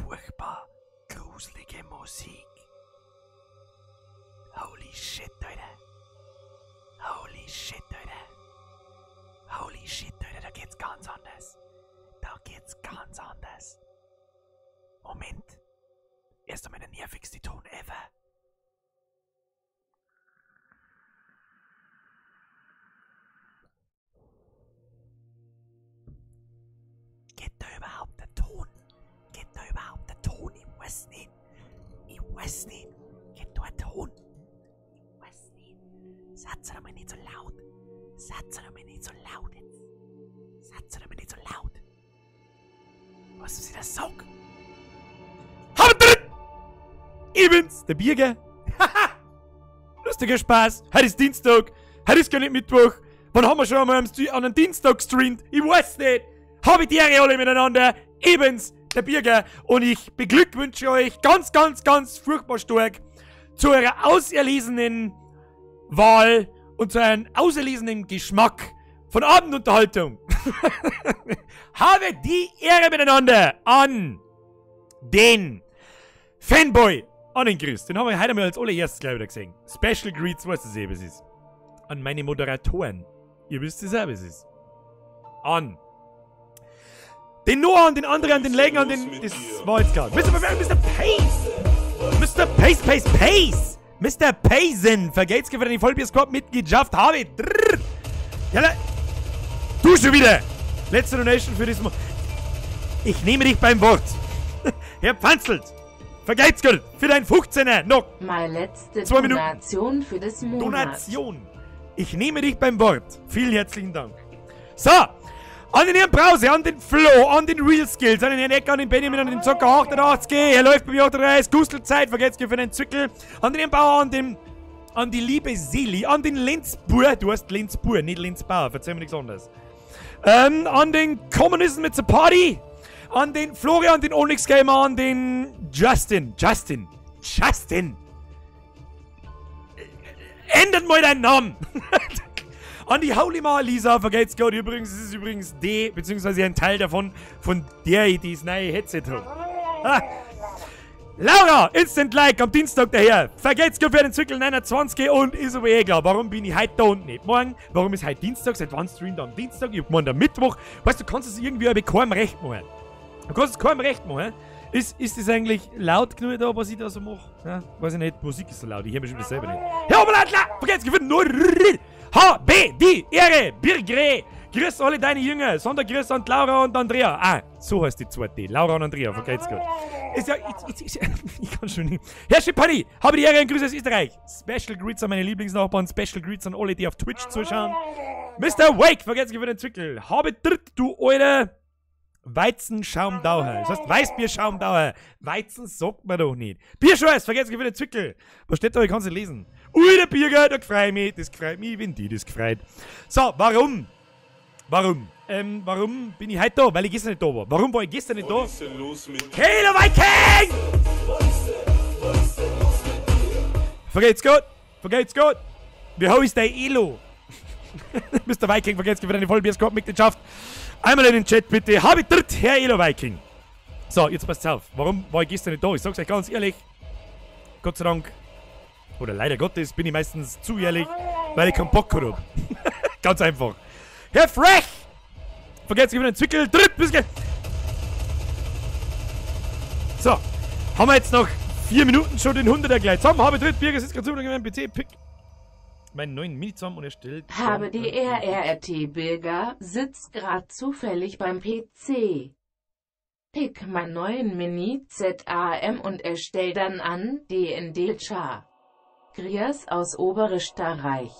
furchtbar gruselige Musik. Holy shit, Alter. Holy shit, Alter. Holy shit, Alter, da geht's ganz anders. Da geht's ganz anders. Moment. Erst einmal der nervigste Ton ever. Geht da überhaupt der Ton? Geht da überhaupt der Ton? Ich weiß nicht. Ich weiß nicht. Geht da ein Ton? Ich weiß nicht. Seid doch mal nicht so laut. Seid doch mal nicht so laut jetzt. Seid doch mal nicht so laut. Was ist das sag? Haut drin! Ich bin's, der Birger. Haha! Lustiger Spaß. Heute ist Dienstag. Heute ist gar nicht Mittwoch. Wann haben wir schon einmal an einem Dienstag gestreamt? Ich weiß nicht. Habe die Ehre alle miteinander. Ich bin's, der Birger. Und ich beglückwünsche euch ganz, ganz, ganz furchtbar stark zu eurer auserlesenen Wahl und zu einem auserlesenen Geschmack von Abendunterhaltung. Habe die Ehre miteinander an den Fanboy, an den Chris. Den haben wir heute mal als allererstes gleich wieder gesehen. Special Greets, weißt du eh, was es ist. An meine Moderatoren. Ihr wisst es auch, was es ist. An den Noah, an den André, an den Legen, an den... Das war jetzt klar. Mr. Mr. Pace! Mr. Pace, Pace, Pace! Mr. Payson! Vergelt's für deine Vollbier-Squad-Mitgliedschaft. Habe! Jalla! Du schon wieder! Letzte Donation für diesmal. Ich nehme dich beim Wort. Herr Pfanzelt! Vergelt's Gott für dein 15er! Noch! Meine letzte 2 Minuten. Donation für das Monat. Donation! Ich nehme dich beim Wort. Vielen herzlichen Dank. So! An den Herrn Brause, an den Flo, an den Real Skills, an den Herrn Ecker, an den Benjamin, an den Zocker 88, er läuft bei mir 38, Gustelzeit, vergesst für den Zwickel, an den Herrn Bauer, an die liebe Seli, an den Lenzbur, du hast Lenzbur, nicht Lenzbauer, verzeih mir nichts anderes. An den Communism It's a Party, an den Florian, den Onyx Gamer, an den Justin, Justin, Justin! Ändert mal deinen Namen! An die Holy Ma Lisa, vergelt's Gott. Übrigens, es ist übrigens die, beziehungsweise ein Teil davon, von der ich dieses neue Headset habe. Ah. Laura, Instant Like am Dienstag daher. Vergelt's Gott für den Zwickel 29 und ist aber eh klar. Warum bin ich heute da und nicht morgen? Warum ist heute Dienstag? Seit wann streamt am Dienstag? Ich hab morgen am Mittwoch. Weißt du, du kannst es irgendwie aber keinem recht machen. Du kannst es keinem recht machen. Ist das eigentlich laut genug da, was ich da so mache? Ja, weiß ich nicht, Musik ist so laut, ich höre mich schon selber nicht. Herr Oberleitler, vergelt's Gott für nur H, B, D, Ehre, Birgre. Grüß alle deine Jünger. Sondergrüß an Laura und Andrea. Ah, so heißt die zweite. Laura und Andrea, vergelt's Gott. Ist ja, ich kann schon nicht. Herr Schipani, habe die Ehre und Grüße aus Österreich. Special Greets an meine Lieblingsnachbarn. Special Greets an alle, die auf Twitch zuschauen. Mr. Wake, vergelt's Gott für den Zwickel. Habe dritt, du alter Weizenschaumdauer. Das heißt Weißbierschaumdauer. Weizen sagt man doch nicht. Bierschweiß, vergelt's Gott für den Zwickel. Was steht da? Ich kann's nicht lesen. Ui, der Birger, da freu ich mich. Das freut mich, wenn die das gefreut. So, warum? Warum? Warum bin ich heute da? Weil ich gestern nicht da war. Warum war ich gestern nicht da? Was ist denn los mit dir? Hello Viking! Was ist denn los mit dir? Vergelt's Gott! Vergelt's Gott! Wie hoch ist dein Elo? Mr. Viking, vergelt's Gott für deine Vollbier-Squad-Mitgliedschaft. Einmal in den Chat bitte. Habe dritt, Herr Elo Viking. So, jetzt passt's auf. Warum war ich gestern nicht da? Ich sag's euch ganz ehrlich. Gott sei Dank, oder leider Gottes, bin ich meistens zu ehrlich, weil ich keinen Bock hab. Ganz einfach. Herr Frech! Vergesst nicht den Zwickel. Dritt, bis gleich. So, haben wir jetzt noch 4 Minuten schon den 100er gleich zusammen. Habe dritt, Birger sitzt gerade zu meinem PC. Pick meinen neuen Mini zusammen und erstellt. Habe die RRRT Birger, sitzt grad zufällig beim PC. Pick meinen neuen Mini ZAM und erstell dann an DND Char. Grias aus Oberösterreich.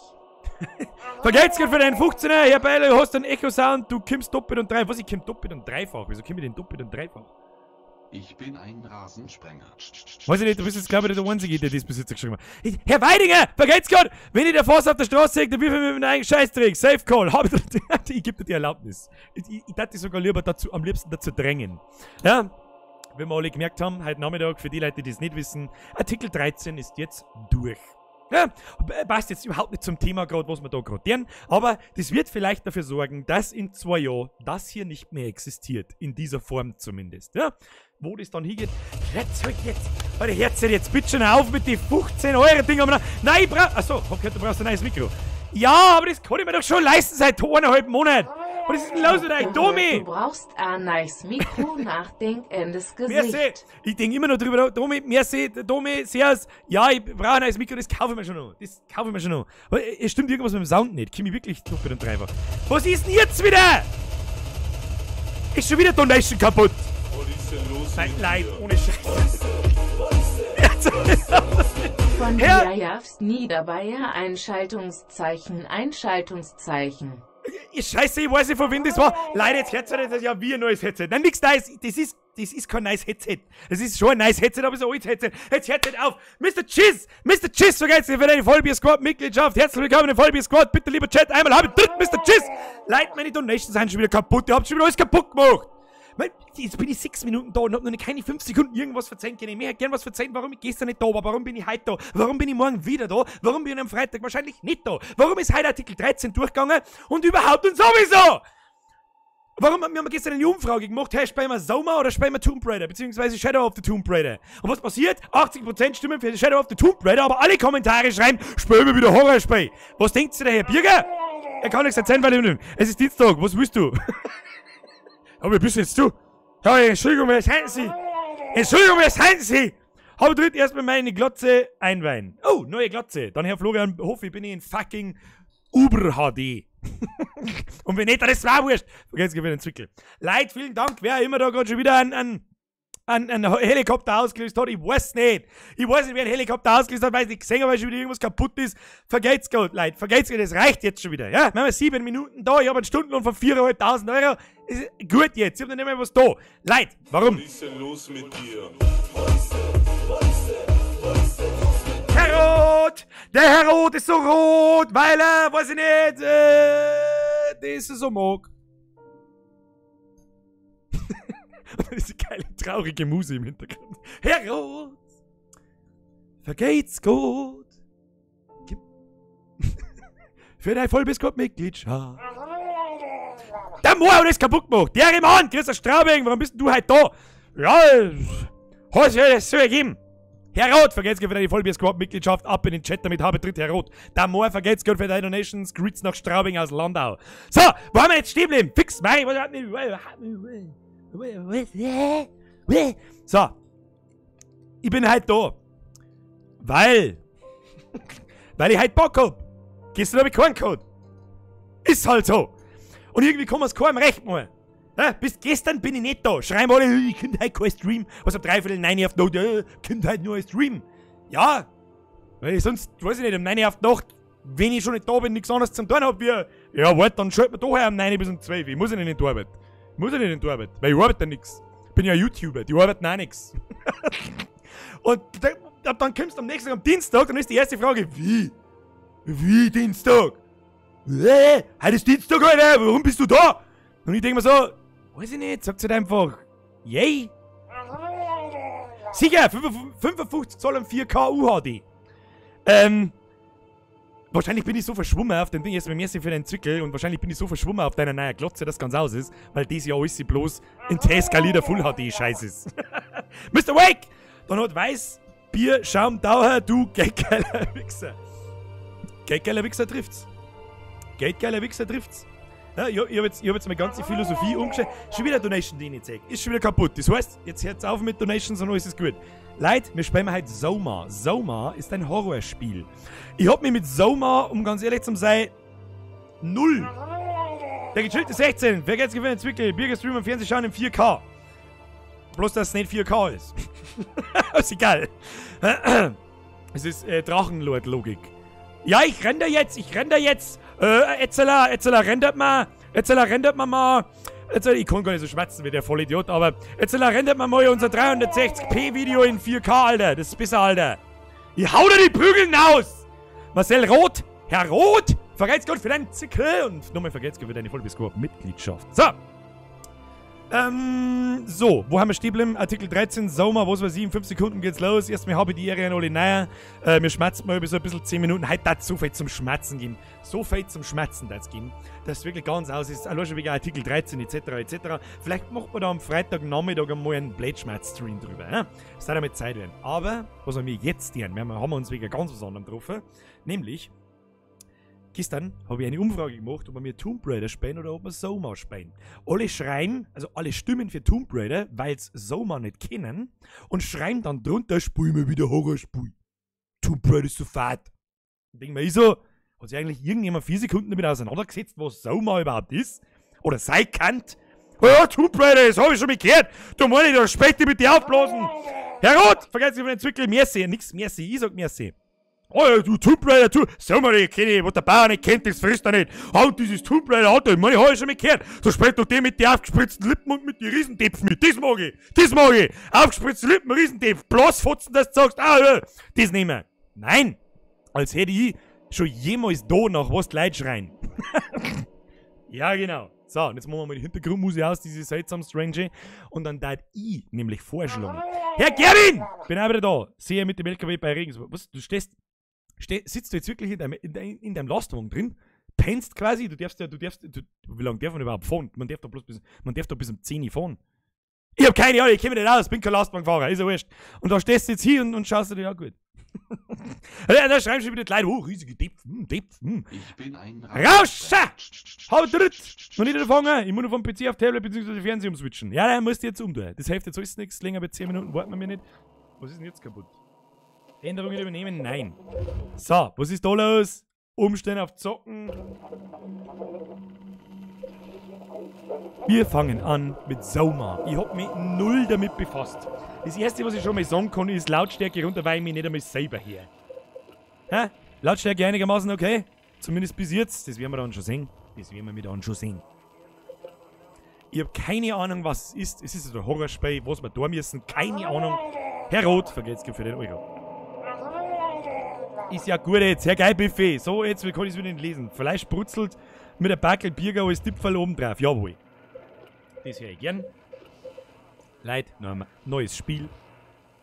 Vergelt's Gott für deinen 15er, Herr Beile, du hast einen Echo-Sound, du kommst doppelt und dreifach. Was, ich komm doppelt und dreifach? Wieso komm ich denn doppelt und dreifach? Ich bin ein Rasensprenger. Weiß ich nicht, du bist jetzt, glaube ich, der Einzige, der das bis jetzt geschrieben hat. Herr Weidinger, vergelt's Gott! Wenn ich der Fass auf der Straße sehe, dann wirf ich mir mit meinem eigenen Scheißdreck. Safe Call. Hab ich, ich geb dir die Erlaubnis. Ich darf dich sogar lieber dazu, am liebsten dazu drängen. Ja? Wenn wir alle gemerkt haben, heute Nachmittag, für die Leute, die es nicht wissen, Artikel 13 ist jetzt durch. Ja, passt jetzt überhaupt nicht zum Thema gerade, was wir da gerade lernen, aber das wird vielleicht dafür sorgen, dass in 2 Jahren das hier nicht mehr existiert. In dieser Form zumindest. Ja? Wo das dann hingeht. Jetzt, jetzt, Alter, Herz, jetzt bitte schon auf mit den 15 Euro Ding. Nein, ich brauch. Achso, hab gehört, du brauchst ein neues Mikro. Ja, aber das kann ich mir doch schon leisten seit 1,5 Monaten. Was ist denn los mit euch, Domi? Du brauchst ein neues Mikro, nachdenkendes Gesicht. Merci. Ich denke immer noch drüber, Domi, merci, Domi, servus. Ja, ich brauche ein neues Mikro, das kaufe ich mir schon noch. Das kaufe ich mir schon noch. Aber es stimmt irgendwas mit dem Sound nicht. Komm ich wirklich doppelt und dreifach. Was ist denn jetzt wieder? Ist schon wieder Donation kaputt. Was ist denn los? Nein, leid, ohne Scheiß. Von Biajavs Niederbayer Einschaltungszeichen, Einschaltungszeichen. Scheiße, ich weiß nicht, von wem das war. Leider, jetzt hört's das ja wie ein neues Headset. Nein, nix Neues. Das ist kein neues Headset. Das ist schon ein neues Headset, aber es ist ein altes Headset. Jetzt hört nicht auf. Mr. Chiz! Mr. Chiz, vergesst nicht für deine Vollbier Squad Mitgliedschaft. Herzlich willkommen in Vollbier Squad. Bitte, lieber Chat, einmal habe ich Mr. Chiz! Leid, meine Donations sind schon wieder kaputt. Ihr habt schon wieder alles kaputt gemacht. Jetzt bin ich 6 Minuten da und hab noch keine 5 Sekunden irgendwas verzeihen können. Ich möchte gern was verzeihen, warum ich gestern nicht da war, warum bin ich heute da, warum bin ich morgen wieder da, warum bin ich am Freitag wahrscheinlich nicht da, warum ist heute Artikel 13 durchgegangen und überhaupt und sowieso! Warum haben wir gestern eine Umfrage gemacht, hey, spielen wir Soma oder spielen wir Tomb Raider, beziehungsweise Shadow of the Tomb Raider? Und was passiert? 80% stimmen für Shadow of the Tomb Raider, aber alle Kommentare schreiben, spielen wir wieder Horrorspiel. Was denkt ihr der Herr Birger? Er kann nichts erzählen, weil ich... Es ist Dienstag, was willst du? Aber wie bist jetzt du? Ja, Entschuldigung, wer sind Sie? Entschuldigung, wer sind Sie? Aber tritt erstmal meine Glotze einweihen. Oh, neue Glotze. Dann Herr Florian Hoffi, bin ich in fucking Uber HD. Und wenn nicht, dann ist es auch wurscht. Vergesst nicht den Zwickel. Leute, vielen Dank, wer immer da gerade schon wieder einen Helikopter ausgelöst hat. Ich weiß nicht. Ich weiß nicht, wer einen Helikopter ausgelöst hat, weil ich nicht gesehen habe, weil schon wieder irgendwas kaputt ist. Vergeht's gut, Leute. Vergeht's gut, das reicht jetzt schon wieder. Ja, wir haben 7 Minuten da, ich habe einen Stundenlohn von 4.500 Euro. Ist gut jetzt, ich hab noch nicht mehr was da. Leute, warum? Was ist denn los mit dir? Herr Roth! Der Herr Roth ist so rot, weil er, weiß ich nicht, das ist so mag. Und dann ist die geile, traurige Muse im Hintergrund. Herr Roth, vergeht's gut. Gib für deine Vollbiskop-Mitgliedschaft. Der Moor hat das kaputt gemacht. Der Mann, Christa Straubing, warum bist denn du heute da? Ja, hat sich das so ergeben. Herr Roth, vergeht's gut für deine Vollbier-Squad-Mitgliedschaft. Ab in den Chat damit, habe tritt Herr Roth. Der Moor, vergeht's gut für deine Donations. Grüß nach Straubing aus Landau. So, wo haben wir jetzt stehen bleiben? Fix, mei. So. Ich bin halt da. Weil ich halt Bock hab. Gestern hab ich keinen gehabt. Ist halt so. Und irgendwie kann man's keinem recht machen. Ja, bis gestern bin ich nicht da. Schreiben alle, ich könnte heute kein Stream. Was um 8:45 auf die Nacht, könnte heute nur ein Stream. Ja, weil ich sonst, weiß ich nicht, um 9 auf die Nacht, wenn ich schon nicht da bin, nichts anderes zum tun hab, wie, ja, warte, dann schalt mir doch her um 9 bis um 12. Ich muss ja nicht in die Arbeit. Ich muss ja nicht in die Arbeit, weil ich arbeite nix. Bin ja YouTuber, die arbeiten auch nix. Und dann kommst du am nächsten Tag, am Dienstag, dann ist die erste Frage, wie? Wie Dienstag? Heute ist Dienstag, Alter, warum bist du da? Und ich denke mir so, weiß ich nicht, sagt halt einfach, yay. Sicher, 55 Zoll und 4K UHD. Wahrscheinlich bin ich so verschwommen auf dem Ding, jetzt bei mir für den Zwickel, und wahrscheinlich bin ich so verschwommen auf deiner neuen Glotze, dass ganz aus ist, weil das ja alles bloß in T-skalierter Full HD Scheiß ist. Mr. Wake! Dann hat Weiß, Bier, Schaum, Dauer, du geldgeiler Wichser. Geldgeiler Wichser trifft's. Geldgeiler Wichser trifft's. Ja, ich hab jetzt meine ganze Philosophie umgestellt. Schon wieder Donation, die ich nicht sehe. Ist schon wieder kaputt. Das heißt, jetzt hört's auf mit Donations und alles ist gut. Leute, wir spielen heute Soma. Soma ist ein Horrorspiel. Ich hab mich mit Soma, um ganz ehrlich zu sein, null. Der gechillte 16. Wer geht's gewinnen? Zwickel. Birger Stream und Fernsehschauen in 4K. Bloß, dass es nicht 4K ist. Ist egal. Es ist Drachenlord-Logik. Ja, ich render jetzt, Etzeler rendert mal, mal. Etzeler, ich kann gar nicht so schmatzen wie der Vollidiot, aber Etzeler rendert mal unser 360p Video in 4K, Alter. Das ist besser, Alter. Ich hau dir die Prügeln aus! Marcel Roth, Herr Roth, vergeht's Gott für deinen Zickel und nochmal vergeht's Gott für deine Vollbiskop-Mitgliedschaft. So. So, wo haben wir stehen geblieben? Artikel 13, Soma, was weiß ich, in 5 Sekunden geht's los. Erstmal habe ich die Ehre an alle Neuer. Mir schmerzt mal so ein bisschen 10 Minuten. Heute darf es so viel zum Schmerzen geben. So viel zum Schmerzen darf es geben, dass es wirklich ganz aus ist. Allein schon wegen Artikel 13 etc. etc. Vielleicht macht man da am Freitagnachmittag einmal einen Blödschmerz-Stream drüber. Ja? Das soll damit Zeit werden. Aber, was haben wir jetzt gern? Wir haben uns wegen ganz was anderem getroffen. Nämlich, gestern habe ich eine Umfrage gemacht, ob wir Tomb Raider spielen oder ob wir Soma spielen. Alle schreien, also alle stimmen für Tomb Raider, weil sie Soma nicht kennen und schreien dann drunter, spiel mir wieder Horrorspiel. Tomb Raider ist so fad. Und denk mir ich so, hat sich eigentlich irgendjemand 4 Sekunden damit auseinandergesetzt, was Soma überhaupt ist? Oder sei kannt? Oh ja, Tomb Raider, das habe ich schon mal gehört. Du meine ich, da später mit dir aufblasen. Herr Roth, vergesst nicht von den Zwickel, merci, nix merci, ich sag merci. Oh ja, du Tomb Raider, du, Soma, ich kenne ich, was der Bauer nicht kennt, das frisst er nicht. Ah, und dieses Tomb Raider Auto, ich meine, ich habe ich schon mal gehört. So spricht doch der mit den aufgespritzten Lippen und mit den Riesendäpfen mit. Das mag ich, das mag ich. Aufgespritzte Lippen, Riesendäpf, bloß Fotzen, dass du sagst, ah, ja, das nehmen wir. Nein, als hätte ich schon jemals da nach was die Leute schreien. Ja, genau. So, und jetzt machen wir mal die Hintergrundmusik aus, diese seltsam strange. Und dann darf ich nämlich vorschlagen. Herr Gerwin! Bin auch wieder da. Sehe mit dem LKW bei Regensburg. Was, du stehst... Sitzt du jetzt wirklich in deinem Lastwagen drin, pennst quasi, wie lange darf man überhaupt fahren? Man darf doch bloß bis, man darf doch bis um 10 Uhr fahren. Ich hab keine Ahnung, ich kenn mich nicht aus, bin kein Lastwagenfahrer, ist ja wurscht. Und da stehst du jetzt hier und schaust dir ja gut. Ja, da schreiben schon wieder die Leute, oh, riesige Depf, Depf, Ich bin ein Rauscha! Hau dritt! Noch nicht anfangen, ich muss noch vom PC auf Tablet bzw. Fernseher umswitchen. Ja, da musst du jetzt umtun. Das hilft jetzt alles nichts, länger bei 10 Minuten warten wir mir nicht. Was ist denn jetzt kaputt? Änderungen übernehmen? Nein. So, was ist da los? Umstellen auf Zocken. Wir fangen an mit Soma. Ich hab mich null damit befasst. Das erste, was ich schon mal sagen kann, ist Lautstärke runter, weil ich mich nicht einmal selber her. Hä? Lautstärke einigermaßen okay? Zumindest bis jetzt. Das werden wir dann schon sehen. Das werden wir dann schon sehen. Ich hab keine Ahnung, was es ist. Es ist ein Horrorspiel, was wir da müssen. Keine Ahnung. Herr Roth, vergesst für den Euro. Ist ja gut jetzt, Herr Geil-Buffet. So, jetzt kann ich es wieder nicht lesen. Vielleicht brutzelt mit der Backel Birger als Tipferl oben drauf. Jawohl. Das höre ich gern. Leid, neues Spiel.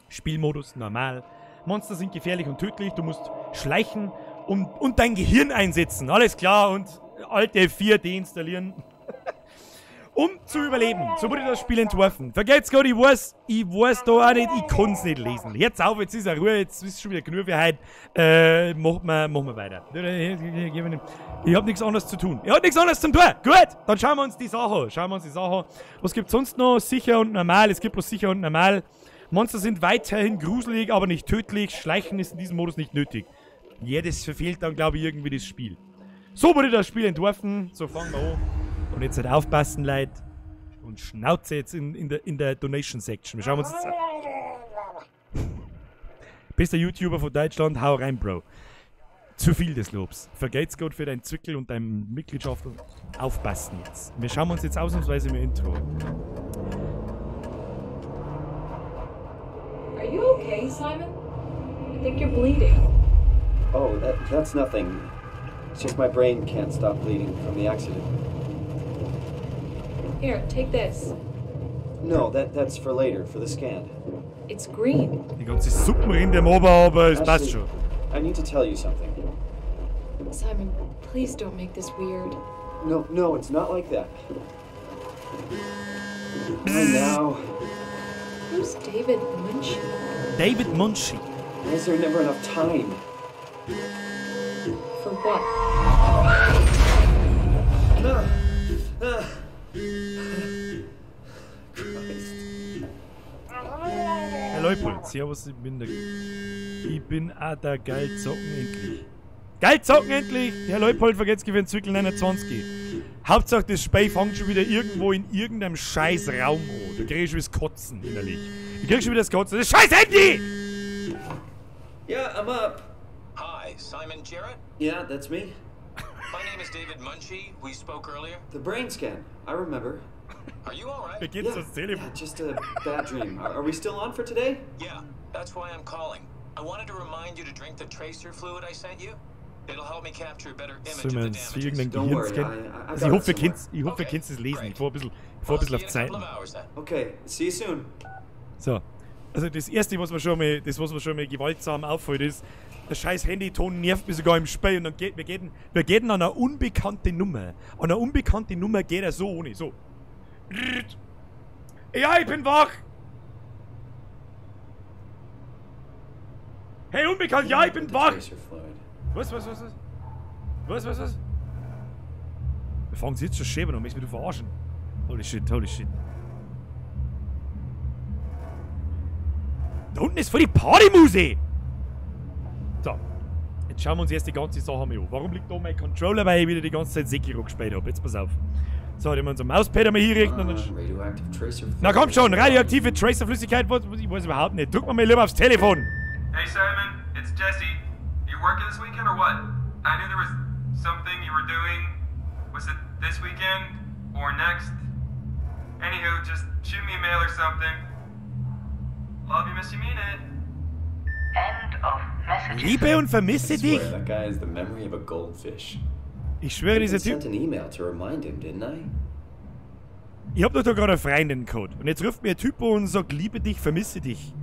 Spielmodus, normal. Monster sind gefährlich und tödlich. Du musst schleichen und dein Gehirn einsetzen. Alles klar und Alt F4 deinstallieren. Um zu überleben. So wurde das Spiel entworfen. Vergesst Gott, ich weiß da auch nicht, ich kann's nicht lesen. Jetzt auf, jetzt ist er Ruhe, jetzt ist schon wieder genug für heute. Machen wir weiter. Ich hab nichts anderes zu tun. Ich hab nichts anderes zum tun. Gut, dann schauen wir uns die Sache an. Schauen wir uns die Sache an. Was gibt's sonst noch? Sicher und normal. Es gibt bloß sicher und normal. Monster sind weiterhin gruselig, aber nicht tödlich. Schleichen ist in diesem Modus nicht nötig. Ja, das verfehlt dann, glaube ich, irgendwie das Spiel. So wurde das Spiel entworfen. So fangen wir an. Und jetzt halt aufpassen, Leute. Und Schnauze jetzt in der Donation Section. Wir schauen uns jetzt an. Bester YouTuber von Deutschland, hau rein, Bro. Zu viel des Lobs. Vergelt's Gott für deinen Zwickel und deine Mitgliedschaft. Aufpassen jetzt. Wir schauen uns jetzt ausnahmsweise im Intro. Are you okay, Simon? I think you're bleeding. Oh, that's nothing. It's just my brain can't stop bleeding from the accident. Here, take this. No, that's for later, for the scan. It's green. Die ganze Suppenrinde am Ober, aber es passt schon. I need to tell you something. Simon, please don't make this weird. No, no, it's not like that. And now. Who's David Munshi? David Munshi. Why is there never enough time? For what? Christ. Herr Leupold, servus, ich bin auch der Geil zocken endlich. Geil zocken endlich! Herr Leupold, vergesst für den Zirkel 29. Hauptsache, das Spiel fängt schon wieder irgendwo in irgendeinem scheiß Raum an. Da krieg ich schon wieder das Kotzen innerlich. Ich krieg schon wieder das Kotzen. Das scheiß Handy! Yeah, I'm up. Hi, Simon Jarrett? Yeah, that's me. My name is David Munshi. We spoke earlier. The brain scan. I remember. Are you all right? Yeah, yeah, just a bad dream. Are we still on for today? Yeah, that's why I'm calling. I wanted to remind you to drink the tracer fluid I sent you. Sollen wir uns für irgendeinen Gehirn scannen? Also ich hoffe, ihr könnt es lesen. Ich fahre ein bisschen auf Zeiten. Okay, see you soon. So. Also das erste, was mir schon mal, gewaltsam auffällt, ist, der scheiß Handyton nervt mich sogar im Spiel und dann geht, wir gehen an eine unbekannte Nummer. An eine unbekannte Nummer geht er so ohne, so. Ja, ich bin wach! Hey, unbekannt, ja, ich bin wach! Was? Was? Wir fangen sie jetzt schon schämen und möchten mich verarschen. Holy shit, holy shit. Da unten ist voll die Partymuse! So. Jetzt schauen wir uns erst die ganze Sache mal an. Warum liegt da mein Controller, weil ich wieder die ganze Zeit Sekiro gespielt habe? Jetzt pass auf. So, den wir unser Mauspad einmal hinrichten und dann. Na komm schon, radioaktive Tracerflüssigkeit, ich weiß überhaupt nicht. Drück mal lieber aufs Telefon! Hey Simon, it's Jesse. You working this weekend or what? I knew there was something you were doing. Was it this weekend or next? Anywho, just shoot me a mail or something. Love you, miss you, mean it. End of message. Liebe und vermisse dich. That guy is the memory of a goldfish. Ich schwöre, dieser Typ. Sent an email to remind him, didn't I? Ich hab doch da gerade einen Freundin-Code. Und jetzt ruft mir ein Typ an und sagt, liebe dich, vermisse dich.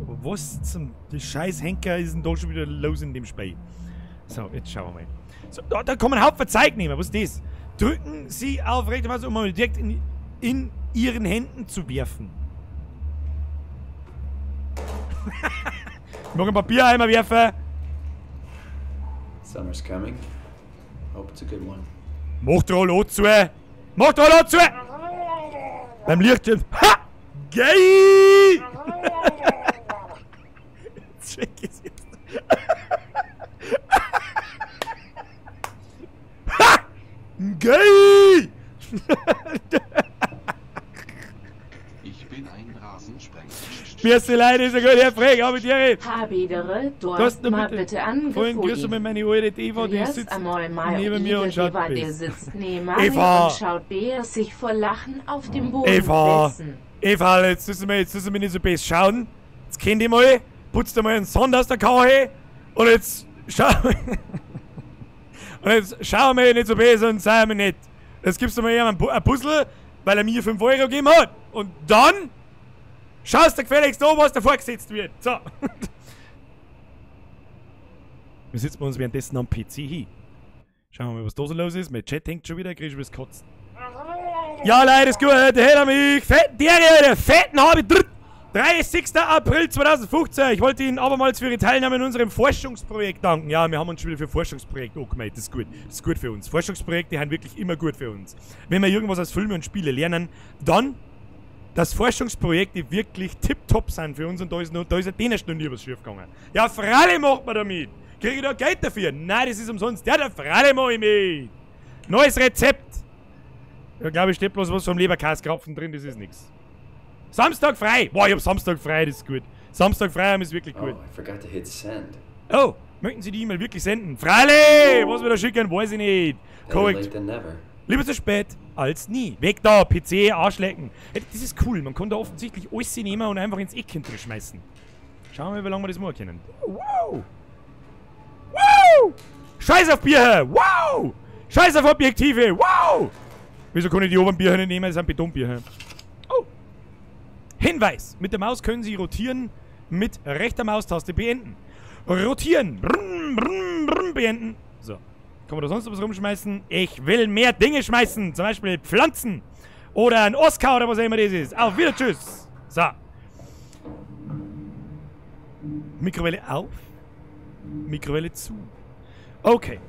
Aber was zum scheiß Henker ist denn da schon wieder los in dem Spiel? So, jetzt schauen wir mal. So, da kann man einen Haufen Zeug nehmen. Was ist das? Drücken Sie auf rechte Maus, um ein Objekt in Ihren Händen zu werfen. Ich mag einen Papiereimer werfen. Summer's coming. Hope it's a good one. Mach doch Hallo zu! Mach doch Hallo zu! Beim Lichtschirm. Ha! Geil! Check es jetzt. Ha! Geil! Ich bin ein Rasensprenger. Merci Leute, ist ja gut, Herr Freg, hab ich dir. Habidere, du hast mal bitte Vorhin grüße mir meine alte Eva, die sitzt neben mir und schaut bes. Eva. Und schaut Bär sich vor Lachen auf dem Boden Eva, setzen. Eva, jetzt müssen wir nicht so bes schauen. Jetzt kennt ihr mal, putzt mal einen Sand aus der Kache und jetzt schauen wir. Und jetzt schauen wir nicht so bes und seien wir nicht. Jetzt gibst du mir ein Puzzle, weil er mir 5 Euro gegeben hat. Und dann schaust du gefälligst an, was da vorgesetzt wird. So. Wir sitzen uns währenddessen am PC hin. Schauen wir mal, was da so los ist. Mein Chat hängt schon wieder, krieg ich was kotzen. Ja, Leute, ist gut. Der mich. Alter, fetten habe ich. 30. April 2015. Ich wollte Ihnen abermals für Ihre Teilnahme in unserem Forschungsprojekt danken. Ja, wir haben uns schon wieder für Forschungsprojekte angemeldet. Das ist gut. Das ist gut für uns. Forschungsprojekte sind wirklich immer gut für uns. Wenn wir irgendwas aus Filmen und Spiele lernen, dann, dass Forschungsprojekte wirklich tipptopp sind für uns und da ist denen schon nie was schief gegangen. Ja, freilich macht man damit. Kriege ich da Geld dafür? Nein, das ist umsonst. Ja, da freilich mach ich mit. Neues Rezept. Da glaube ich, steht bloß was vom Leberkäskrapfen drin, das ist nix. Samstag frei! Boah, ich hab Samstag frei, das ist gut. Samstag frei haben ist wirklich gut. Oh, I forgot to hit send. Oh, möchten Sie die E-Mail wirklich senden? Freilich! Was wir da schicken, weiß ich nicht. Korrekt. Lieber zu spät als nie. Weg da, PC, Arschlecken. Das ist cool, man kann da offensichtlich alles nehmen und einfach ins Eck hinter schmeißen. Schauen wir mal, wie lange wir das machen können. Wow! Wow! Scheiß auf Bier! Wow! Scheiß auf Objektive! Wow! Wieso kann ich die oberen Bier nicht nehmen? Das sind Betonbier. Oh! Hinweis! Mit der Maus können Sie rotieren, mit rechter Maustaste beenden. Rotieren! Brrm, brrm, brrm, beenden. So. Kann man da sonst was rumschmeißen? Ich will mehr Dinge schmeißen. Zum Beispiel Pflanzen. Oder ein Oscar oder was auch immer das ist. Auf wieder, tschüss. So. Mikrowelle auf. Mikrowelle zu. Okay.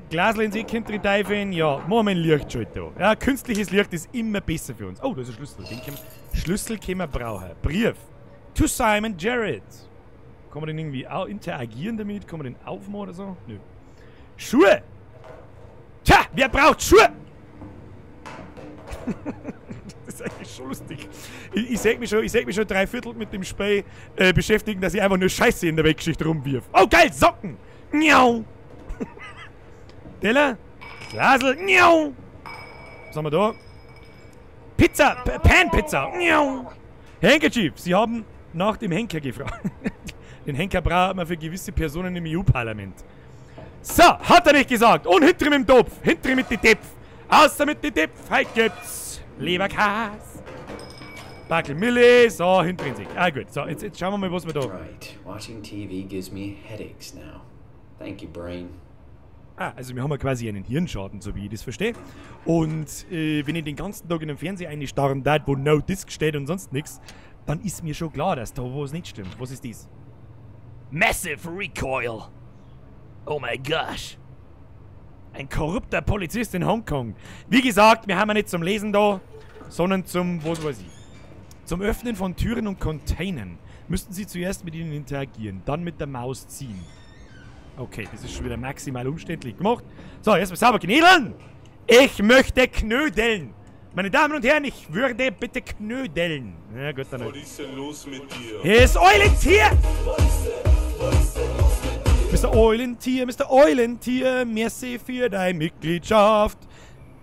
Glasl ins Eck hinter die Teufeln. Ja, machen wir ein Lichtschalter. Ja, künstliches Licht ist immer besser für uns. Oh, da ist ein Schlüssel. Den können wir, Schlüssel können wir brauchen. Brief. To Simon Jarrett. Kann man den irgendwie auch interagieren damit? Kann man den aufmachen oder so? Nö. Schuhe! Tja, wer braucht Schuhe? Das ist eigentlich schon lustig. Ich seh mich schon 3/4 mit dem Spiel beschäftigen, dass ich einfach nur Scheiße in der Weltgeschichte rumwirf. Oh geil, Socken! Miau! Teller? Glasl? Miau! Was haben wir da? Pizza! Pan-Pizza! Miau! Handkerchief! Sie haben nach dem Henker gefragt. Den Henker braucht man für gewisse Personen im EU-Parlament. So, hat er nicht gesagt. Und hinter ihm im Topf. Hinter ihm mit die Tepf. Außer mit die Tepf. Heute gibt's Leberkäse. Backel Mille. So, hinter ihm sich. Ah, gut. So, jetzt schauen wir mal, was wir da... Right. Watching TV gives me headaches now. Thank you, brain. Ah, also wir haben ja quasi einen Hirnschaden, so wie ich das verstehe. Und wenn ich den ganzen Tag in den Fernseher einstarren darf, wo No Disc steht und sonst nichts, dann ist mir schon klar, dass da was nicht stimmt. Was ist das? Massive Recoil. Oh my gosh. Ein korrupter Polizist in Hongkong. Wie gesagt, wir haben ja nicht zum Lesen da, sondern zum, was weiß ich. Zum Öffnen von Türen und Containern müssten Sie zuerst mit ihnen interagieren, dann mit der Maus ziehen. Okay, das ist schon wieder maximal umständlich gemacht. So, erstmal sauber knödeln. Ich möchte knödeln. Meine Damen und Herren, ich würde bitte knödeln. Ja, gut, dann. Was ist denn los mit dir? Hier ist Eulentier! Mr. Eulentier, Mr. Eulentier, merci für deine Mitgliedschaft.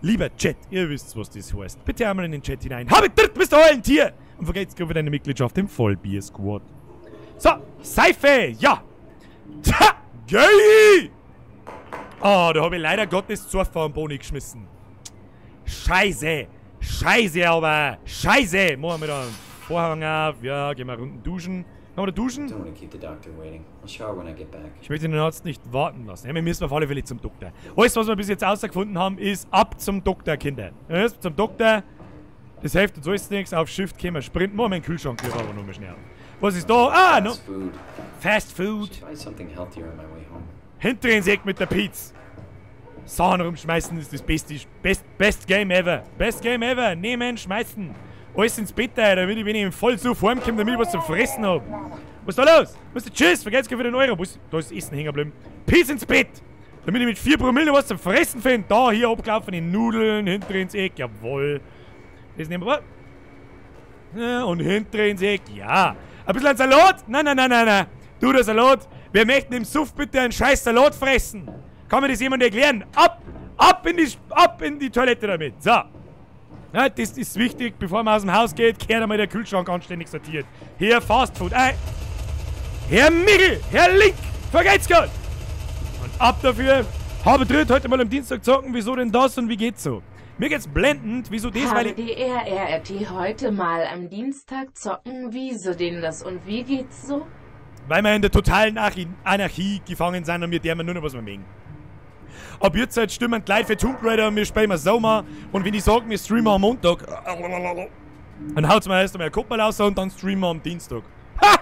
Lieber Chat, ihr wisst, was das heißt. Bitte einmal in den Chat hinein. Habe dritt, Mr. Eulentier! Und vergesst für deine Mitgliedschaft im Vollbier-Squad. So, Seife, ja! Tja! Geil! Ah, da habe ich leider Gottes Surfer am Boni geschmissen. Scheiße! Scheiße, aber! Scheiße! Machen wir da einen Vorhang auf. Ja, gehen wir runden duschen. Kann man da duschen? Ich möchte den Arzt nicht warten lassen. Ja, wir müssen auf alle Fälle zum Doktor. Alles, was wir bis jetzt rausgefunden haben, ist ab zum Doktor, Kinder. Ja, zum Doktor. Das hilft uns alles nichts. Auf Shift können wir sprinten. Machen wir den Kühlschrank hier aber nochmal schnell. Was ist da? Ah, no. Fast Food. Hinter den Sack mit der Pizza. Sachen rumschmeißen ist das beste, best Game ever. Best Game ever. Nehmen, schmeißen. Alles ins Bett, damit ich, wenn ich voll so Form komme, damit ich was zum Fressen hab. Was ist da los? Was ist Tschüss, vergesst für den Euro. Was, da ist Essen hängen geblieben. Pizza ins Bett. Damit ich mit 4 Promille was zum Fressen finde. Da, hier abgelaufene Nudeln, hinter ins Eck. Jawohl. Das nehmen wir. Ja, und hinter ins Eck. Ja. Ein bisschen ein Salat? Nein, nein, nein, nein, nein. Du, der Salat. Wer möchte im Suff bitte einen scheiß Salat fressen? Kann mir das jemand erklären? Ab in die Toilette damit. So. Ja, das ist wichtig, bevor man aus dem Haus geht, kehrt einmal der Kühlschrank anständig sortiert. Hier Fast Food. Herr Michel, Herr Link, vergeht's gut. Und ab dafür. Habe dritt heute mal am Dienstag zocken. Wieso denn das und wie geht's so? Mir geht's blendend. Wieso das? Weil ich DRRRT heute mal am Dienstag zocken. Wieso denn das und wie geht's so? Weil wir in der totalen Anarchie gefangen sind und wir dürfen nur noch was wir mögen. Ab jetzt halt stimmen die Leute für Tomb Raider und wir spielen Sommer. Und wenn ich sage, wir streamen am Montag, dann haut's mir erst einmal ein Koppel raus und dann streamen wir am Dienstag. Ha!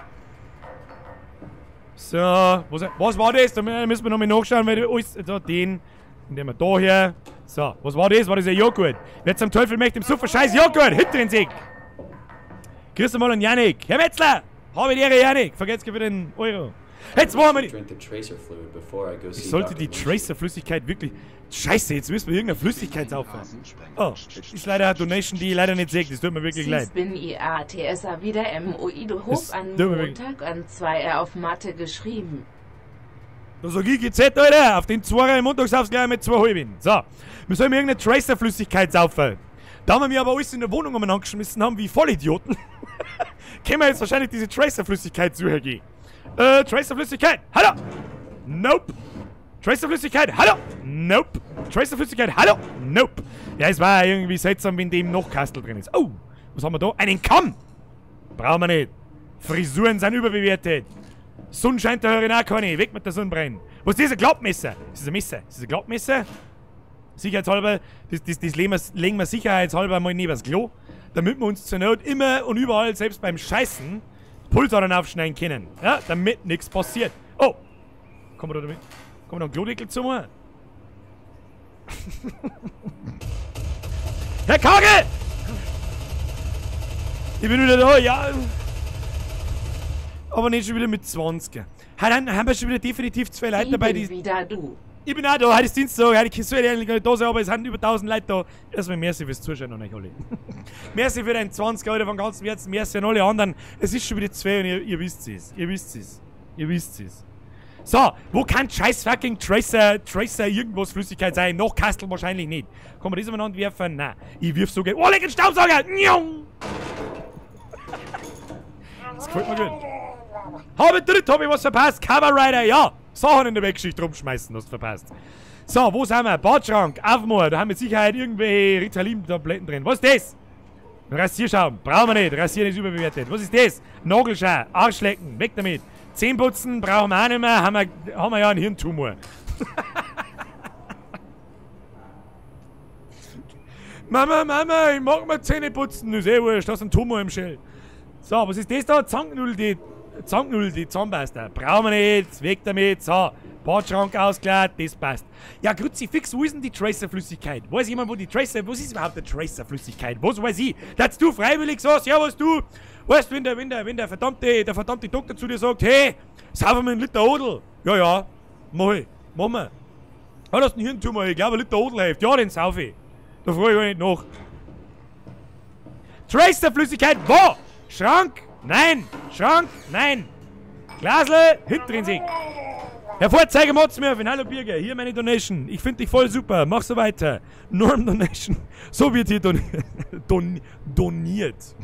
So, was war das? Da müssen wir nochmal nachschauen, weil alles, da den, nehmen wir da her. So, was war das? War das ein Joghurt? Wer zum Teufel möchte im Suff scheiß Joghurt? Hinter den Sieg! Grüß mal an Janik. Herr Metzler! Habe die Ehre, Janik! Vergesst für den Euro. Jetzt machen wir die. Ich sollte die Tracer-Flüssigkeit wirklich. Scheiße, jetzt müssen wir irgendeine Flüssigkeit saufen. Oh, ist leider eine Donation, die ich leider nicht sehe. Das tut mir wirklich leid. Ich bin IATSA wieder MOI. Du hob an Montag an 2R auf Mathe geschrieben. Da sag ich GZ, Alter. Auf den 2er im Montag saufst gleich mit 2 halben. So, wir sollen irgendeine Tracer-Flüssigkeit saufen. Da wir mir aber alles in der Wohnung umeinander geschmissen haben, wie Vollidioten, können wir jetzt wahrscheinlich diese Tracer-Flüssigkeit suchen gehen. Tracer-Flüssigkeit, hallo! Nope! Tracer-Flüssigkeit, hallo! Nope! Tracer-Flüssigkeit, hallo! Nope! Ja, es war irgendwie seltsam, wenn dem noch Kastel drin ist. Oh, was haben wir da? Einen Kamm! Brauchen wir nicht. Frisuren sind überbewertet. Sonnenschein, da höre ich auch keine. Weg mit der Sonnenbrenne. Was ist das? Ein Klappmesser? Ist das ein Messer? Ist das ein Klappmesser? Sicherheitshalber, das legen wir sicherheitshalber mal neben das Klo, damit wir uns zur Not immer und überall, selbst beim Scheißen, Pulsadern aufschneiden können. Ja, damit nichts passiert. Oh! Kommen wir da damit? Kommen wir da einen Klodeckel zu mir? Herr Kagel! Ich bin wieder da, ja. Aber nicht schon wieder mit 20. Heute haben wir schon wieder definitiv 2 Leute dabei, die. Ich bin wieder du. Ich bin auch da, heute ist Dienstag, heute soll ich eigentlich gar nicht da sein, aber es sind über 1000 Leute da. Erstmal merci fürs Zuschauen an euch alle. Merci für deinen 20 Euro von ganzem Herzen, merci an alle anderen. Es ist schon wieder 2 und ihr wisst es. Ihr wisst es. Ihr wisst es. So, wo kann scheiß fucking Tracer irgendwas Flüssigkeit sein? Noch Kastel wahrscheinlich nicht. Kann man das umeinander werfen? Nein. Ich wirf sogar. Oh, leck den Staubsauger! Das gefällt mir gut. Habe dritt, hab ich was verpasst. Cover Rider, ja! Sachen in der Weggeschichte rumschmeißen, hast du verpasst. So, wo sind wir? Badschrank, Aufmoor, da haben wir mit Sicherheit irgendwelche Ritalin-Tabletten drin. Was ist das? Rasierschaum, brauchen wir nicht. Rasieren ist überbewertet. Was ist das? Nagelschar, Arschlecken, weg damit. Zähneputzen brauchen wir auch nicht mehr, haben wir ja einen Hirntumor. Mama, Mama, ich mag mir Zähne putzen. Ist eh wurscht, hast einen Tumor im Schädel. So, was ist das da? Zanknudel, die Zahnpasta. Brauchen wir nicht, weg damit. So, Badschrank ausgeklärt, das passt. Ja, Kruzifix, wo ist denn die Tracer-Flüssigkeit? Weiß jemand, wo die Tracer... Was ist überhaupt die Tracer-Flüssigkeit? Was weiß ich? Dass du freiwillig sagst, ja, was du... Weißt du, wenn der verdammte Doktor zu dir sagt, hey, saufen wir einen Liter Odel. Ja, ja, mach ich, mach wir. Ah, das ist ein Hirntumor, ich glaube, ein Liter Odel hilft. Ja, den sauf ich. Da frage ich gar nicht nach. Tracer-Flüssigkeit, wo? Schrank? Nein! Schrank? Nein! Glasl, hinten. Herr Vorzeiger Motzmurphy, hallo Birger, hier meine Donation. Ich finde dich voll super, mach so weiter. Norm Donation. So wird hier doniert.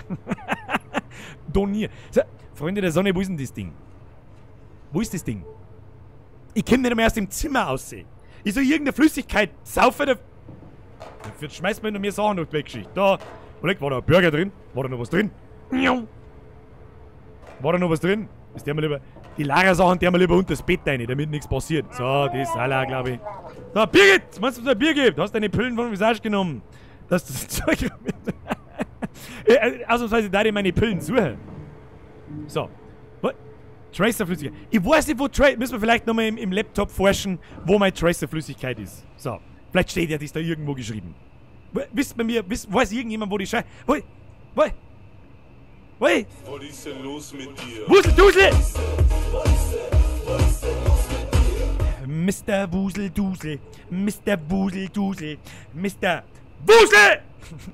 Doniert. So, Freunde der Sonne, wo ist denn das Ding? Wo ist das Ding? Ich kann nicht mehr aus dem Zimmer aussehen. Ich soll irgendeine Flüssigkeit saufen. Jetzt schmeißt man noch mehr Sachen durch die Weggeschichte. Da, war da ein Burger drin? War da noch was drin? War da noch was drin? Das der mir lieber. Die Lara-Sachen, der mir lieber unter das Bett rein, damit nichts passiert. So, das ist alle, glaube ich. So, Birgit! Meinst du, was ein Bier gibt? Hast deine Pillen von Visage genommen? Dass das Zeug. Ausnahmsweise da ich meine Pillen suche. So. Tracer-Flüssigkeit. Ich weiß nicht, wo Tracer. Müssen wir vielleicht nochmal im Laptop forschen, wo meine Tracer-Flüssigkeit ist. So. Vielleicht steht ja das da irgendwo geschrieben. Wisst bei mir, weiß irgendjemand, wo die Scheiße. Wo? Wo? Wo? Was ist denn los mit dir? Wuseldusel! Mr. Wuseldusel, Mr. Wuseldusel, Mr. Wusel!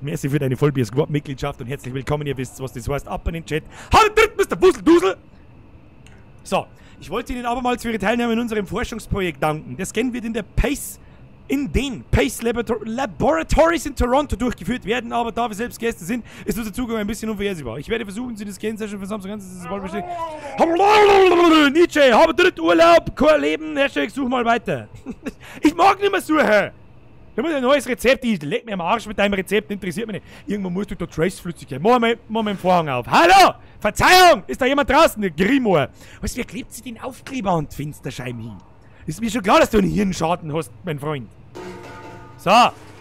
Merci für deine Vollbier-Squad-Mitgliedschaft und herzlich willkommen. Ihr wisst, was das heißt. Ab in den Chat. Haut drin, Mr. Wuseldusel! So, ich wollte Ihnen abermals für Ihre Teilnahme in unserem Forschungsprojekt danken. Der Scan wird in der Pace... in den Pace Laboratories in Toronto durchgeführt werden, aber da wir selbst Gäste sind, ist unser Zugang ein bisschen unvorhersehbar. Ich werde versuchen, Sie das Scan-Session für Samstag ganz bestätigen. Nietzsche, habe dritt Urlaub, kein Leben, Hashtag, such mal weiter. Ich mag nicht mehr suchen. Da muss ein neues Rezept, ich leck mir am Arsch mit deinem Rezept, interessiert mich nicht. Irgendwann musst du da Trace-Flüssigkeit. Mach mal den Vorhang auf. Hallo! Verzeihung! Ist da jemand draußen? Der Grimoire. Was, wer klebt sich den Aufkleber an die Fensterscheiben hin? Ist mir schon klar, dass du einen Hirnschaden hast, mein Freund. So,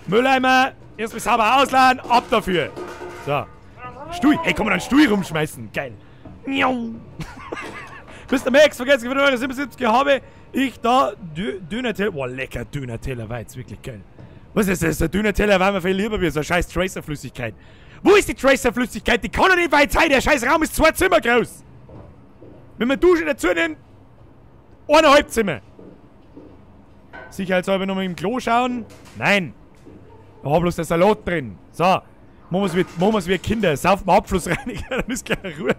Mülleimer, erstmal sauber ausladen, ab dafür. So. Stuhl. Hey, kann man einen Stuhl rumschmeißen? Geil. Mr. Max, vergesst für eure 77 habe ich da Dönerteller. Boah, lecker Dönerteller war jetzt wirklich geil. Was ist das? Der Dönerteller war mir viel lieber wie so eine scheiß Tracer-Flüssigkeit. Wo ist die Tracer-Flüssigkeit? Die kann doch nicht weit sein. Der scheiß Raum ist 2 Zimmer groß. Wenn man Dusche dazu nimmt, 1,5 Zimmer. Sicherheitshalber nochmal im Klo schauen. Nein. Da war bloß der Salat drin. So. Machen wir's wie Kinder. Saufen wir Abflussreiniger, dann ist gleich Ruhe.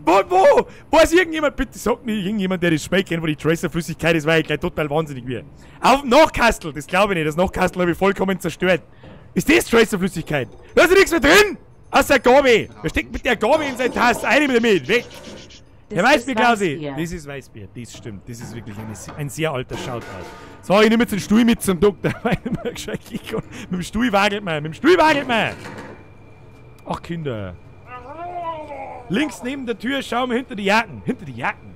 Wo? Weiß irgendjemand, bitte sagt mir irgendjemand, der das Spiel kennt, wo die Tracer-Flüssigkeit ist, weil ich gleich total wahnsinnig wird. Auf dem Nachkastel, das glaube ich nicht. Das Nachkastel habe ich vollkommen zerstört. Ist das Tracer-Flüssigkeit? Da ist nichts mehr drin! Außer Gabi! Wer steckt mit der Gabi in seine Tasse? Eine mit. Weg! Der Weißbier, Klausi! Das ist Weißbier, das stimmt. Das ist wirklich ein sehr alter Shoutout. So, ich nehme jetzt den Stuhl mit zum Doktor. Mit dem Stuhl wagelt man, mit dem Stuhl wagelt man! Ach, Kinder. Links neben der Tür schauen wir hinter die Jacken. Hinter die Jacken.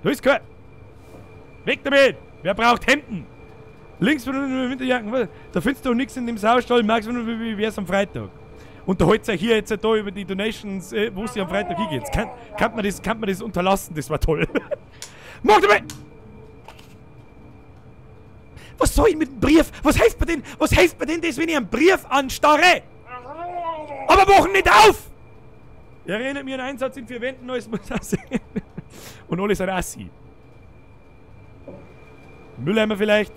Da ist kein. Weg damit! Wer braucht Hemden? Links von den Winterjacken. Da findest du doch nichts in dem Saustall. Magst du, wie wär's am Freitag? Unterhalt euch hier jetzt da über die Donations, wo sie am Freitag hingeht. Kann man das unterlassen? Das war toll. Mach damit! Was soll ich mit dem Brief? Was hilft mir denn? Was hilft mir denn das, wenn ich einen Brief anstarre? Aber machen nicht auf! Erinnert mich an Einsatz in 4 Wänden, alles muss aussehen. Und alles ein Assi. Mülleimer vielleicht?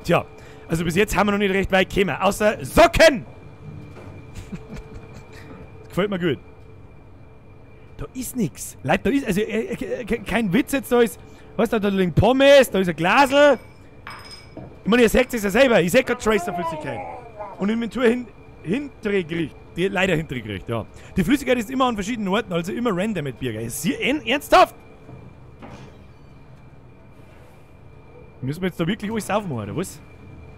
Tja, also bis jetzt haben wir noch nicht recht weit gekommen. Außer Socken! Das gefällt mir gut. Da ist nichts. Leute, da ist, also kein Witz jetzt, da ist, weißt du, da liegen Pommes, da ist ein Glasl. Ich meine, ihr seht es ja selber. Ich sehe gerade Tracer-Flüssigkeit. Und Inventur hinträglich. Die leider hintergekriegt, ja. Die Flüssigkeit ist immer an verschiedenen Orten, also immer random mit Birger. Ist sie ernsthaft? Müssen wir jetzt da wirklich alles aufmachen, oder was?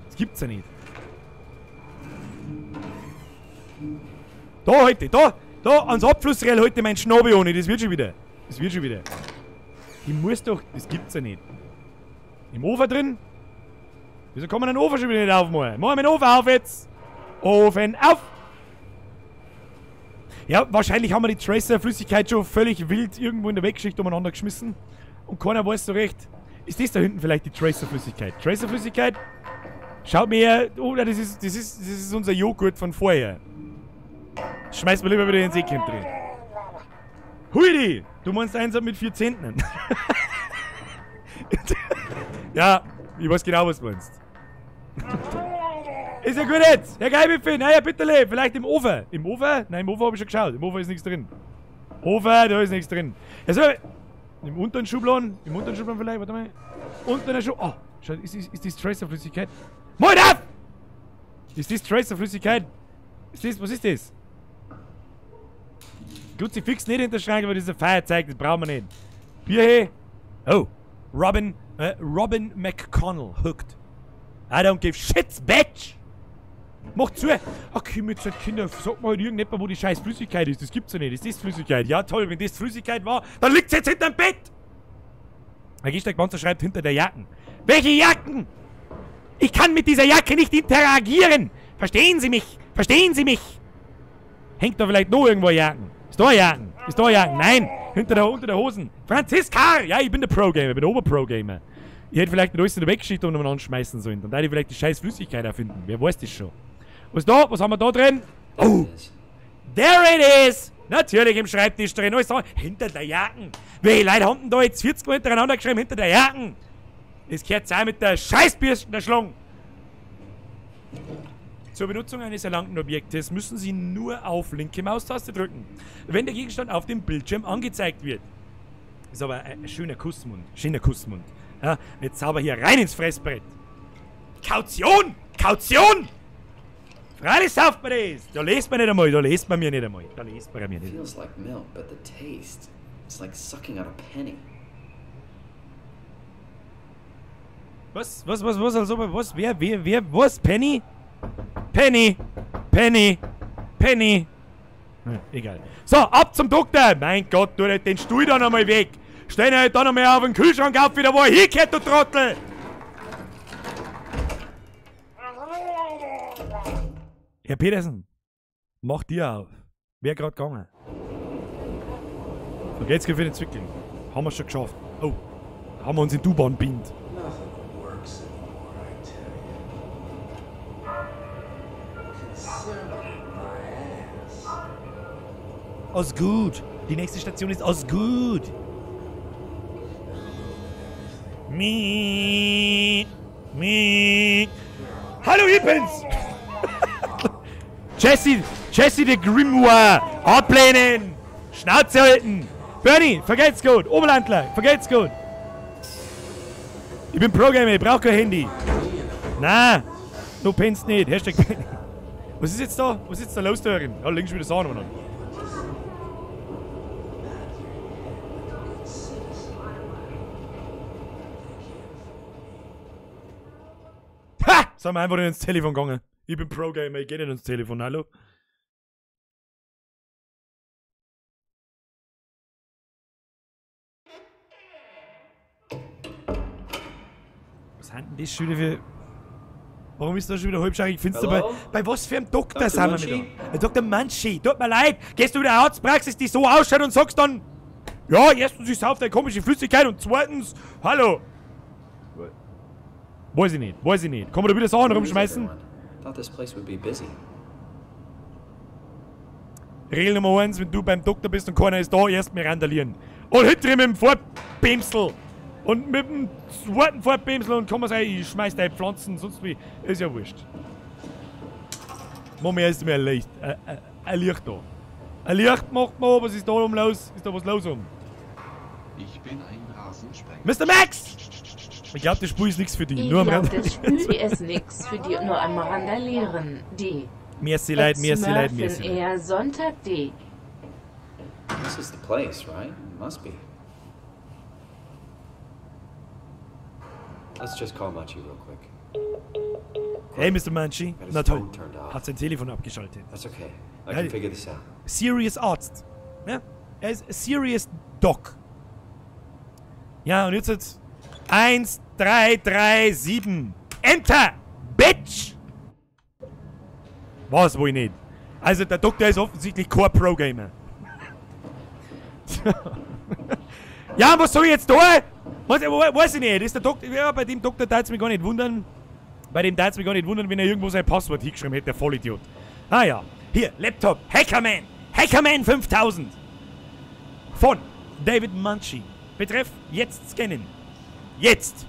Das gibt's ja nicht. Da heute, da ans Abflussrell heute mein Schnabel ohne, das wird schon wieder. Das wird schon wieder. Ich muss doch, das gibt's ja nicht. Im Ofen drin? Wieso kann man den Ofen schon wieder nicht aufmachen? Machen wir den Ofen auf jetzt! Ofen auf! Ja, wahrscheinlich haben wir die Tracer-Flüssigkeit schon völlig wild irgendwo in der Wegschicht umeinander geschmissen. Und keiner weiß so recht. Ist das da hinten vielleicht die Tracer-Flüssigkeit? Tracer-Flüssigkeit? Schaut mir her. Oh, das ist unser Joghurt von vorher. Schmeiß mir lieber wieder in den Seekind drin. Huidi! Du meinst eins mit 4 Zentnern. Ja, ich weiß genau, was du meinst. Ist ja gut jetzt! Herr Geibifin, naja, bitte, vielleicht im Ofen. Im Ofen? Nein, im Ofen habe ich schon geschaut. Im Ofen ist nichts drin. Ofen, da ist nichts drin. Also, im unteren Schubladen vielleicht, warte mal. Unter der Schublade. Oh, schau, ist das Tracer-Flüssigkeit? Moin auf! Ist das Tracer-Flüssigkeit? Ist das, was ist das? Kruzifix nicht hinter Schrank, aber das ist ein Feuerzeug, das brauchen wir nicht. Bier, hey. Oh, Robin McConnell, hooked. I don't give shits, bitch! Mach zu! Ach, komm jetzt, Kinder, sag mal halt irgendjemand, wo die scheiß Flüssigkeit ist. Das gibt's ja nicht. Ist das Flüssigkeit? Ja, toll, wenn das Flüssigkeit war, dann liegt's jetzt hinterm Bett! Herr Gehsteigmonster schreibt hinter der Jacken. Welche Jacken? Ich kann mit dieser Jacke nicht interagieren! Verstehen Sie mich? Verstehen Sie mich? Hängt da vielleicht noch irgendwo Jacken? Ist da Jacken? Ist da Jacken? Nein! Hinter der, unter der Hosen. Franziska! Ja, ich bin der Pro-Gamer, ich bin der Ober-Pro-Gamer. Ich hätte vielleicht nicht alles in der Weggeschichte umeinander schmeißen sollen. Dann hätte ich vielleicht die scheiß Flüssigkeit erfinden. Wer weiß das schon. Was da? Was haben wir da drin? Oh! There it is! Natürlich im Schreibtisch drin. Alles da. Hinter der Jacken. Welche Leute haben denn da jetzt 40 Mal hintereinander geschrieben? Hinter der Jacken. Das gehört auch mit der Scheißbürsten der Schlung. Zur Benutzung eines erlangten Objektes müssen Sie nur auf linke Maustaste drücken, wenn der Gegenstand auf dem Bildschirm angezeigt wird. Ist aber ein schöner Kussmund. Schöner Kussmund. Ja, jetzt sauber hier rein ins Fressbrett. Kaution! Kaution! Freilich sauft man das! Da lest man nicht einmal, da lest man mir nicht einmal. Da lest man mir nicht. Feels like milk, but the taste is like sucking on a penny. Was, also, was, wer, was, Penny? Penny! Penny! Penny! Egal. So, ab zum Doktor! Mein Gott, tu nicht den Stuhl da nochmal weg! Stell ihn halt da nochmal auf den Kühlschrank auf, wieder wo er hingehört, du Trottel! Herr Petersen, mach dir auf. Wär grad gegangen. So geht's für den Zwickel. Haben wir schon geschafft. Oh, da haben wir uns in die U-Bahn bind. Osgood. Die nächste Station ist Osgood. Mi. Mi. Hallo Ippens! Jesse the Grimoire. Ablehnen. Schnauze halten. Bernie, vergelt's gut. Oberlandler, vergelt's gut. Ich bin Pro-Gamer, ich brauch kein Handy. Na, du pennst nicht. Hashtag Was ist jetzt da? Was ist jetzt da los da drin? Ja, links wieder Sachen umeinander. Ha! Sind wir einfach nicht ins Telefon gegangen. Ich bin Pro-Gamer, ich geh nicht ins Telefon, hallo? Was sind denn das schon wieder für... Warum ist das schon wieder halbscharrig finster? Bei was für einem Doktor sind wir da? Dr. Munchie, tut mir leid. Gehst du wieder in eine Arztpraxis, die so ausschaut und sagst dann... Ja, erstens, ich sauf deine komische Flüssigkeit und zweitens... Hallo! Weiß ich nicht, weiß ich nicht. Kann man da wieder Sachen rumschmeißen? Regel Nummer 1, wenn du beim Doktor bist und keiner ist da, erst mal randalieren. Und hinter ihm mit dem Vorbämsel! Und mit dem zweiten Vorbämsel und kann man sagen, ich schmeiß deine Pflanzen, sonst wie. Ist ja wurscht. Mach mir erst mal ein Licht. Ein Licht da. Ein Licht macht man, was ist da um los? Ist da was los um? Ich bin ein Rasensprenger. Mr. Max! Ich glaube, das Spiel ist nichts für dich. Nur am Randalieren. Das Spiel ist nichts für dich, nur am Randalieren. Die. Merci leid, merci leid, merci leid. Eher Sonntag D. This is the place, right? It must be. Let's just call Munchie real quick. Hey, Mr. Munchie. Na toll. Hat sein Telefon abgeschaltet. That's okay. I can figure this out. Serious Arzt. Ja? Er ist Serious Doc. Ja, und jetzt hat 1, 3, 3, 7. Enter! Bitch! Was wohl nicht. Also, der Doktor ist offensichtlich kein Pro-Gamer. Ja, was soll ich jetzt da? Was, weiß ich nicht. Ist der Doktor, ja, bei dem Doktor darf es mich gar nicht wundern. Bei dem darf es mich gar nicht wundern, wenn er irgendwo sein Passwort hingeschrieben hätte, der Vollidiot. Ah ja. Hier, Laptop. Hackerman. Hackerman 5000. Von David Munchie. Betreff, jetzt scannen. Jetzt.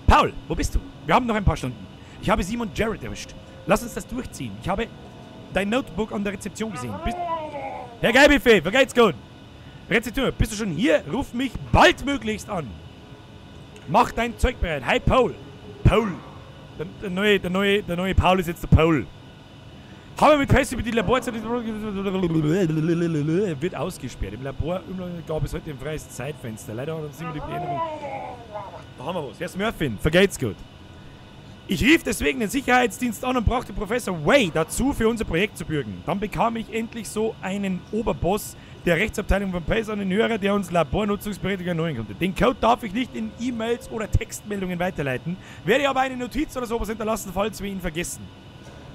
Paul, wo bist du? Wir haben noch ein paar Stunden. Ich habe Simon Jarrett erwischt. Lass uns das durchziehen. Ich habe dein Notebook an der Rezeption gesehen. Bist Herr Geilbuffet, wo geht's gut? Rezeption, bist du schon hier? Ruf mich baldmöglichst an. Mach dein Zeug bereit. Hi, Paul. Paul. Der neue Paul ist jetzt der Paul. Habe mit Pässe über die Laborzeit wird ausgesperrt. Im Labor gab es heute ein freies Zeitfenster. Leider hat uns immer die Änderung. Da haben wir was. Herr Smurfin, vergeht's gut. Ich rief deswegen den Sicherheitsdienst an und brachte Professor Way dazu, für unser Projekt zu bürgen. Dann bekam ich endlich so einen Oberboss der Rechtsabteilung von Pace an den Hörer, der uns Labornutzungsberechtigung erneuern konnte. Den Code darf ich nicht in E-Mails oder Textmeldungen weiterleiten, werde aber eine Notiz oder sowas hinterlassen, falls wir ihn vergessen.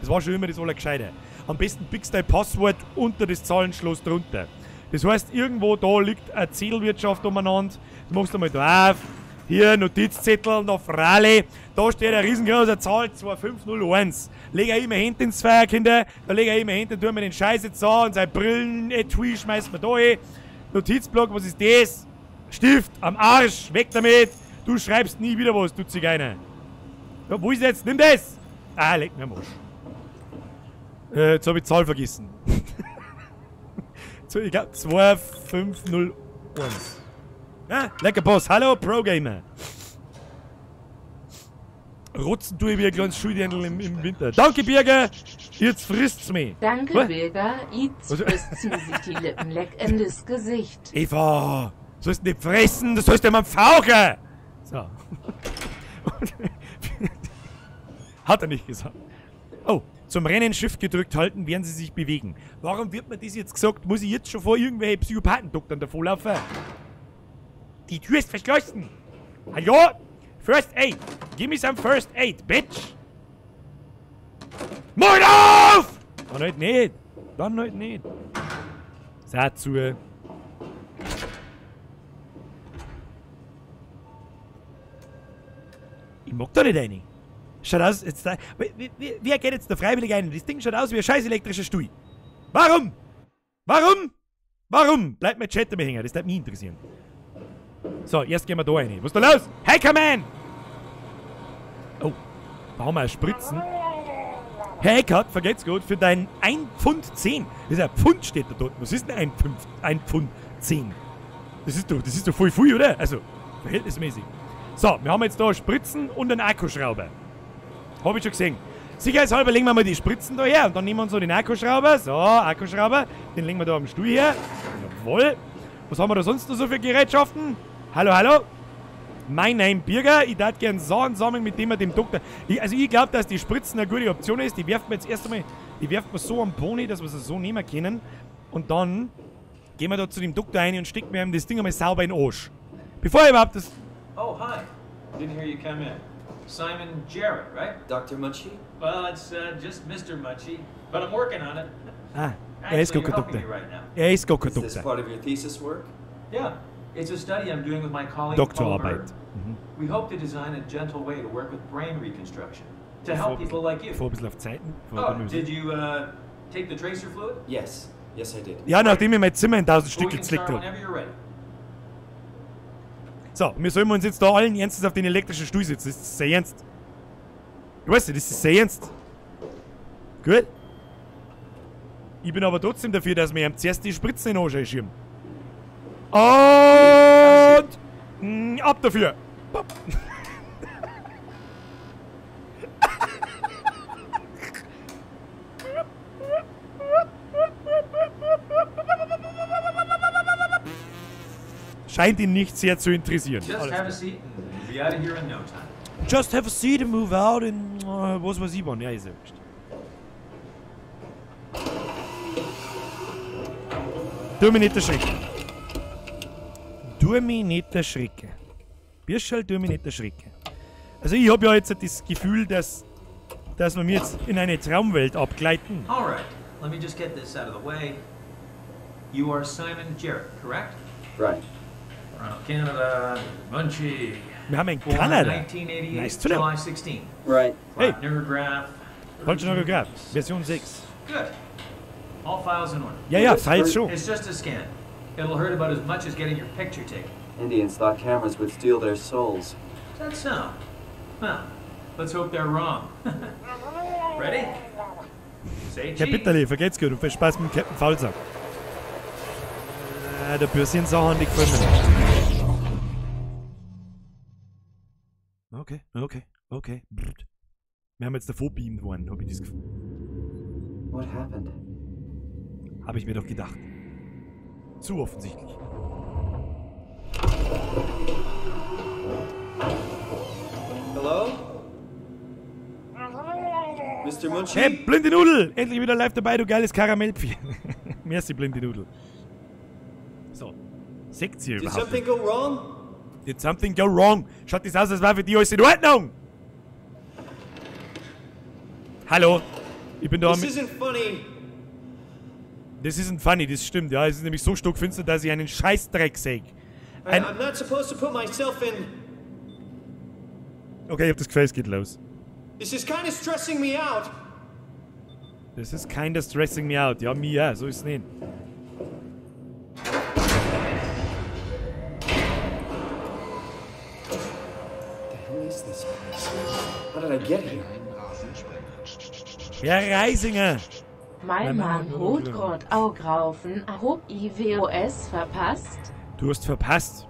Das war schon immer das Allergescheite. Am besten pickst dein Passwort unter das Zahlenschloss drunter. Das heißt, irgendwo da liegt eine Zettelwirtschaft umeinander. Das machst du mal da auf. Hier, Notizzettel, noch Frale. Da steht eine riesengroße Zahl 2501. Leg er immer hinten ins Feuer, Kinder. Da leg er immer hinten, tun wir den Scheiß jetzt an und seine Brillen, Etui schmeißt man da hin. Notizblock, was ist das? Stift, am Arsch, weg damit. Du schreibst nie wieder was, du Zigeuner. Ja, wo ist jetzt? Nimm das! Ah, leck mir am Arsch. Jetzt hab ich die Zahl vergessen. So, ich glaub, 2501. Ja, lecker Boss. Hallo, Pro-Gamer. Rotzen tue ich wie ein kleines Schuldirndl im Winter. Danke, Birger. Jetzt frisst's mich. Danke, was? Birger. Jetzt frisst's mir sich die Lippen leckendes Gesicht. Eva, sollst nicht fressen, das sollst du mal fauchen. So. Hat er nicht gesagt. Oh, zum Rennen Shift gedrückt halten, werden sie sich bewegen. Warum wird mir das jetzt gesagt? Muss ich jetzt schon vor irgendwelche Psychopathendoktern davonlaufen? Die Tür ist verschlossen. Hallo? First Aid. Give me some First Aid, bitch. Mund auf! Dann halt nicht. Dann halt nicht. Sei zu. Ich mag da nicht rein. Schaut aus, jetzt da, wer geht jetzt da freiwillig rein? Das Ding schaut aus wie ein scheiß elektrischer Stuhl. Warum? Warum? Warum? Bleibt mein Chat dabei hängen, das würde mich interessieren. So, erst gehen wir da rein. Was ist da los? Hackerman! Oh, da haben wir Spritzen. Hackert, vergeht's gut, für dein 1,10 Pfund. Das ist ein Pfund, steht da dort. Was ist denn 1,10 Pfund? Das ist doch voll viel, oder? Also, verhältnismäßig. So, wir haben jetzt da Spritzen und einen Akkuschrauber. Hab ich schon gesehen. Sicherheitshalber legen wir mal die Spritzen da her und dann nehmen wir uns so den Akkuschrauber. So, Akkuschrauber. Den legen wir da am Stuhl her. Jawohl. Was haben wir da sonst noch so für Gerätschaften? Hallo, hallo. Mein Name Birger. Ich darf gern Sachen sammeln, mit dem wir dem Doktor... Ich glaube, dass die Spritzen eine gute Option ist. Die werfen wir jetzt erst einmal... Die werfen wir so am Pony, dass wir sie so nehmen können. Und dann gehen wir da zu dem Doktor rein und stecken wir ihm das Ding einmal sauber in den Arsch. Bevor er überhaupt das... Oh, hi. Didn't hear you come in. Simon Jarrett, right? Dr. Munchie? Well, it's just Mr. Munchie, but I'm working on it. Ah, er ist gar kein Doktor. Er ist gar kein Doktor. Is this part of your thesis work? Yeah, it's a study I'm doing with my colleague Doktorarbeit. Paul. We hope to design a gentle way to work with brain reconstruction to help people like you. Vor ein bisschen auf Zeiten. Oh, did you take the tracer fluid? Yes, yes I did. Ja, nachdem ich mein Zimmer in 1000 Stücke gezlickt habe. So, wir sollen uns jetzt da allen Ernstes auf den elektrischen Stuhl setzen. Das ist sehr ernst. Ich weiß nicht, das ist sehr ernst. Gut. Ich bin aber trotzdem dafür, dass wir ihm zuerst die Spritzen in den Arsch schieben. Und ab dafür. Pop. Scheint ihn nicht sehr zu interessieren. Just Alles have klar. a seat and you'll be out of here in no time. Just have a seat and move out in was weiß ich wann. Ja, ist ja wurscht. Tu mich nicht erschrecken. Tu mich nicht erschrecken. Birscherl, tu mich nicht erschrecken. Also ich hab ja jetzt das Gefühl, dass wir mir jetzt in eine Traumwelt abgleiten. All right, let me just get this out of the way. You are Simon Jarrett, correct? Right. Toronto, Canada, Munchie. Wir haben in Born Kanada. 1988, Nice to know. July 16. Right. Hey. Neurograph. Falsche Neurograph, Version 6. Good. All files in order. Ja, ja, Files schon. It's just a scan. It'll hurt about as much as getting your picture taken. Indians thought cameras would steal their souls. Is that so? Well, let's hope they're wrong. Ready? Say Herr cheese. Bitterli, vergeht's gut und viel Spaß mit dem Captain Faulsack. Da passieren Sachen, die gefallen mir nicht. Okay, okay, okay. Brrt. Wir haben jetzt davor beamt worden, hab ich das Gefühl. What happened? Hab ich mir doch gedacht. Zu offensichtlich. Hello? Mr. Munchie? Hey, blinde Nudel! Endlich wieder live dabei, du geiles Karamellpferd. Merci, blinde Nudel. So. Seht ihr Did überhaupt? something go wrong? Did something go wrong? Schaut das aus, als wäre für die alles in Ordnung! Hallo? Ich bin da This mit... isn't funny. Das isn't funny, das stimmt, ja. Es ist nämlich so stockfinster, dass ich einen Scheißdreck sehe. Ein I'm not supposed to put myself in. Okay, ich hab das Gefühl, es geht los. This is kind of stressing me out. Das ist kinda stressing me out. Ja, mir auch, so ist es nicht. The hell is this place? How did I get here? Herr Reisinger! Mein Mann holt grad Augraufen, hob IWOS verpasst. Du hast verpasst,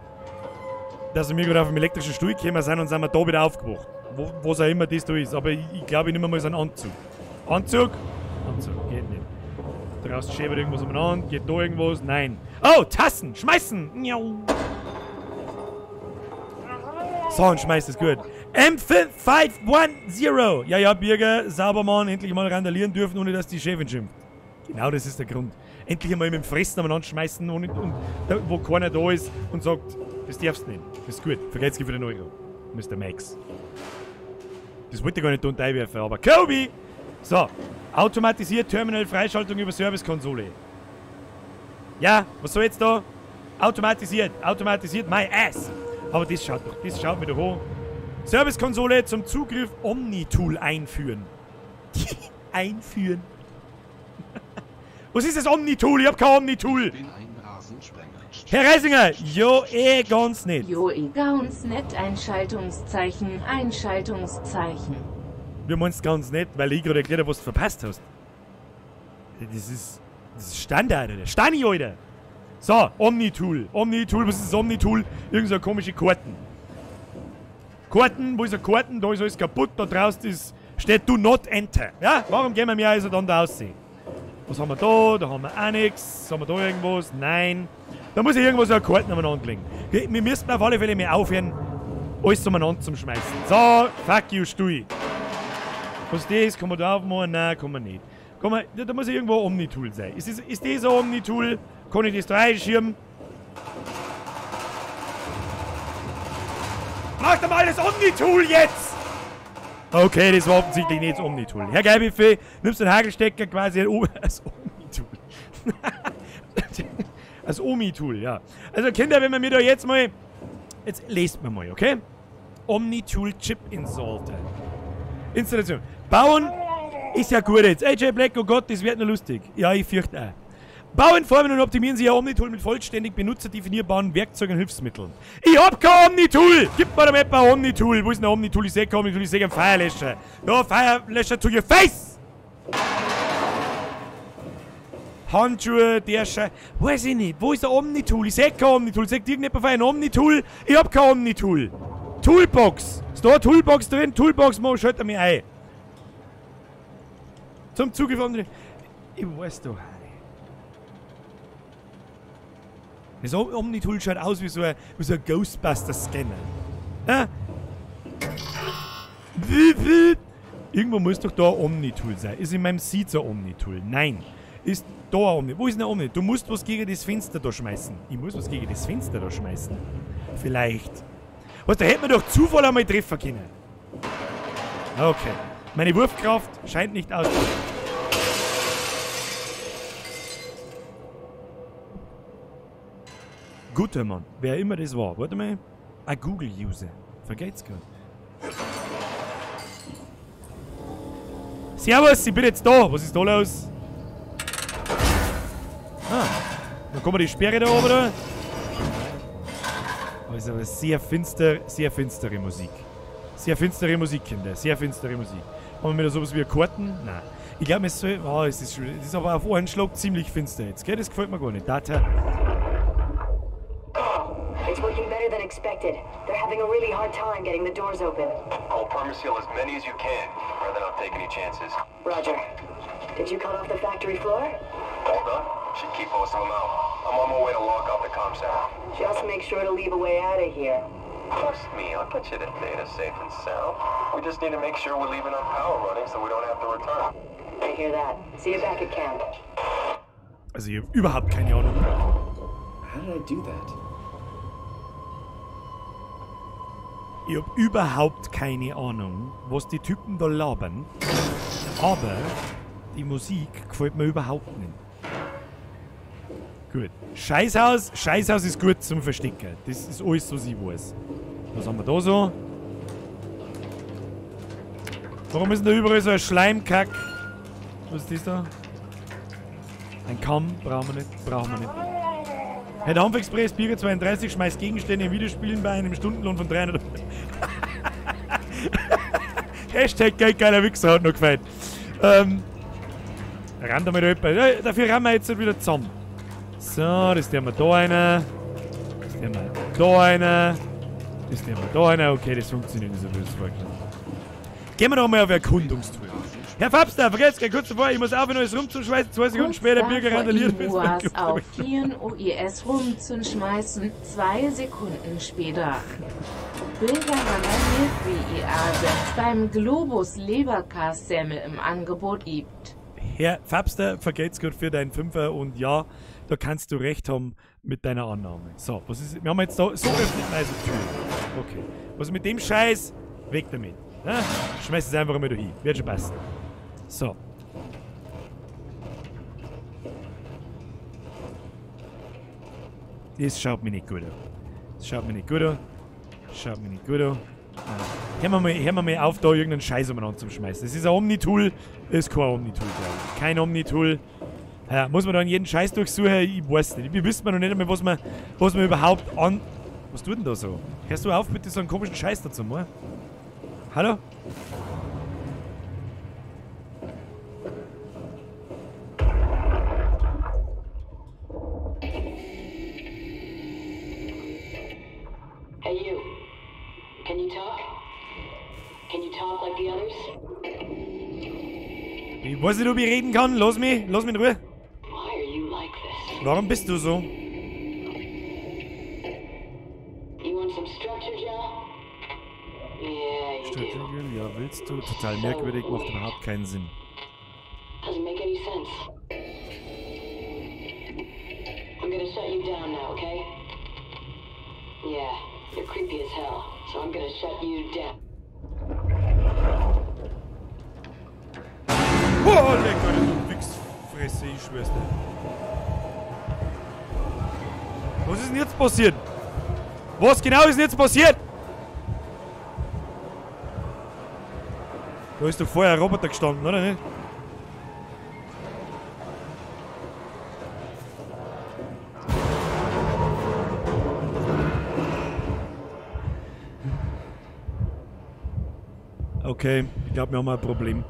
dass wir gerade auf dem elektrischen Stuhl gekommen sind und sind wir da wieder aufgewacht. Wo, was auch immer das da ist. Aber ich glaube, ich nehme mal so einen Anzug. Anzug? Anzug, geht nicht. Draußen schäbert irgendwas umeinander, geht da irgendwas? Nein. Oh, Tassen! Schmeißen! Miau. So, und schmeißt es gut. M510! Ja, ja, Birger, sauber Mann, endlich mal randalieren dürfen, ohne dass die Chefin schimpft. Genau das ist der Grund. Endlich einmal mit dem Fressen umeinander schmeißen, ohne, und, da, wo keiner da ist und sagt, das darfst du nicht. Das ist gut. Vergeht's dir für den Euro. Mr. Max. Das wollte ich gar nicht unter einwerfen, aber Kobe! So, automatisiert Terminal Freischaltung über Servicekonsole. Ja, was soll jetzt da? Automatisiert, automatisiert my ass. Aber das schaut doch, das schaut mir doch an. Servicekonsole zum Zugriff Omnitool einführen. Einführen. Was ist das Omnitool? Ich hab kein Omnitool. Ich bin ein Rasensprenger. Herr Reisinger, jo eh ganz nicht. Jo eh ganz nett, Einschaltungszeichen, Einschaltungszeichen. Wir meinen's ganz nett, weil ich gerade erklärt habe, was du verpasst hast. Das ist Standard, Alter. Stani, Alter. So, Omnitool. Omnitool, was ist das Omnitool? Irgend so eine komische Karten. Karten, wo ist eine Karten? Da ist alles kaputt, da draußen ist, steht do not enter. Ja, warum gehen wir mir also dann da aussehen? Was haben wir da? Da haben wir auch nichts. Haben wir da irgendwas? Nein. Da muss ich irgendwo so eine Karten umeinander legen. Wir müssten auf alle Fälle mehr aufhören, alles umeinander zum Schmeißen. So, fuck you, Stui. Was das? Kann man da aufmachen? Nein, kann man nicht. Kann man, da muss ja irgendwo ein Omnitool sein. Ist das ein Omnitool? Kann ich das da einschirmen? Mach doch mal das Omnitool jetzt! Okay, das war offensichtlich nicht das Omnitool. Herr Geilbuffet, nimmst den Hagelstecker quasi als Omnitool. Als Omnitool, ja. Also Kinder, wenn wir mir da jetzt mal... Jetzt lest mir mal, okay? Omnitool Chip Inserter. Installation. Bauen ist ja gut jetzt. AJ Black, oh Gott, das wird noch lustig. Ja, ich fürchte auch. Bauen, formen und optimieren Sie Ihr Omnitool mit vollständig benutzerdefinierbaren Werkzeugen und Hilfsmitteln. Ich hab kein Omnitool! Gib mir doch mal ein Omnitool! Wo ist denn ein Omnitool? Ich seh kein Omnitool, ich seh einen Feuerlöscher. Da, Feuerlöscher to your face! Handschuhe, der Scheiß. Weiß ich nicht. Wo ist der Omnitool? Ich seh kein Omnitool. Sagt irgendjemand von ein Omnitool? Ich hab kein Omnitool. Toolbox. Ist da eine Toolbox drin? Toolbox, mo, schalt er mich ein. Zum Zugriff Omnitool. Ich weiß doch. Das Omnitool schaut aus wie so ein Ghostbuster-Scanner. Ja? Irgendwo muss doch da ein Omnitool sein. Ist in meinem Seat ein Omnitool? Nein. Ist da ein Omnitool? Wo ist denn ein Omnitool? Du musst was gegen das Fenster da schmeißen. Ich muss was gegen das Fenster da schmeißen. Vielleicht. Was, da hätte man doch Zufall einmal treffen können. Okay. Meine Wurfkraft scheint nicht aus. Guter Mann. Wer immer das war. Warte mal. Ein Google-User. Vergeht's grad. Servus, ich bin jetzt da. Was ist da los? Ah, dann kommen wir die Sperre da oben da. Aber ist aber sehr finster, sehr finstere Musik. Sehr finstere Musik, Kinder. Sehr finstere Musik. Haben wir da sowas wie Karten? Nein. Ich glaube, es soll. Oh, es ist, es ist aber auf einen Schlag ziemlich finster jetzt, gell? Das gefällt mir gar nicht. Data. It's working better than expected. They're having a really hard time getting the doors open. I'll permaseal as many as you can. Rather not take any chances. Roger. Did you cut off the factory floor? All done. Should keep most of them out. I'm on my way to lock off the comm center. Just make sure to leave a way out of here. Trust me, I'll get you the data safe and sound. We just need to make sure we're leaving our power running so we don't have to return. I hear that. See you back at camp. Also ich habe überhaupt keine Ahnung. How did I do that? Ich habe überhaupt keine Ahnung, was die Typen da labern. Aber die Musik gefällt mir überhaupt nicht. Gut. Scheißhaus. Scheißhaus ist gut zum Verstecken. Das ist alles, was ich weiß. Was haben wir da so? Warum ist denn da überall so ein Schleimkack? Was ist das da? Ein Kamm. Brauchen wir nicht. Brauchen wir nicht. Herr Dampf Express, Birger 32, schmeißt Gegenstände in Videospielen bei einem Stundenlohn von 300. Hashtag geldgeiler Wichser hat noch gefällt. Rann da mal da. Ja, dafür rammen wir jetzt wieder zusammen. So, das tun wir da einer. Das tun wir da einer. Das tun wir da einer. Okay, das funktioniert nicht so, wie es vorgestellt. Gehen wir noch mal auf Erkundungstour. Herr Fabster, vergesst gleich kurz davor, ich muss aufhören, alles rumzuschmeißen. 2 Sekunden später, Birger randaliert. Auf OIS rumzuschmeißen, 2 Sekunden später. Birger randaliert, wie IA beim Globus Leberkassemmel im Angebot gibt. Herr Fabster, vergelt's gut für deinen Fünfer und ja, da kannst du recht haben mit deiner Annahme. So, was ist, wir haben jetzt da, so öffnet man also Tür. Okay. Was mit dem Scheiß? Weg damit. Na? Schmeiß es einfach mal da hin. Wird schon passen. So. Das schaut mir nicht gut an. Das schaut mir nicht gut an. Das schaut mir nicht gut an. Hören wir mal auf, da irgendeinen Scheiß umeinander zu schmeißen. Das ist ein Omnitool. Das ist kein Omnitool, glaube ich. Kein Omnitool. Ja, muss man da jeden Scheiß durchsuchen? Ich weiß nicht. Wir wissen noch nicht einmal, was man überhaupt an... Was tut denn da so? Hörst du auf, bitte so einen komischen Scheiß dazu machen? Hallo? Hey you. Can you talk? Can you talk like the others? Ich weiß nicht, ob ich reden kann. Lass mich in Ruhe. Why are you like this? Warum bist du so? You want some structure gel? Yeah, you do. Ja, willst du? Total merkwürdig, macht überhaupt keinen Sinn. Doesn't make any sense. I'm gonna shut you down now, okay? Yeah, you're creepy as hell, so I'm gonna shut you down. Oh, lecker, du Wichsfresse, ich schwör's dir. Was ist denn jetzt passiert? Was genau ist denn jetzt passiert? Da ist doch vorher ein Roboter gestanden, oder nicht? Okay, ich glaube, wir haben ein Problem.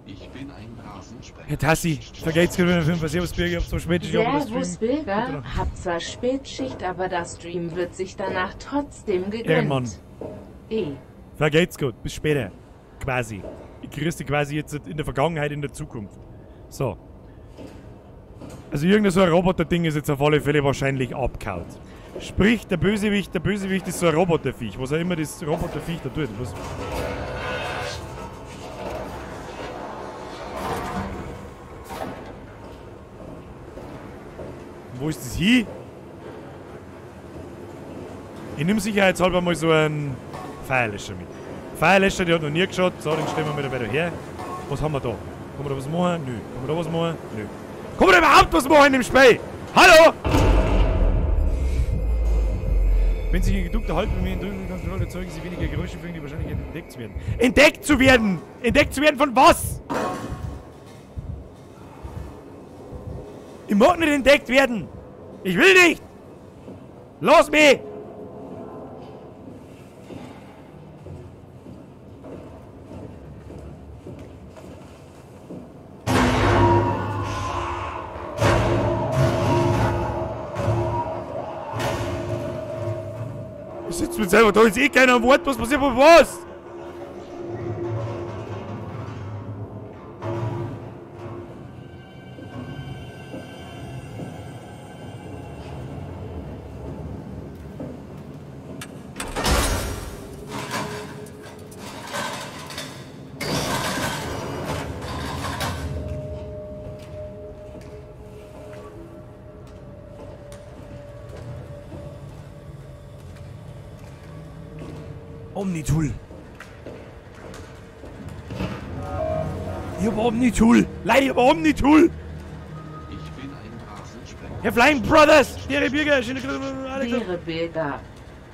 Ich bin ein Rasensprenger. Herr Tassi, vergelt's gerade wieder 5. Servus Birger, hab zwar Spätschicht, aber das Servus Stream. Birger, hab zwar Spätschicht, aber das Stream wird sich danach trotzdem gegönnt. Ehrenmann. E. Vergeht's gut. Bis später. Quasi. Ich grüße dich quasi jetzt in der Vergangenheit, in der Zukunft. So. Also irgendein so ein Roboter-Ding ist jetzt auf alle Fälle wahrscheinlich abgehauen. Sprich, der Bösewicht ist so ein Roboterviech. Was auch immer das Roboterviech da tut. Was? Wo ist das hin? Ich nehme sicherheitshalber mal so einen Feuerlöscher mit. Feuerlöscher, der hat noch nie geschaut. So, den stellen wir mal wieder her. Was haben wir da? Kann man da was machen? Nö. Kann man da was machen? Nö. Kann man da überhaupt was machen in dem Spiel? Hallo! Wenn sich ein geduckter Halt bei mir in der Kontrolle erzeugen sie weniger Geräusche, fügen die Wahrscheinlichkeit, entdeckt zu werden. Entdeckt zu werden! Entdeckt zu werden von was? Ich mag nicht entdeckt werden! Ich will nicht! Lass mich! Ich sitze mit selber da, ist eh keiner am Wort, was passiert, was? Omnitool. Ich hab Omnitool. Leute, ich hab Omnitool. Ich bin ein Rasensprenger. Herr Flying Brothers. Dere Birger. Schöne Grüße, Alex. Dere Birger.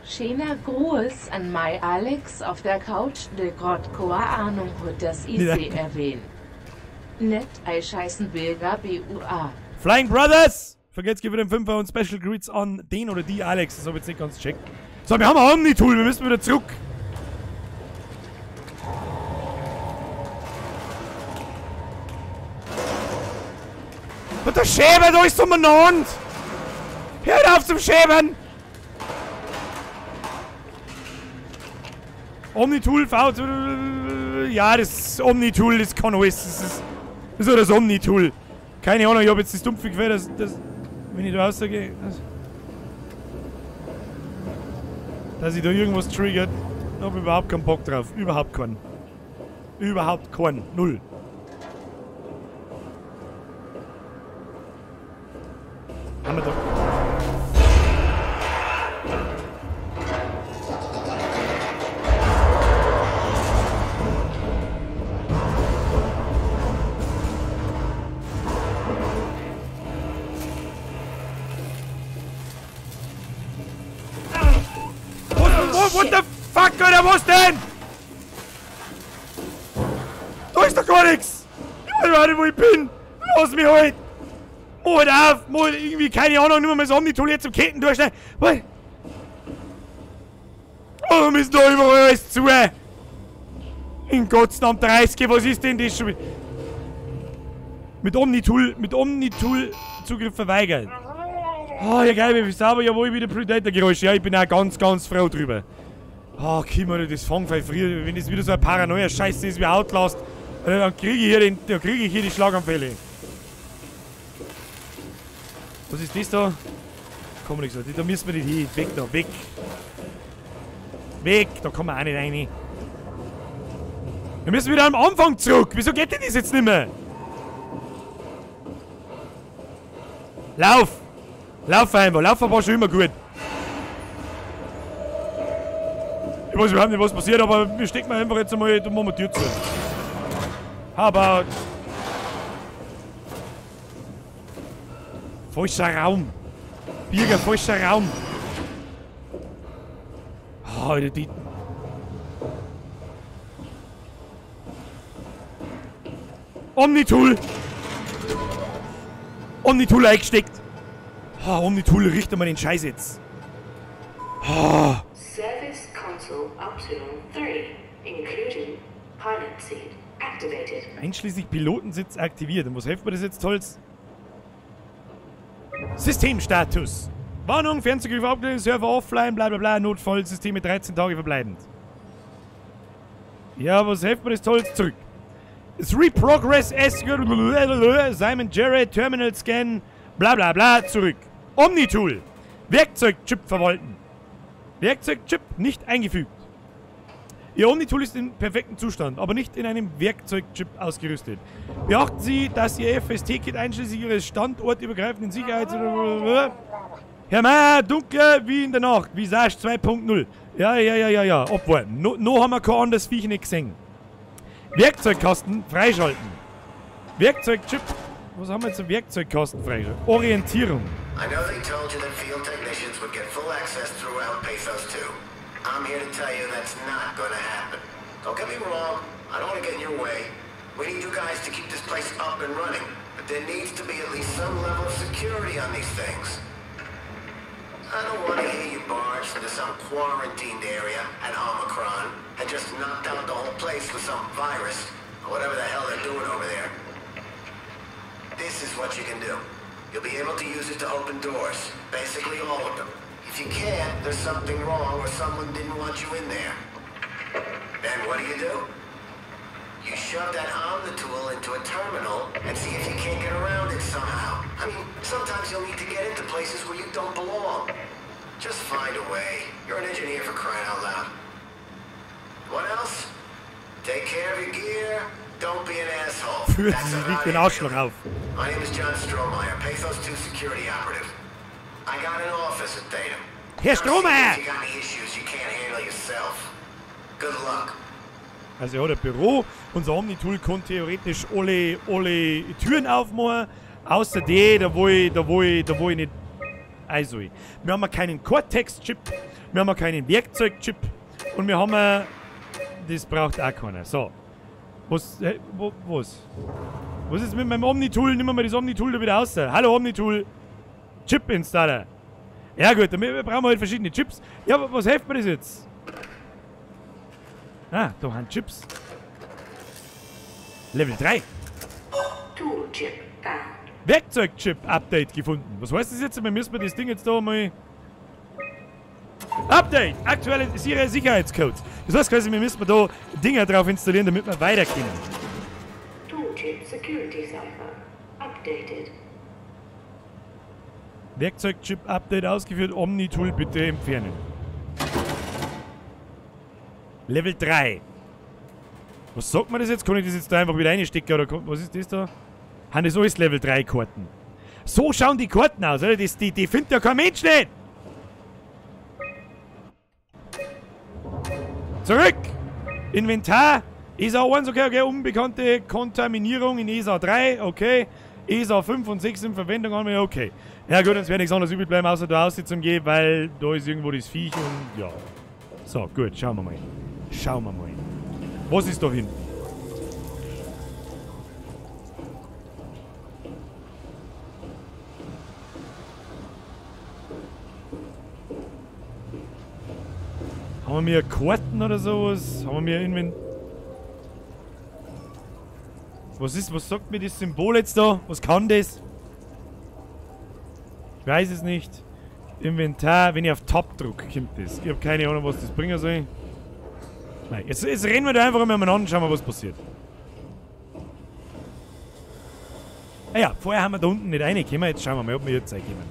Schöner Gruß an Mai Alex auf der Couch. De Gott koa Ahnung wird das IC erwähnen. Nett ei scheißen Birger BUA. Flying Brothers. Vergesst gib den 5er und Special Greets an den oder die Alex. Das hab ich jetzt nicht ganz gecheckt. So, wir haben ein Omnitool. Wir müssen wieder zurück. Und der Schäber, da ist umeinander! Hört auf zum Schäbern! Omnitool V. Ja, das Omnitool, das kann alles. Das ist ja das Omnitool. Keine Ahnung, ich hab jetzt das dumpfe Gefühl, dass wenn ich da rausgehe, dass ich da irgendwas triggert. Da hab ich überhaupt keinen Bock drauf. Überhaupt keinen. Überhaupt keinen. Null. Haben wir da. What the fuck, Alter, was denn? Da ist doch gar nichts! Ich weiß überhaupt nicht, wo ich bin! Lass mich halt! Mach halt auf! Mach halt irgendwie, keine Ahnung, nimm mal das Omnitool jetzt zum Ketten durchschneiden! Was? Warum ist da überall alles zu? In Gottes Namen 30, was ist denn das schon? Mit Omnitool Zugriff verweigert. Oh, ja geil, wie sauber, jawohl, wieder Predator-Geräusche. Ja, ich bin auch ganz, ganz froh drüber. Oh, Kimmer, das Fangfall früher, wenn das wieder so ein Paranoia-Scheiße ist wie Outlast, dann kriege ich hier kriege ich hier die Schlaganfälle. Was ist das da? Komm nichts, da müssen wir nicht hin. Weg da, weg. Weg, da kommen wir auch nicht rein. Wir müssen wieder am Anfang zurück. Wieso geht denn das jetzt nicht mehr? Lauf! Lauf einfach, Laufen war schon immer gut. Ich weiß überhaupt nicht, was passiert, aber wir stecken einfach jetzt einmal, da machen wir die Tür zu. How about... Falscher Raum. Birger, falscher Raum. Oh, Alter, die... Omnitool! Omnitool eingesteckt! Oh, Omnitool, richte mal den Scheiß jetzt. Oh. Service Console Optional 3, including Pilot Seat, activated. Einschließlich Pilotensitz aktiviert. Und was hilft mir das jetzt, Tolls? Systemstatus. Warnung, Fernzugriff abgelehnt, Server offline, bla bla bla, Notfallsysteme 13 Tage verbleibend. Ja, was hilft mir das Tolles zurück? 3 Progress S Simon Jarrett Terminal Scan bla bla bla zurück. Omnitool. Werkzeugchip verwalten. Werkzeugchip nicht eingefügt. Ihr Omnitool ist in perfektem Zustand, aber nicht in einem Werkzeugchip ausgerüstet. Beachten Sie, dass Ihr FST-Kit einschließlich Ihres standortübergreifenden Sicherheits... Herr Meier, dunkler wie in der Nacht, Visage 2.0. Ja, ja, ja, ja, ja, abwarten. No haben wir kein anderes Viech nicht gesehen. Werkzeugkasten freischalten. Werkzeugchip. Was haben wir jetzt zum Werkzeugkasten freischalten? Orientierung. I know they told you that field technicians would get full access throughout Pathos 2. I'm here to tell you that's not gonna happen. Don't get me wrong, I don't want to get in your way. We need you guys to keep this place up and running, but there needs to be at least some level of security on these things. I don't want to hear you barged into some quarantined area at Omicron and just knocked out the whole place with some virus or whatever the hell they're doing over there. This is what you can do. You'll be able to use it to open doors, basically all of them. If you can't, there's something wrong or someone didn't want you in there. Then what do? You shove that Omnitool into a terminal and see if you can't get around it somehow. I mean, sometimes you'll need to get into places where you don't belong. Just find a way. You're an engineer for crying out loud. What else? Take care of your gear. Don't be an asshole. Führt sie sich den Arschloch auf. My name is John Strohmeyer, Pathos 2 security operative. I got an office at Theta. Herr Strohmeyer! If you got any issues you can't handle yourself. Good luck. Also er hat ein Büro, unser Omnitool kann theoretisch alle Türen aufmachen, außer die, da wo ich nicht also. Wir haben keinen Cortex-Chip, wir haben keinen Werkzeug-Chip und wir haben das braucht auch keiner. So. Was? Was ist mit meinem Omnitool? Nimm mal das Omnitool da wieder raus. Hallo Omnitool! Chip-Installer. Ja gut, damit brauchen wir halt verschiedene Chips. Ja, aber was hilft mir das jetzt? Ah, da haben Chips. Level 3. Toolchip found. Werkzeugchip-Update gefunden. Was heißt das jetzt? Wir müssen das Ding jetzt da mal... Update! Aktualisiere Sicherheitscodes. Das heißt quasi, wir müssen da Dinger drauf installieren, damit wir weiterkommen. Toolchip Security Cipher updated. Werkzeugchip-Update ausgeführt. Omnitool bitte entfernen. Level 3. Was sagt man das jetzt? Kann ich das jetzt da einfach wieder reinstecken? Oder was ist das da? Haben das alles Level 3 Karten? So schauen die Karten aus, oder? Die findet ja kein Mensch nicht! Zurück! Inventar! ESA 1, okay, okay, unbekannte Kontaminierung in ESA 3, okay. ESA 5 und 6 in Verwendung haben wir, okay. Ja gut, uns wird nichts anderes übrig bleiben, außer da aussieht zum Gehen, weil da ist irgendwo das Viech und ja. So, gut, schauen wir mal. Schauen wir mal. Was ist da hinten? Haben wir Karten oder sowas? Haben wir Invent... Was ist, was sagt mir das Symbol jetzt da? Was kann das? Ich weiß es nicht. Inventar, wenn ich auf Tab drücke, kommt das. Ich habe keine Ahnung, was das bringen soll. Nein, jetzt rennen wir da einfach mal an und schauen wir, was passiert. Ah ja, vorher haben wir da unten nicht reingekommen. Jetzt schauen wir mal, ob wir jetzt reinkommen.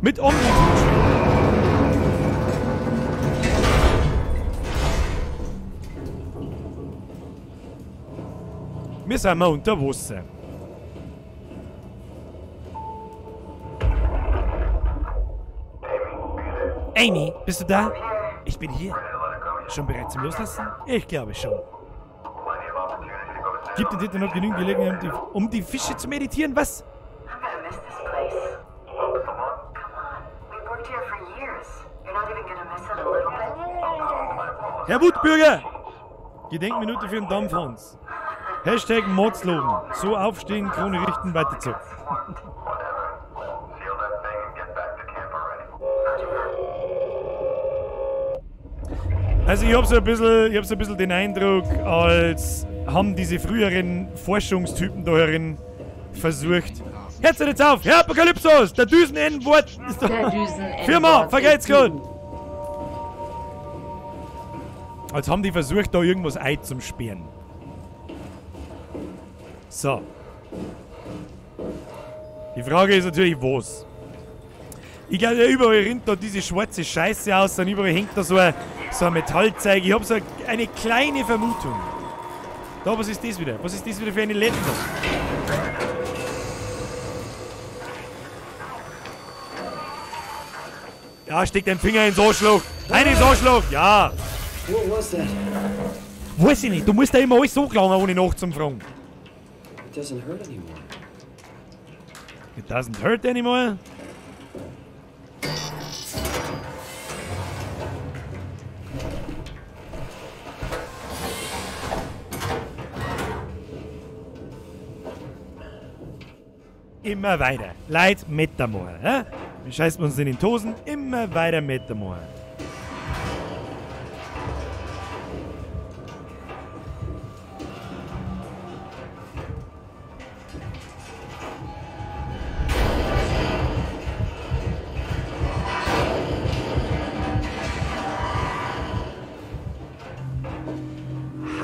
Mit Omnitool. Wir sind mal unter Wasser. Amy, bist du da? Ich bin hier. Schon bereit zum Loslassen? Ich glaube schon. Gibt es dir noch genügend Gelegenheit, um die Fische zu meditieren? Was? Herr Wutbürger! Gedenkminute für den Dampfhans. Hashtag Mordslogan. So aufstehen, Krone richten, weiterzocken. Also ich habe so ein bisschen den Eindruck, als haben diese früheren Forschungstypen da herin versucht. Hört jetzt auf! Herr Apokalypsos! Der Düsen-N-Wort ist da. Der Düsen-N-Wort. Firma, vergeht's gut! Als haben die versucht, da irgendwas einzusperren. So. Die Frage ist natürlich, was? Ich glaube, überall rinnt da diese schwarze Scheiße aus und überall hängt da so ein Metallzeug. Ich habe so eine kleine Vermutung. Da, was ist das wieder? Was ist das wieder für eine Letter? Ja, steck deinen Finger ins Arschloch! Rein ins Arschloch! Ja! What was that? Weiß ich nicht, du musst da immer alles so gelangen, ohne nachzufragen. It doesn't hurt anymore. It doesn't hurt anymore? Immer weiter. Leid Metamor. Hä? Wir scheißen uns in den Tosen. Immer weiter Metamor.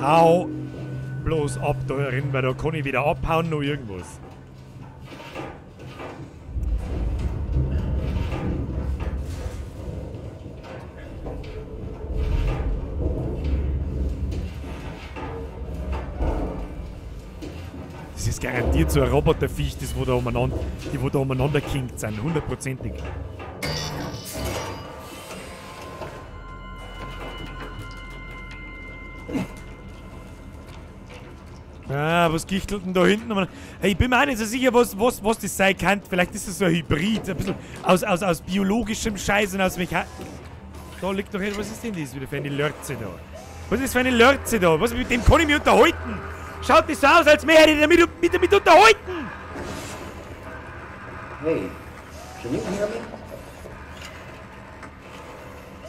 Hau bloß ab da drin, weil da kann ich wieder abhauen noch irgendwas. Das ist garantiert so ein Roboterviech, das wo da umeinander, die wo da umeinander kinkt sind, hundertprozentig. Ah, was gichtelt denn da hinten? Hey, ich bin mir auch nicht so sicher, was das sein kann. Vielleicht ist das so ein Hybrid, ein bisschen aus biologischem Scheiß und aus Mecha... Da liegt doch etwas. Was ist denn das wieder für eine Lörze da? Was ist für eine Lörze da? Was, mit dem kann ich mich unterhalten? Schaut das so aus, als wäre ich damit unterhalten! Hey, can you hear me?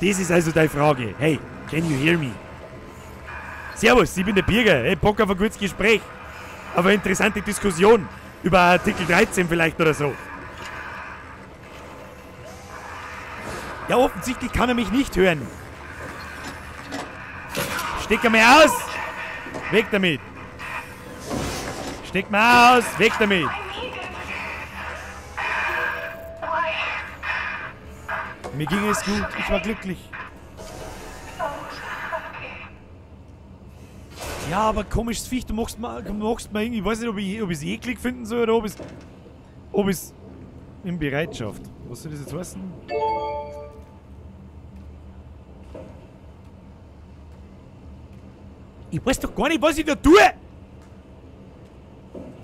Das ist also deine Frage. Hey, can you hear me? Servus, ich bin der Birger. Hey, Bock auf ein gutes Gespräch. Auf eine interessante Diskussion. Über Artikel 13 vielleicht oder so. Ja, offensichtlich kann er mich nicht hören. Steck er mir aus! Weg damit! Steck mal aus! Weg damit! Mir ging es gut, ich war glücklich. Ja, aber komisches Viech, du machst mal irgendwie, ich weiß nicht, ob ich es eklig finden soll oder ob es in Bereitschaft. Was soll das jetzt heißen? Ich weiß doch gar nicht, was ich da tue!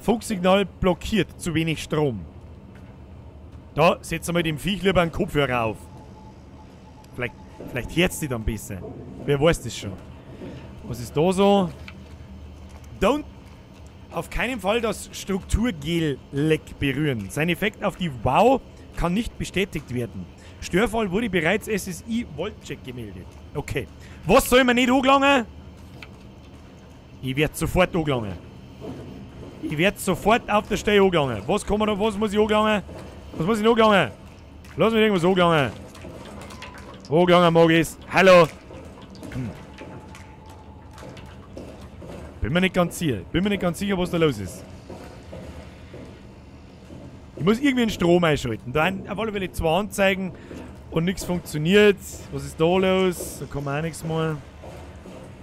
Funksignal blockiert, zu wenig Strom. Da, setzen wir dem Viech lieber einen Kopfhörer auf. Vielleicht hört's die dann besser. Wer weiß das schon. Was ist da so? Don't auf keinen Fall das Strukturgel-Leck berühren. Sein Effekt auf die WoW kann nicht bestätigt werden. Störfall wurde bereits SSI Voltcheck gemeldet. Okay. Was soll man nicht angelangen? Ich werde sofort angelangen. Ich werde sofort auf der Stelle angelangen. Was kann man da, was muss ich angelangen? Was muss ich noch angelangen? Lass mich irgendwas angelangen. Angelangen mag ich's. Hallo. Bin mir nicht ganz sicher. Bin mir nicht ganz sicher, was da los ist. Ich muss irgendwie einen Strom einschalten. Da auf alle Fälle zwei Anzeigen und nichts funktioniert. Was ist da los? Da kann man auch nichts mehr.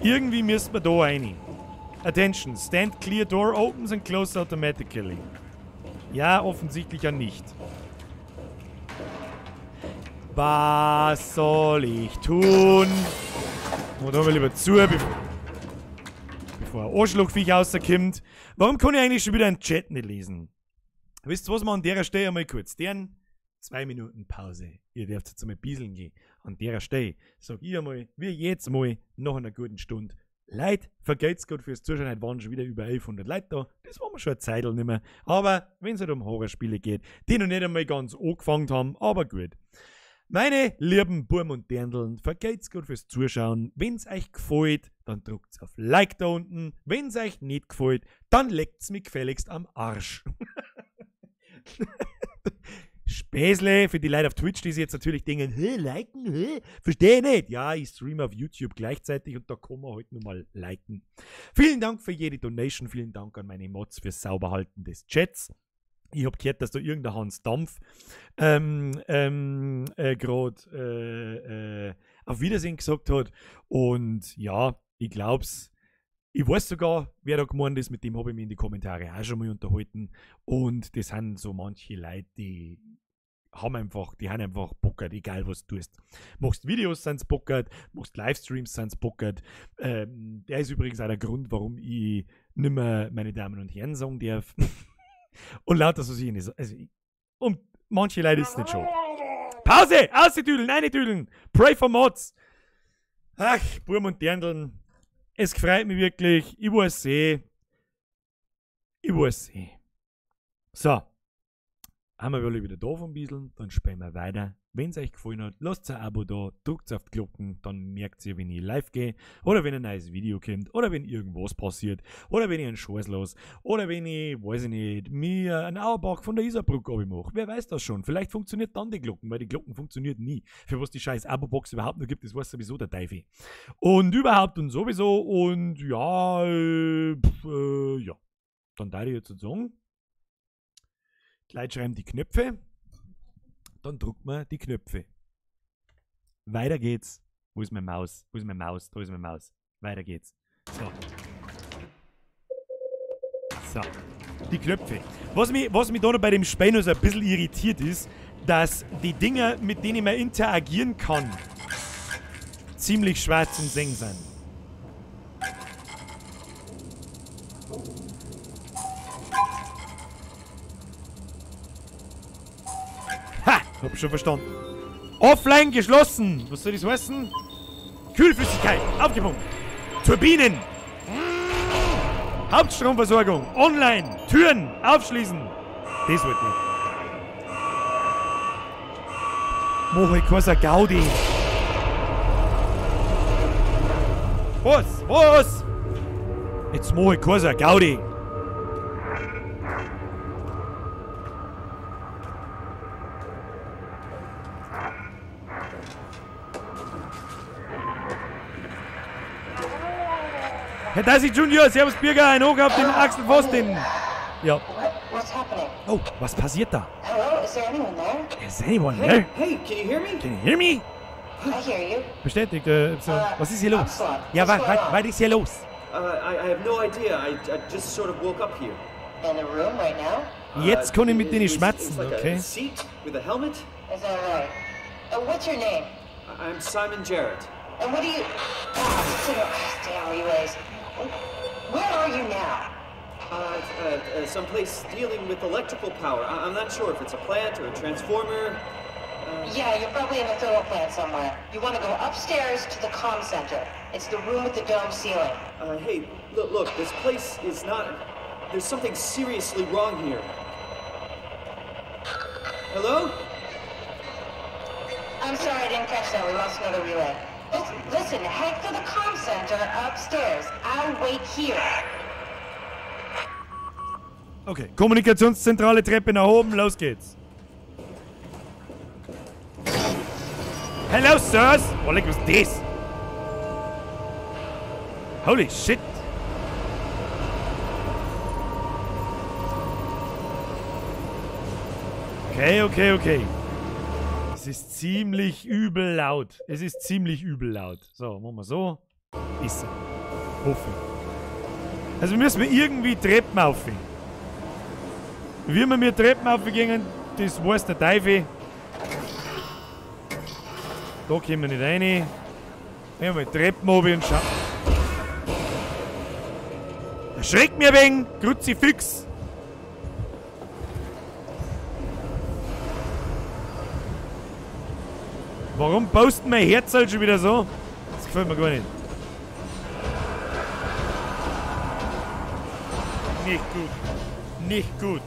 Irgendwie müssen wir da rein. Attention, stand clear, door opens and closes automatically. Ja, offensichtlich ja nicht. Was soll ich tun? Und da wir lieber zu, bevor ein Arschlochviech rauskommt. Warum kann ich eigentlich schon wieder einen Chat nicht lesen? Wisst ihr was, wir an der Stelle einmal kurz? Deren 2 Minuten Pause. Ihr dürft jetzt einmal bieseln gehen. An der Stelle sag ich einmal, wie jetzt mal, nach einer guten Stunde. Leute, vergelt's Gott fürs Zuschauen. Heute waren schon wieder über 1100 Leute da. Das waren wir schon eine Zeit nicht mehr. Aber wenn es halt um Horrorspiele geht, die noch nicht einmal ganz angefangen haben, aber gut. Meine lieben Burm und Dirndln, vergelt's Gott fürs Zuschauen. Wenn's euch gefällt, dann drückt's auf Like da unten. Wenn's euch nicht gefällt, dann leckt's mich gefälligst am Arsch. Späßle für die Leute auf Twitch, die sich jetzt natürlich denken, hä, liken, hä? Verstehe nicht. Ja, ich streame auf YouTube gleichzeitig und da kann man heute halt nochmal liken. Vielen Dank für jede Donation, vielen Dank an meine Mods fürs Sauberhalten des Chats. Ich hab gehört, dass da irgendein Hans Dampf gerade auf Wiedersehen gesagt hat. Und ja, ich glaub's. Ich weiß sogar, wer da gemeint ist, mit dem habe ich mich in die Kommentare auch schon mal unterhalten. Und das sind so manche Leute, die haben einfach, bockert, egal was du tust. Machst Videos, sind's bockert, machst Livestreams, sind's bockert. Der ist übrigens auch der Grund, warum ich nimmer meine Damen und Herren sagen darf. Und lauter so sich nicht. Also, und manche Leute ist es nicht schon. Pause! Ausdüdeln, eindüdeln! Pray for Mods! Ach, Burm und Dirndln. Es freut mich wirklich. Ich weiß eh. Ich weiß eh. So. Haben wir alle wieder da vom bisschen. Dann spielen wir weiter. Wenn es euch gefallen hat, lasst ein Abo da, drückt auf die Glocken, dann merkt ihr, wenn ich live gehe oder wenn ein neues Video kommt oder wenn irgendwas passiert oder wenn ich einen Scheiß los oder wenn ich, weiß ich nicht, mir einen Auerbach von der Isarbrücke mache. Wer weiß das schon? Vielleicht funktioniert dann die Glocken, weil die Glocken funktioniert nie. Für was die scheiß Abo-Box überhaupt noch gibt, das weiß sowieso der Teufel. Und überhaupt und sowieso und ja, ja. Dann darf ich jetzt sagen, die Leute schreiben die Knöpfe. Dann druckt man die Knöpfe. Weiter geht's. Wo ist meine Maus? Wo ist meine Maus? Da ist meine Maus. Weiter geht's. So. So. Die Knöpfe. Was mich da noch bei dem Spiel noch so ein bisschen irritiert ist, dass die Dinger, mit denen man interagieren kann, ziemlich schwer zum Sehen sind. Ha! Hab schon verstanden. Offline geschlossen! Was soll das heißen? Kühlflüssigkeit! Aufgepumpt! Turbinen! Hauptstromversorgung! Online! Türen! Aufschließen! Das wollte ich. Mach ich kein Gaudi! Was? Was? Jetzt mach ich kein Gaudi! Herr Darcy Junior, Servus Birger, ein Hoch auf den Axel Voss, den. Ja. What's happening? Oh, was passiert da? Hello, is there anyone there? Is anyone there? Hey, can you hear me? Can you hear me? I hear you. Bestätigt, so. Was ist hier los? Ja, was ist hier los? I have no idea. I just sort of woke up here. In the room right now? Jetzt kann ich mit denen schmatzen, like okay? A seat with a helmet. Is that right? What's your name? I'm Simon Jarrett. And what do you... Oh, damn relays. Where are you now? Someplace dealing with electrical power. I'm not sure if it's a plant or a transformer. Yeah, you're probably in a thermal plant somewhere. You want to go upstairs to the comm center. It's the room with the dome ceiling. Hey, look, this place is not... There's something seriously wrong here. Hello? I'm sorry, I didn't catch that. We lost another relay. Listen, head for the comm center upstairs. I'll wait here. Okay, Kommunikationszentrale, Treppe nach oben, los geht's. Hello, sirs! Oh, look, was this? Holy shit! Okay, okay, okay. Es ist ziemlich übel laut. Es ist ziemlich übel laut. So, machen wir so. Ist er. Hoffe. Also wir müssen irgendwie Treppen aufgehen. Wie wir mir Treppen aufgehen, das weiß der Teufel. Da kommen wir nicht rein. Nehmen wir Treppen oben und schauen. Erschreckt mir ein wenig, Kruzifix! Warum posten mein Herz halt schon wieder so? Das gefällt mir gar nicht. Nicht gut. Nicht gut.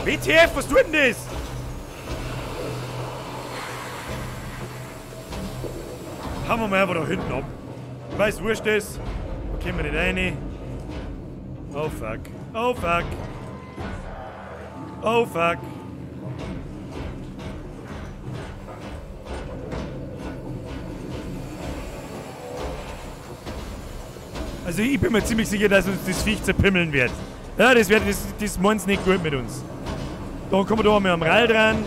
WTF, was tut denn das? Hauen wir mal einfach da hinten ab. Weiß wurscht ist. Da kommen wir nicht rein. Oh fuck. Oh fuck. Oh fuck. Also ich bin mir ziemlich sicher, dass uns das Viech zerpimmeln wird. Ja, das wird, das meint's nicht gut mit uns. Da kommen wir da einmal am Rall dran.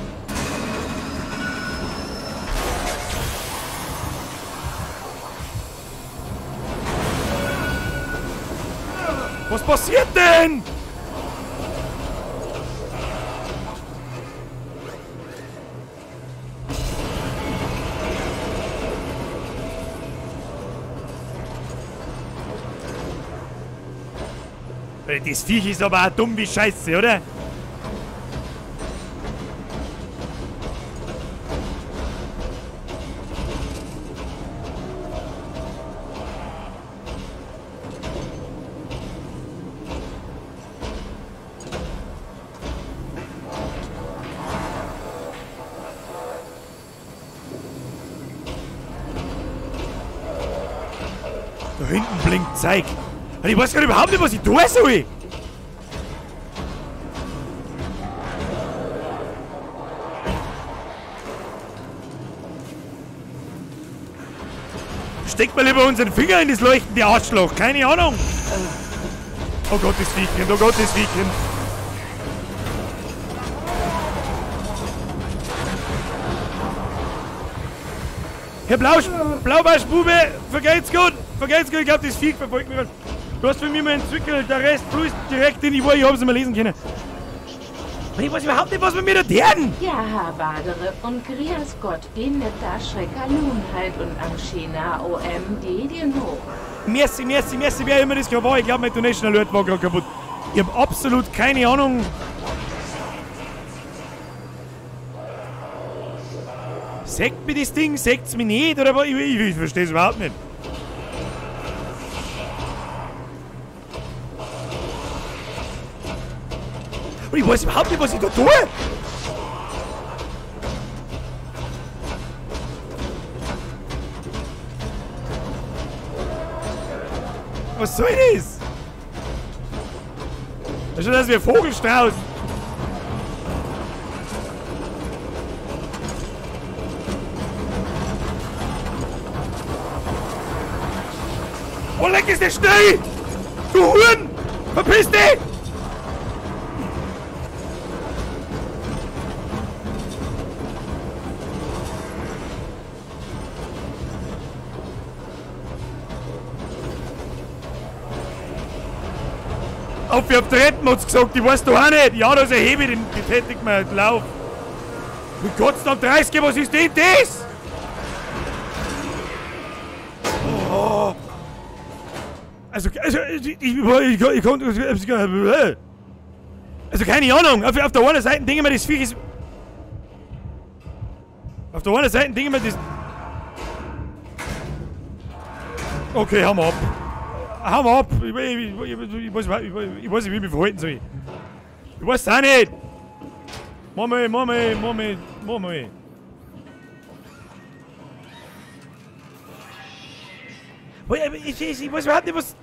Was passiert denn? Das Viech ist aber auch dumm wie Scheiße, oder? Da hinten blinkt Zeig. Ich weiß gar überhaupt nicht, was ich tun soll. Steckt mal lieber unseren Finger in das leuchtende Arschloch. Keine Ahnung. Oh Gott, das Viech kommt. Oh Gott, das Viech kommt. Herr Blaubarschbube, vergeht's gut. Vergeht's gut. Ich glaube, das Viech verfolgt mich. Du hast von mir mal entwickelt, der Rest fließt direkt in die Uhr, ich hab's mal lesen können. Ich weiß überhaupt nicht, was wir mir da tun. Ja, Habadere und Grias Gott, Geneta Schreckerlunheit und Amschena OMD dir noch. Merci, merci, merci, wer immer das gerade war. Ich glaube, mein Donation Alert war gerade kaputt. Ich hab absolut keine Ahnung. Sägt mir das Ding, sägt's mir nicht, oder was? Ich verstehe es überhaupt nicht. Und ich weiß überhaupt nicht, was ich da tue. Was soll das? Das ist schon, dass wir Vogelstrauß. Oh, leck, ist der schnell! Du Huren! Verpiss dich! Auf, ich hab Treppen, hat's gesagt, ich weiß doch auch nicht. Ja, da ist ein Hebel, den betätigt man Lauf. Mit Gott sei Dank 30, was ist denn das? Oh. Also ich konnte. Also keine Ahnung, auf der einen Seite denke ich mir, das Viech ist. Auf der einen Seite denke ich mir, das. Okay, hau mal ab. Hau mal ab! Ich weiß nicht, wie ich mich verhalten soll. Ich weiß auch nicht! Mami, Mami, Mami, Mami. Ich weiß überhaupt nicht, was.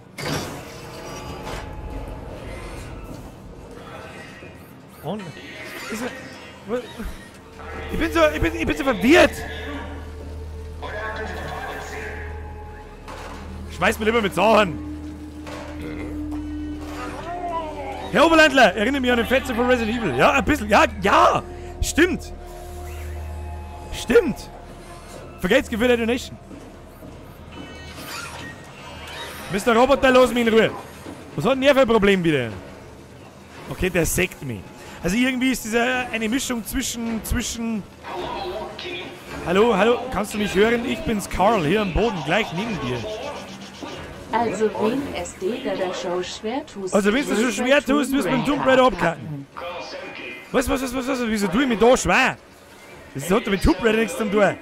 Und. Ich bin so verwirrt! Schmeiß mir lieber mit Sachen! Herr Oberlandler, erinnere mich an den Fetzer von Resident Evil. Ja, ein bisschen. Ja, ja! Stimmt! Stimmt! Vergelt's Gefühl der Donation. Mr. Roboter, lass mich in Ruhe. Was hat denn der für ein Problem wieder? Okay, der sägt mich. Also irgendwie ist das eine Mischung zwischen... Hallo, hallo, kannst du mich hören? Ich bin's Carl, hier am Boden, gleich neben dir. Also wen SD da der Show schwer tust... Also wenn du so schwer tust, wirst du mit dem Tomb Raider abkacken. Was, wieso tue ich mich da schwer? Das hat doch mit Tomb Raider nichts zu tun.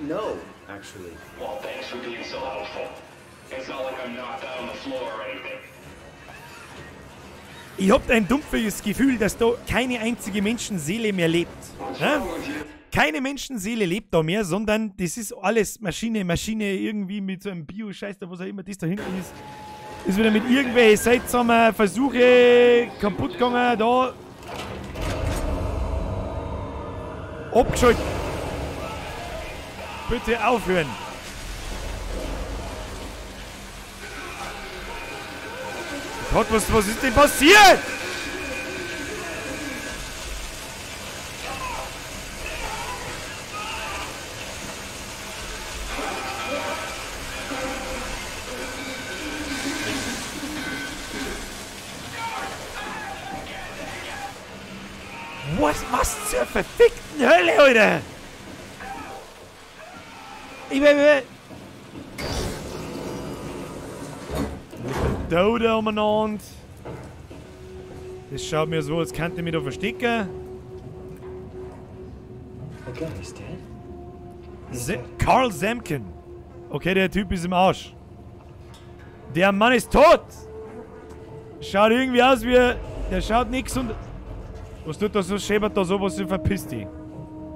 No, actually. Well, thanks for being so helpful. It's not like I'm knocked out on the floor or anything. Ich hab ein dumpfes Gefühl, dass da keine einzige Menschenseele mehr lebt. Ja? Keine Menschenseele lebt da mehr, sondern das ist alles Maschine, Maschine, irgendwie mit so einem Bio-Scheiß, da was auch immer das da hinten ist. Ist wieder mit irgendwelchen seltsamen Versuche kaputt gegangen, da. Abgeschaltet. Bitte aufhören. Gott, was ist denn passiert? Was zur verfickten Hölle, Alter? Ich bin... Da umeinander. Das schaut mir so, als könnte ich mich da verstecken. Okay, he's dead. Carl Zemken. Okay, der Typ ist im Arsch. Der Mann ist tot! Schaut irgendwie aus wie... Der schaut nix und... Was tut da so? Schäbert da sowas? Verpiss dich.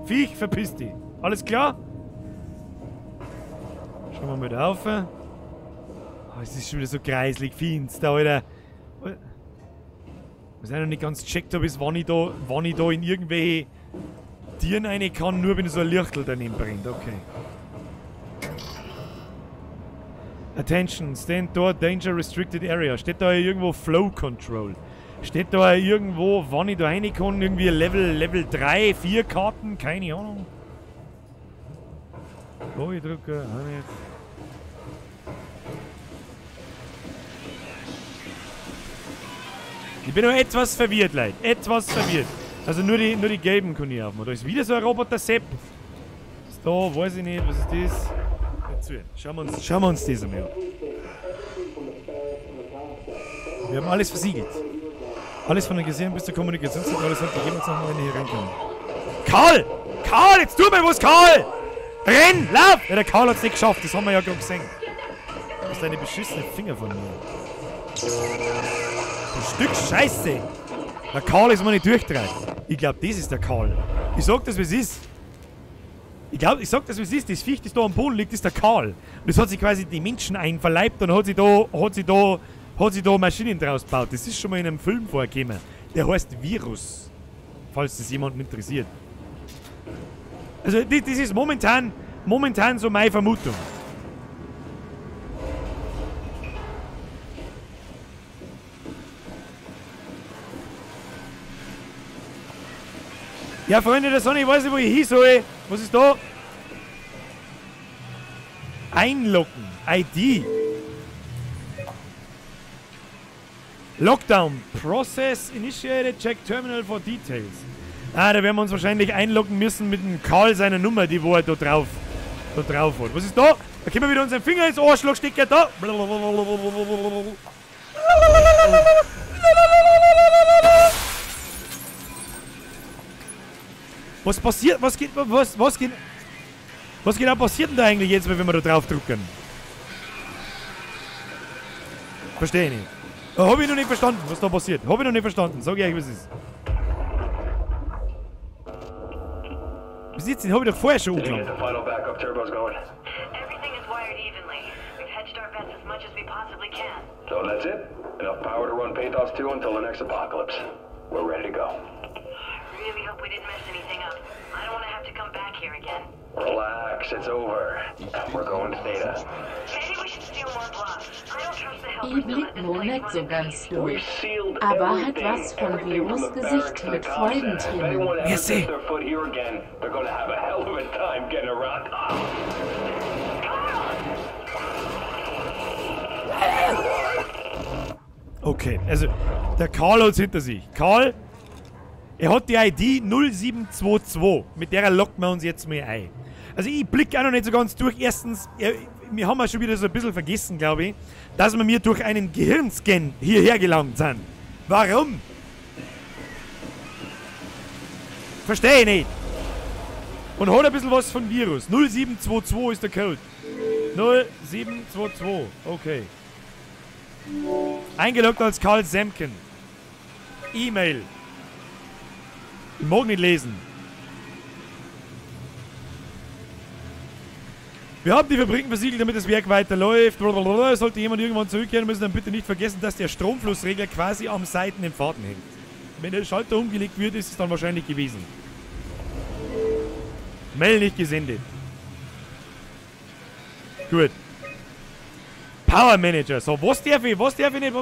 Viech, verpiss dich. Alles klar? Schauen wir mal da auf. Oh, es ist schon wieder so kreislig, finster, Alter. Was ich noch nicht ganz gecheckt habe, ist, wann ich da in irgendwelche Tieren rein kann, nur wenn so ein Lichtel daneben brennt. Okay. Attention, stand door, danger restricted area. Steht da irgendwo Flow Control? Steht da irgendwo, wann ich da rein kann, irgendwie Level 3, 4 Karten? Keine Ahnung. Oh, ich drücke. Ich bin nur etwas verwirrt, Leute. Etwas verwirrt. Also nur die gelben kann ich aufmachen. Da ist wieder so ein Roboter-Sepp. Was ist da? Weiß ich nicht. Was ist das? Schauen wir uns das einmal an. Wir haben alles versiegelt. Alles von der Gesehen bis zur Kommunikationszentrale sollte jemals noch mal hier reinkommen. Karl! Karl! Jetzt tu mir was, Karl! Renn! Lauf! Ja, der Karl hat's nicht geschafft. Das haben wir ja gerade gesehen. Das ist deine beschissene Finger von mir. Ein Stück Scheiße! Der Karl ist mal nicht durchdreht. Ich glaube, das ist der Karl. Ich sag das, wie es ist. Ich sag das, wie es ist. Das Viech, das da am Boden liegt, ist der Karl. Und das hat sich quasi die Menschen einverleibt und hat sich da Maschinen draus gebaut. Das ist schon mal in einem Film vorgekommen. Der heißt Virus. Falls das jemanden interessiert. Also, das ist momentan so meine Vermutung. Ja, Freunde der Sonne, ich weiß nicht, wo ich hin soll. Was ist da? Einloggen. ID. Lockdown. Process initiated. Check Terminal for details. Ah, da werden wir uns wahrscheinlich einloggen müssen mit dem Karl seiner Nummer, die wo er da drauf hat. Was ist da? Da können wir wieder unseren Finger ins Arschloch stecken. Da. Was passiert? Was geht? Was genau passiert denn da eigentlich jetzt, wenn wir da drauf drücken? Verstehe ich nicht. Hab ich noch nicht verstanden, was da passiert. Hab ich noch nicht verstanden. Sag ich euch, was ist. Was ist jetzt? Den hab ich doch vorher schon angelangt. So that's it. Enough power to run Pathos 2 until the next apocalypse. We're ready to go. Really hope we didn't mess anything up. I don't want to have to come back here again. Relax, it's over. We're going theta. Maybe we should steal more blocks. I don't trust the helpers Ich blick nur nicht so ganz durch. Aber hat was von Virus Gesicht mit Freudentränen. Merci. Okay, also der Karl hat's hinter sich. Karl, er hat die ID 0722, mit der lockt man uns jetzt mal ein. Also ich blicke auch noch nicht so ganz durch. Erstens, wir haben ja schon wieder so ein bisschen vergessen, glaube ich, dass wir mir durch einen Gehirnscan hierher gelangt sind. Warum? Verstehe ich nicht. Und hat ein bisschen was von Virus. 0722 ist der Code. 0722, okay. Eingeloggt als Karl Semken. E-Mail. Ich mag nicht lesen. Wir haben die Fabriken versiegelt, damit das Werk weiterläuft. Blablabla. Sollte jemand irgendwann zurückkehren müssen, dann bitte nicht vergessen, dass der Stromflussregler quasi am seidenen Faden hängt. Wenn der Schalter umgelegt wird, ist es dann wahrscheinlich gewesen. Mail nicht gesendet. Gut. Power Manager. So, was darf ich? Was darf ich nicht?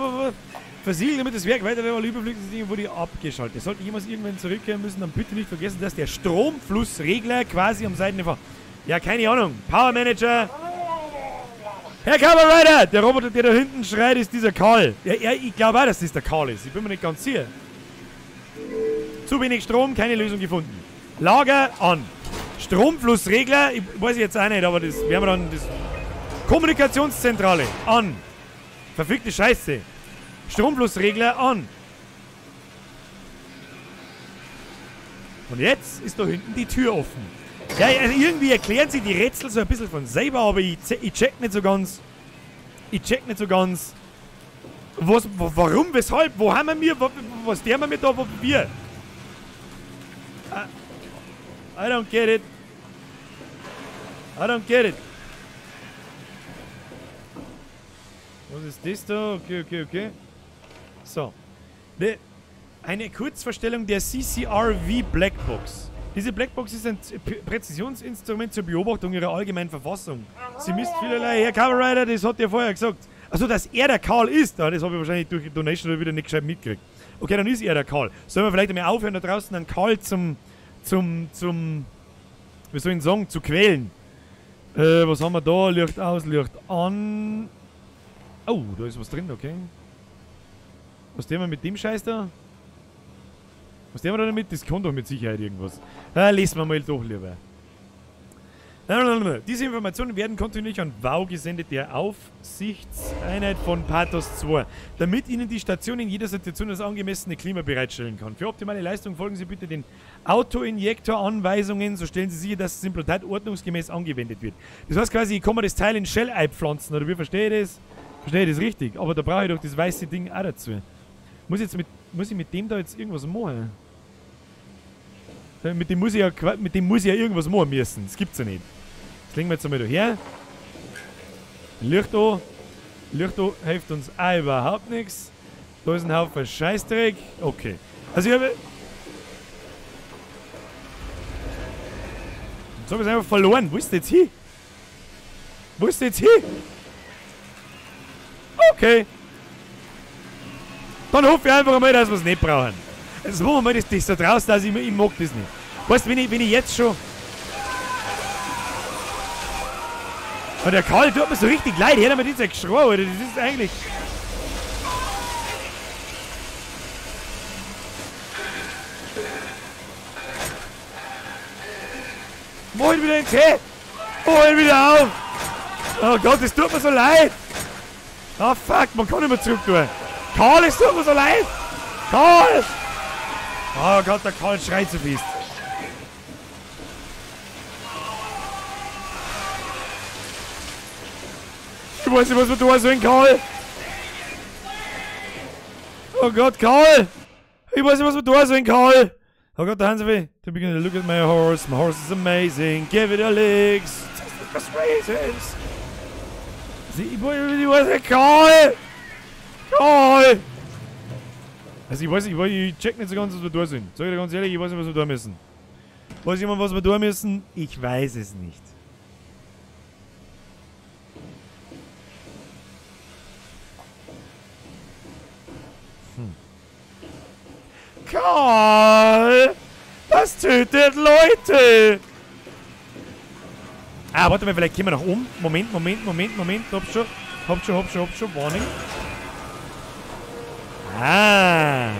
Versiegelt, damit das Werk weiterläuft, alle überflüssigen wurde abgeschaltet. Sollte jemand irgendwann zurückkehren müssen, dann bitte nicht vergessen, dass der Stromflussregler quasi am seidenen Faden... Ja, keine Ahnung. Power Manager. Herr Kamen Rider! Der Roboter, der da hinten schreit, ist dieser Karl. Ja, ja, ich glaube auch, dass das der Karl ist. Ich bin mir nicht ganz sicher. Zu wenig Strom, keine Lösung gefunden. Lager an. Stromflussregler, ich weiß jetzt auch nicht, aber das werden wir dann... Das Kommunikationszentrale an. Verfickte Scheiße. Stromflussregler an. Und jetzt ist da hinten die Tür offen. Ja, also irgendwie erklären sie die Rätsel so ein bisschen von selber, aber ich check nicht so ganz. Ich check nicht so ganz. Was, warum, weshalb, wo haben wir, was der wir da, wo wir? I don't get it. I don't get it. Was ist das da? Okay, okay, okay. So. Eine Kurzvorstellung der CCRV Blackbox. Diese Blackbox ist ein Präzisionsinstrument zur Beobachtung ihrer allgemeinen Verfassung. Sie misst vielerlei... Herr Kamen Rider, das hat er vorher gesagt. Also, dass er der Karl ist, das habe ich wahrscheinlich durch Donation wieder nicht gescheit mitgekriegt. Okay, dann ist er der Karl. Sollen wir vielleicht einmal aufhören, da draußen einen Karl zum wie soll ich sagen, zu quälen? Was haben wir da? Licht aus, Licht an. Oh, da ist was drin, okay. Was tun wir mit dem Scheiß da? Was tun wir da damit? Das kann doch mit Sicherheit irgendwas. Lesen wir mal doch lieber. Diese Informationen werden kontinuierlich an WOW gesendet, der Aufsichtseinheit von Pathos 2, damit Ihnen die Station in jeder Situation das angemessene Klima bereitstellen kann. Für optimale Leistung folgen Sie bitte den Autoinjektor-Anweisungen, so stellen Sie sicher, dass das Implantat ordnungsgemäß angewendet wird. Das heißt quasi, ich kann mir das Teil in Shell einpflanzen, oder wie verstehe ich das? Verstehe ich das richtig? Aber da brauche ich doch das weiße Ding auch dazu. Muss ich mit dem da jetzt irgendwas machen? Mit dem muss ich ja, irgendwas machen müssen. Das gibt's ja nicht. Das legen wir jetzt einmal da her. Licht an. Licht an hilft uns auch überhaupt nichts. Da ist ein Haufen Scheißdreck. Okay. Also ich habe... Jetzt habe ich es einfach verloren. Wo ist denn jetzt hin? Wo ist denn jetzt hin? Okay. Dann hoffe ich einfach mal, dass wir es nicht brauchen. Jetzt machen wir mal das da draußen, also ich mag das nicht. Weißt du, wenn ich jetzt schon... Und der Karl tut mir so richtig leid, hör mal dieser Geschrei, Alter, das ist eigentlich... Mach ihn wieder in den Tee! Mach ihn wieder auf! Oh Gott, das tut mir so leid! Oh fuck, man kann nicht mehr zurück tun. Karl, es tut mir so leid! Karl! Oh Gott, der Karl schreit so fest. Ich weiß nicht, was wir tun sollen, Karl! Oh Gott, Karl! Ich weiß nicht, was wir tun sollen, Karl! Oh Gott, der Hansi will. Look at my horse. My horse is amazing. Give it a lick. Just races. Ich weiß nicht, Karl! Karl! Also ich weiß, ich check nicht so ganz, was wir da sind. Sag ich dir ganz ehrlich, ich weiß nicht, was wir da müssen. Weiß jemand, was wir da müssen? Ich weiß es nicht. Karl! Das tötet Leute! Ah, warte mal, vielleicht gehen wir nach oben. Moment, Moment, Moment, Moment. Hab schon, hab schon, hab schon, hab schon. Warning. Ah.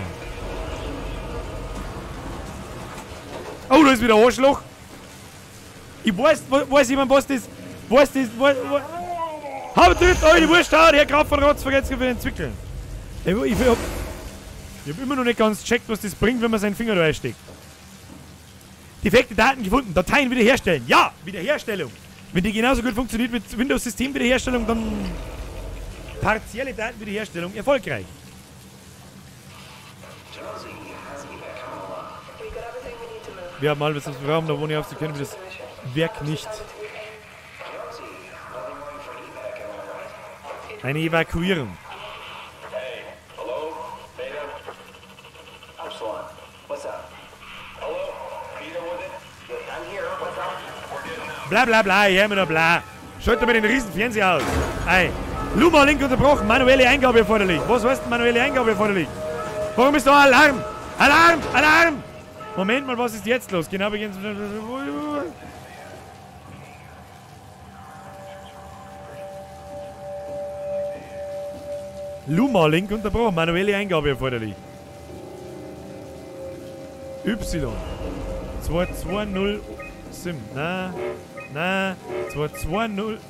Oh, da ist wieder ein Arschloch. Ich weiß, weiß jemand, was das... Was das... Was, Hab drückt euch die Wurst hauen, Herr Graf von Rotz, vergesst für den Zwickeln. Ich hab immer noch nicht ganz gecheckt, was das bringt, wenn man seinen Finger da einsteckt. Defekte Daten gefunden, Dateien wiederherstellen. Ja, Wiederherstellung. Wenn die genauso gut funktioniert mit Windows-System-Wiederherstellung, dann partielle Datenwiederherstellung erfolgreich. Wir haben alles, was wir brauchen, da ohne aufzukennen, wir das Werk nicht. Eine Evakuierung. Hey, hello? Beta? Epsilon, what's up? Hello? Peter with it? I'm here, what's up? We're getting out. Bla bla bla, ich hör mir noch bla. Schalt mal den riesen Fernseher aus. Ey. Luma-Link unterbrochen, manuelle Eingabe erforderlich. Was heißt denn manuelle Eingabe erforderlich? Warum ist da Alarm? Alarm! Alarm! Moment mal, was ist jetzt los? Genau beginnt. Luma-Link unterbrochen, manuelle Eingabe erforderlich. Y. 2, 2, 0, 7. Na, na, 2, 2, 0.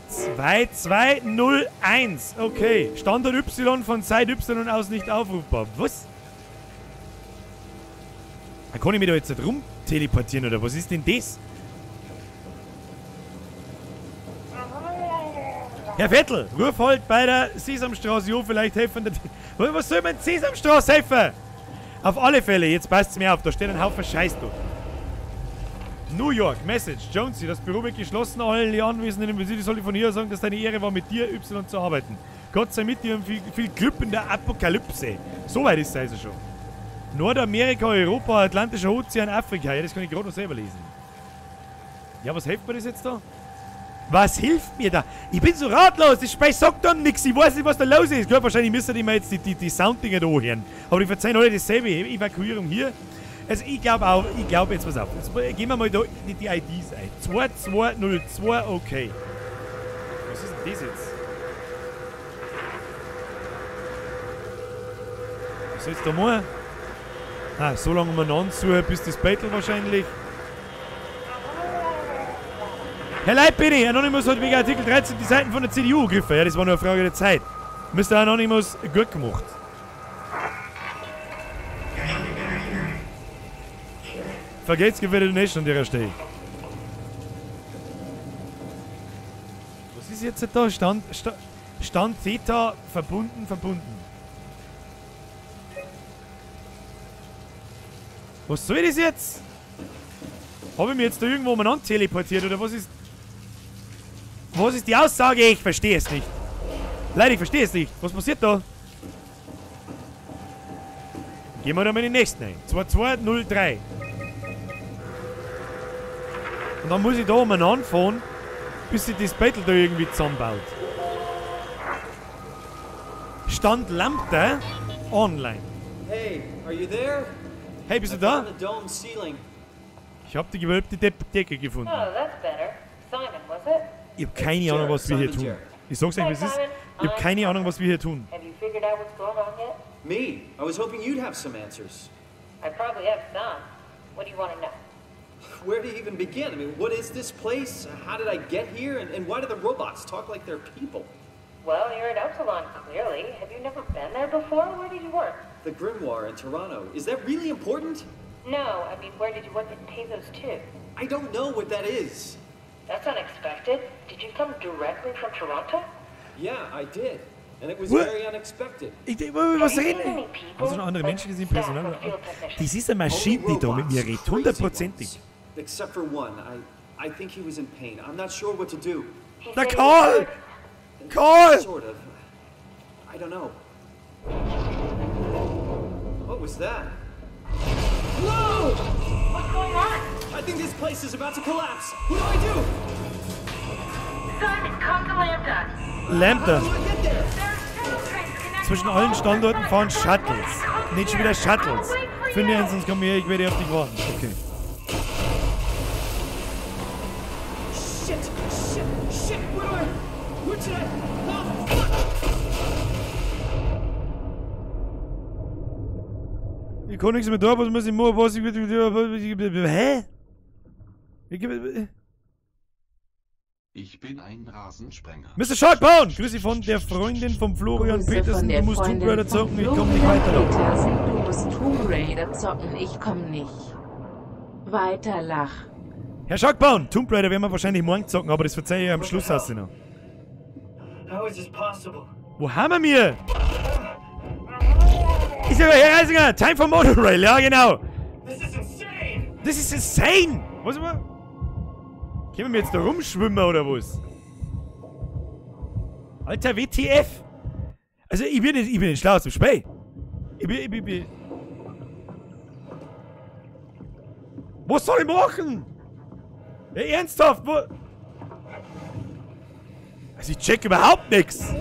2, 2, 0, 1. Okay. Standort Y von Site Y aus nicht aufrufbar. Was? Da kann ich mich da jetzt nicht rum teleportieren, oder was ist denn das? Herr Vettel, ruf halt bei der Sesamstraße an, vielleicht helfen der... Was soll man Sesamstraße helfen? Auf alle Fälle, jetzt passt's mir auf, da steht ein Haufen Scheiß da. New York, Message, Jonesy, das Büro wird geschlossen, alle Anwesenden im Besitz soll ich von hier sagen, dass deine Ehre war, mit dir Y zu arbeiten. Gott sei mit dir und viel, viel Glück in der Apokalypse. So weit ist es also schon. Nordamerika, Europa, Atlantischer Ozean, Afrika. Ja, das kann ich gerade noch selber lesen. Ja, was hilft mir das jetzt da? Was hilft mir da? Ich bin so ratlos, das Spiel sagt dann nichts, ich weiß nicht, was da los ist. Gut, wahrscheinlich müsste ich mir jetzt die Sounddinger da hören. Aber ich verzeihe alle dasselbe. Evakuierung hier. Also ich glaube auch, ich glaube jetzt, pass auf. Jetzt gehen wir mal da die IDs ein. 2202, okay. Was ist denn das jetzt? Was soll jetzt da machen? Ah, so lange umeinander suchen, bis das Battle wahrscheinlich. Herr Leitbini, Anonymous hat wegen Artikel 13 die Seiten von der CDU gegriffen. Ja, das war nur eine Frage der Zeit. Mr. Anonymous, gut gemacht. Vergesst für die Donation an der Stelle. Was ist jetzt da? Stand Theta verbunden, verbunden. Was soll das jetzt? Habe ich mich jetzt da irgendwo umeinander teleportiert oder was ist... Was ist die Aussage? Ich verstehe es nicht. Leider, ich verstehe es nicht. Was passiert da? Gehen wir da mal in den nächsten ein. 2203. Und dann muss ich da umeinander fahren, bis sich das Battle da irgendwie zusammenbaut. Stand Lambda online. Hey, are you there? Hey, bist du da? Ich habe die gewölbte Decke gefunden. Oh, that's better. Simon, was it? Ich habe keine Ahnung, was wir hier tun. Ich sag's euch, wie es ist. Ich habe keine Ahnung, was wir hier tun. Have you figured out what's going on yet? Me? I was hoping you'd have some answers. I probably have some. What do you want to know? Where do you even begin? I mean, what is this place? How did I get here? And why do the robots talk like they're people? Well, you're at Epsilon, clearly. Have you never been there before? Where did you work? The Grimoire in Toronto. Is that really important? No, I mean, where did you work at Pathos 2? I don't know what that is. That's unexpected. Did you come directly from Toronto? Yeah, I did. And it was very unexpected. Was reden? Hast du noch andere Menschen gesehen? Personal? Das ist eine Maschine, die da mit mir redet. Hundertprozentig. Except for one. I think he was in pain. I'm not sure what to do. Na, Karl! Karl! Sort of. I don't know. What was that? Whoa! What's going on? I think this place is about to collapse. What do I do? Simon, come to Lambda. Lambda. Zwischen allen Standorten fahren Shuttles. Nicht schon wieder Shuttles. Finde eins, sonst komm her, ich werde auf dich warten. Okay. Shit, shit, shit. Where do I... Where should I... Oh, fuck! Ich kann nichts mehr da, was muss ich machen? Was ich... Hä? Ich bin ein Rasensprenger. Mr. Sharkbone! Grüße von der Freundin von Florian Grüße Petersen. von der Du musst Tomb Freundin Raider von zocken, ich komm nicht Florian weiter. Petersen. Du musst Tomb Raider zocken, ich komm nicht. Weiter lach. Herr Sharkbone, Tomb Raider werden wir wahrscheinlich morgen zocken, aber das verzeihe ich am Schluss aus noch. How is this possible? Wo haben wir? Ist ja Herr Reisinger, Time for Monorail, ja genau. This is insane! This is insane! Was immer? Können wir jetzt da rumschwimmen oder was? Alter, WTF! Also ich bin nicht schlau aus dem Spiel. Ich bin... Was soll ich machen? Ja, ernsthaft, wo... Also ich check überhaupt nichts.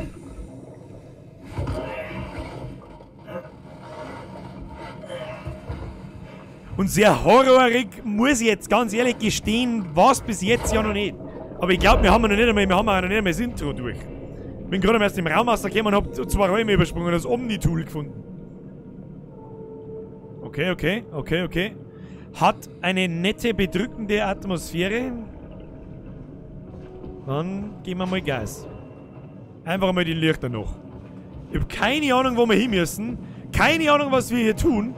Und sehr horrorig, muss ich jetzt ganz ehrlich gestehen, war es bis jetzt ja noch nicht. Aber ich glaube, wir haben noch nicht einmal, das Intro durch. Ich bin gerade erst im Raum rausgekommen und hab 2 Räume übersprungen und das Omni-Tool gefunden. Okay, okay, okay, okay. Hat eine nette, bedrückende Atmosphäre. Dann geben wir mal Gas. Einfach mal die Lichter noch. Ich habe keine Ahnung, wo wir hin müssen. Keine Ahnung, was wir hier tun.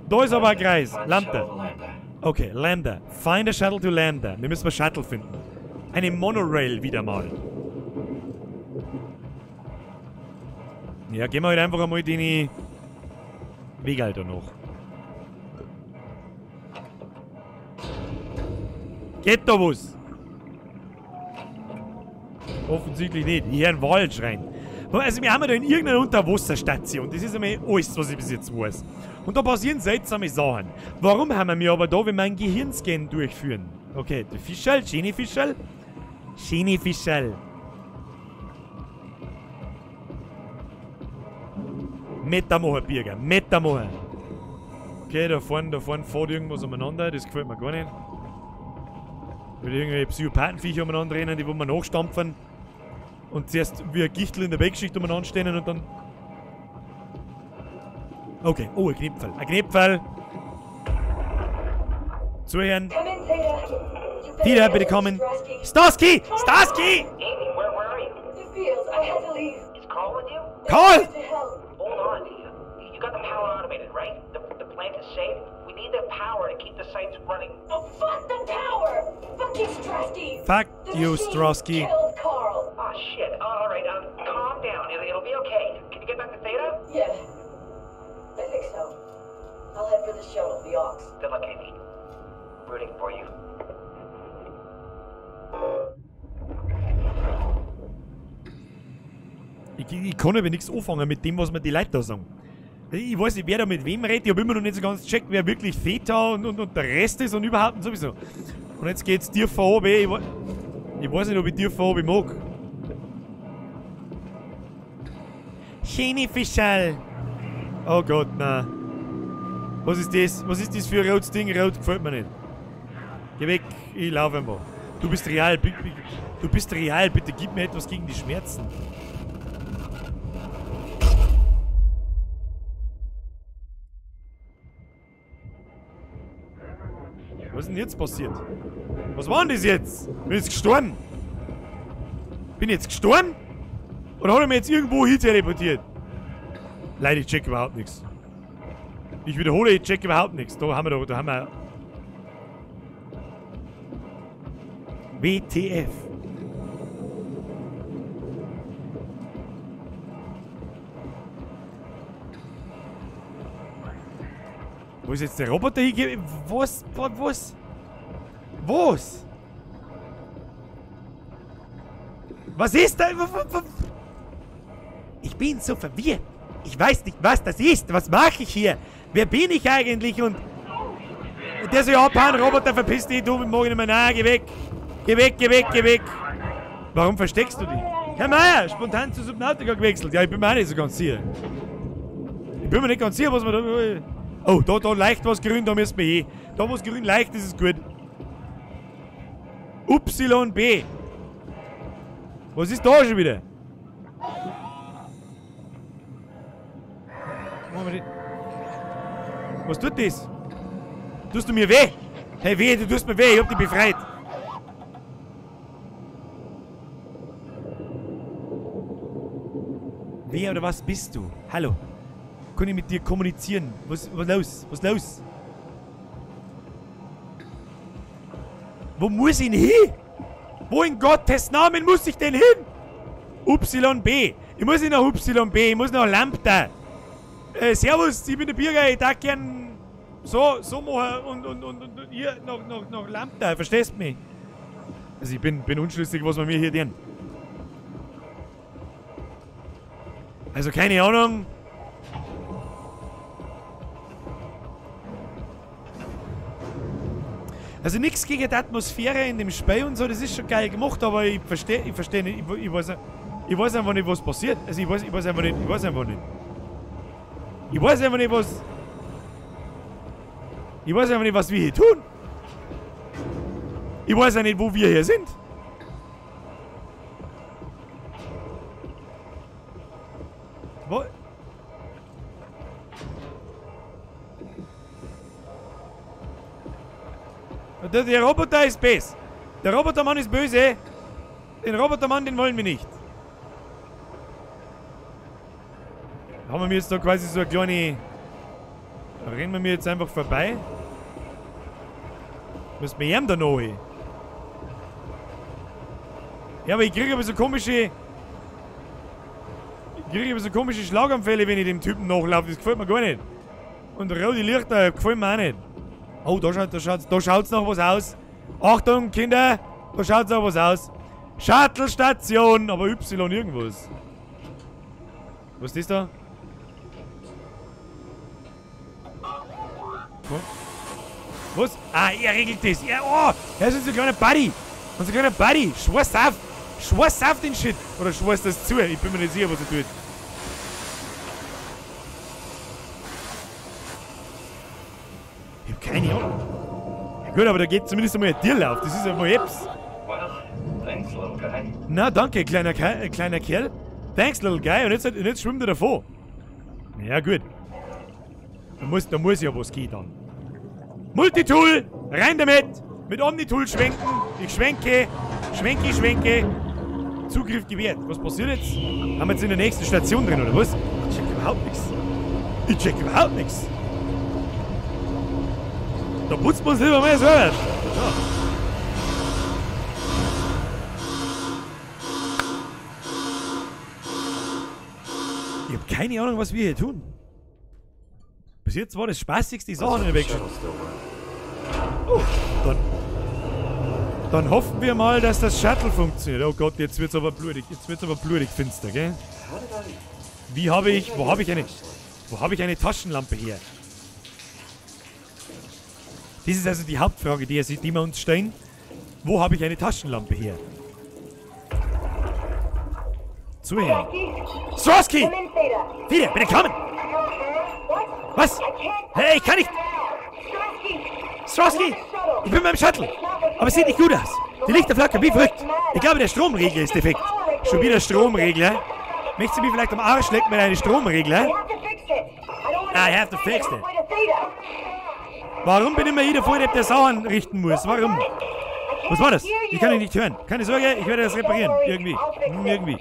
Da ist aber ein Kreis. Lambda. Okay, Lambda. Find a shuttle to Lambda. Wir müssen ein Shuttle finden. Eine Monorail wieder mal. Ja, gehen wir halt einfach einmal den Weg halt da noch. Geht da was? Offensichtlich nicht. Hier ein Wald schreien. Also wir haben ja da in irgendeiner Unterwasserstation. Das ist einmal alles, was ich bis jetzt weiß. Und da passieren seltsame Sachen. Warum haben wir aber da, wenn wir einen Gehirnscan durchführen? Okay, der Fischerl, schöne Fischerl. Schöne Fischerl. Metamocher, Birger, Metamocher. Okay, da vorne fährt irgendwas umeinander. Das gefällt mir gar nicht. Würde irgendwelche Psychopathenviecher umeinander rennen, die wo wir nachstampfen. Und zuerst wie ein Gichtel in der Wegschicht umeinander stehen und dann... Okay, oh, ein Knipfel. Ein Knipfel! Zuhören. Theta, bitte kommen. Starsky! Starsky! Amy, where are you? The fields. I had to leave. Is Carl with you? Carl! Hold on. You got the power automated, right? The plant is safe? We need the power to keep the sites running. Oh, fuck the power! Fuck you, Strasky! Fuck you, Strasky. Killed Carl. Oh, shit. All right, calm down. It'll be okay. Can you get back to Theta? Yeah. I think so. I'll head for the shuttle, the Ox. Good luck, Amy. Rooting for you. Ich kann aber nichts anfangen mit dem, was mir die Leute da sagen. Ich weiß nicht, wer da mit wem redet. Ich habe immer noch nicht so ganz gecheckt, wer wirklich Theta und der Rest ist und überhaupt und sowieso. Und jetzt geht's dir vor, ich weiß nicht, ob ich dir vor mag. Schöne Fischerl. Oh Gott, nein. Was ist das? Was ist das für ein rotes Ding? Rot gefällt mir nicht. Geh weg, ich laufe einfach. Du bist real, du bist real, bitte gib mir etwas gegen die Schmerzen. Was ist denn jetzt passiert? Was war denn das jetzt? Bin ich jetzt gestorben? Bin ich jetzt gestorben? Oder hat er mir jetzt irgendwo hin teleportiert? Leider, ich check überhaupt nichts. Ich wiederhole, ich check überhaupt nichts. Da haben wir doch, da haben wir... WTF. Wo ist jetzt der Roboter hingegangen? Was? Was? Was? Was ist da? Ich bin so verwirrt. Ich weiß nicht, was das ist. Was mache ich hier? Wer bin ich eigentlich? Und der soll abhauen, Roboter, verpiss dich, du, mag ich nicht mehr. Nein, geh weg. Geh weg, geh weg, geh weg. Warum versteckst du dich? Herr Meier, spontan zu Subnautica gewechselt. Ja, ich bin mir auch nicht so ganz sicher. Ich bin mir nicht ganz sicher, was man da... Oh, da leicht was grün, da müssen wir hin. Da was grün leicht ist, ist gut. YB. Was ist da schon wieder? Was tut das? Tust du mir weh? Hey, weh, du tust mir weh, ich hab dich befreit. Wer oder was bist du? Hallo. Kann ich mit dir kommunizieren? Was los? Was los? Wo muss ich denn hin? Wo in Gottes Namen muss ich denn hin? YB. Ich muss nicht nach YB, ich muss nach Lambda. Servus, ich bin der Birger, ich darf gern so machen und hier nach Lambda, verstehst du mich? Also ich bin unschlüssig, was wir mir hier tun. Also keine Ahnung. Also nichts gegen die Atmosphäre in dem Spiel und so, das ist schon geil gemacht, aber ich verstehe nicht, ich weiß einfach nicht, was passiert. Also ich weiß einfach nicht. Ich weiß einfach nicht, was... Ich weiß einfach nicht, was wir hier tun. Ich weiß ja nicht, wo wir hier sind. Wo? Der Roboter ist böse. Der Robotermann ist böse. Den Robotermann, den wollen wir nicht. Haben wir jetzt da quasi so eine kleine... Da rennen wir jetzt einfach vorbei. Müssen wir ihm da noch hin? Ja, aber ich kriege aber so komische... Ich kriege aber so komische Schlaganfälle, wenn ich dem Typen nachlaufe. Das gefällt mir gar nicht. Und rote Lichter gefällt mir auch nicht. Oh, da schaut's noch was aus. Achtung, Kinder! Da schaut's noch was aus. Shuttle-Station! Aber Y irgendwas. Was ist das da? Was? Ah, er regelt das. Er, oh, er ist unser kleiner Buddy. Unser kleiner Buddy. Schweiß auf. Schweiß auf den Shit. Oder schweiß das zu. Ich bin mir nicht sicher, was er tut. Ich hab keine Ahnung. Ja gut, aber da geht zumindest einmal ein Tierlauf. Das ist einmal etwas. Well, thanks, little guy. Na, danke, kleiner Kerl. Thanks, little guy. Und jetzt schwimmt er davon. Ja, gut. Da muss ja was gehen dann. Multitool! Rein damit! Mit Omnitool schwenken. Ich schwenke. Schwenke, schwenke. Zugriff gewährt. Was passiert jetzt? Haben wir jetzt in der nächsten Station drin, oder was? Ich check überhaupt nichts. Ich check überhaupt nichts. Da putzt man uns lieber mal selber. So. Ich hab keine Ahnung, was wir hier tun. Bis jetzt war das spaßigste Sache in der Welt. Oh, dann hoffen wir mal, dass das Shuttle funktioniert. Oh Gott, jetzt wird's aber blutig. Jetzt wird's aber blutig finster, gell? Wie habe ich... Wo habe ich eine Taschenlampe her? Das ist also die Hauptfrage, die wir uns stellen. Wo habe ich eine Taschenlampe her? Zuhören. Swarovski! Wieder, bitte kommen! Was? Hey, ich kann nicht! Swarovski! Ich bin beim Shuttle! Aber es sieht nicht gut aus! Die Lichter flackern wie verrückt! Ich glaube, der Stromregler ist defekt. Schon wieder Stromregler. Möchtest du mich vielleicht am Arsch lecken mit einem Stromregler? I have to fix it. Warum bin immer jeder vor, der Sachen richten muss? Warum? Was war das? Ich kann ihn nicht hören. Keine Sorge, ich werde das reparieren. Irgendwie. Irgendwie.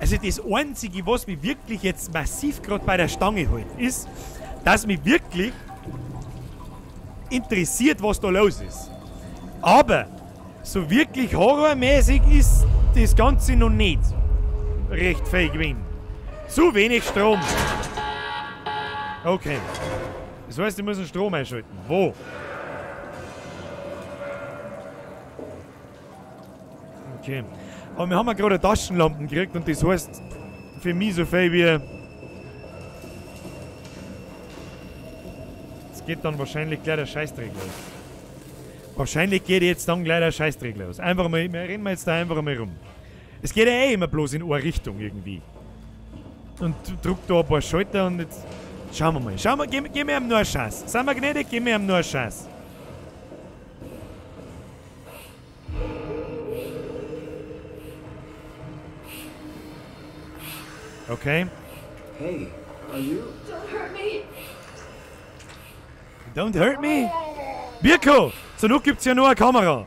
Also das Einzige, was mich wirklich jetzt massiv gerade bei der Stange hält, ist, dass mich wirklich interessiert, was da los ist. Aber so wirklich horrormäßig ist das Ganze noch nicht recht fähig gewesen. Zu wenig Strom. Okay. Das heißt, ich muss den Strom einschalten. Wo? Okay. Aber wir haben ja gerade Taschenlampen gekriegt und das heißt für mich so viel wie... Es geht dann wahrscheinlich gleich der Scheißdreck los. Wahrscheinlich geht jetzt dann gleich der Scheißdreck los. Einfach mal, wir rennen jetzt da einfach mal rum. Es geht ja eh immer bloß in eine Richtung irgendwie. Und druck da ein paar Schalter und jetzt... Schauen wir mal. Schauen wir, gib mir ihm nur eine Chance. Seien wir gnädig, gib mir ihm nur eine Chance. Okay. Hey, are you? Don't hurt me. Don't hurt me? Birko! Zur Not gibt's ja nur eine Kamera.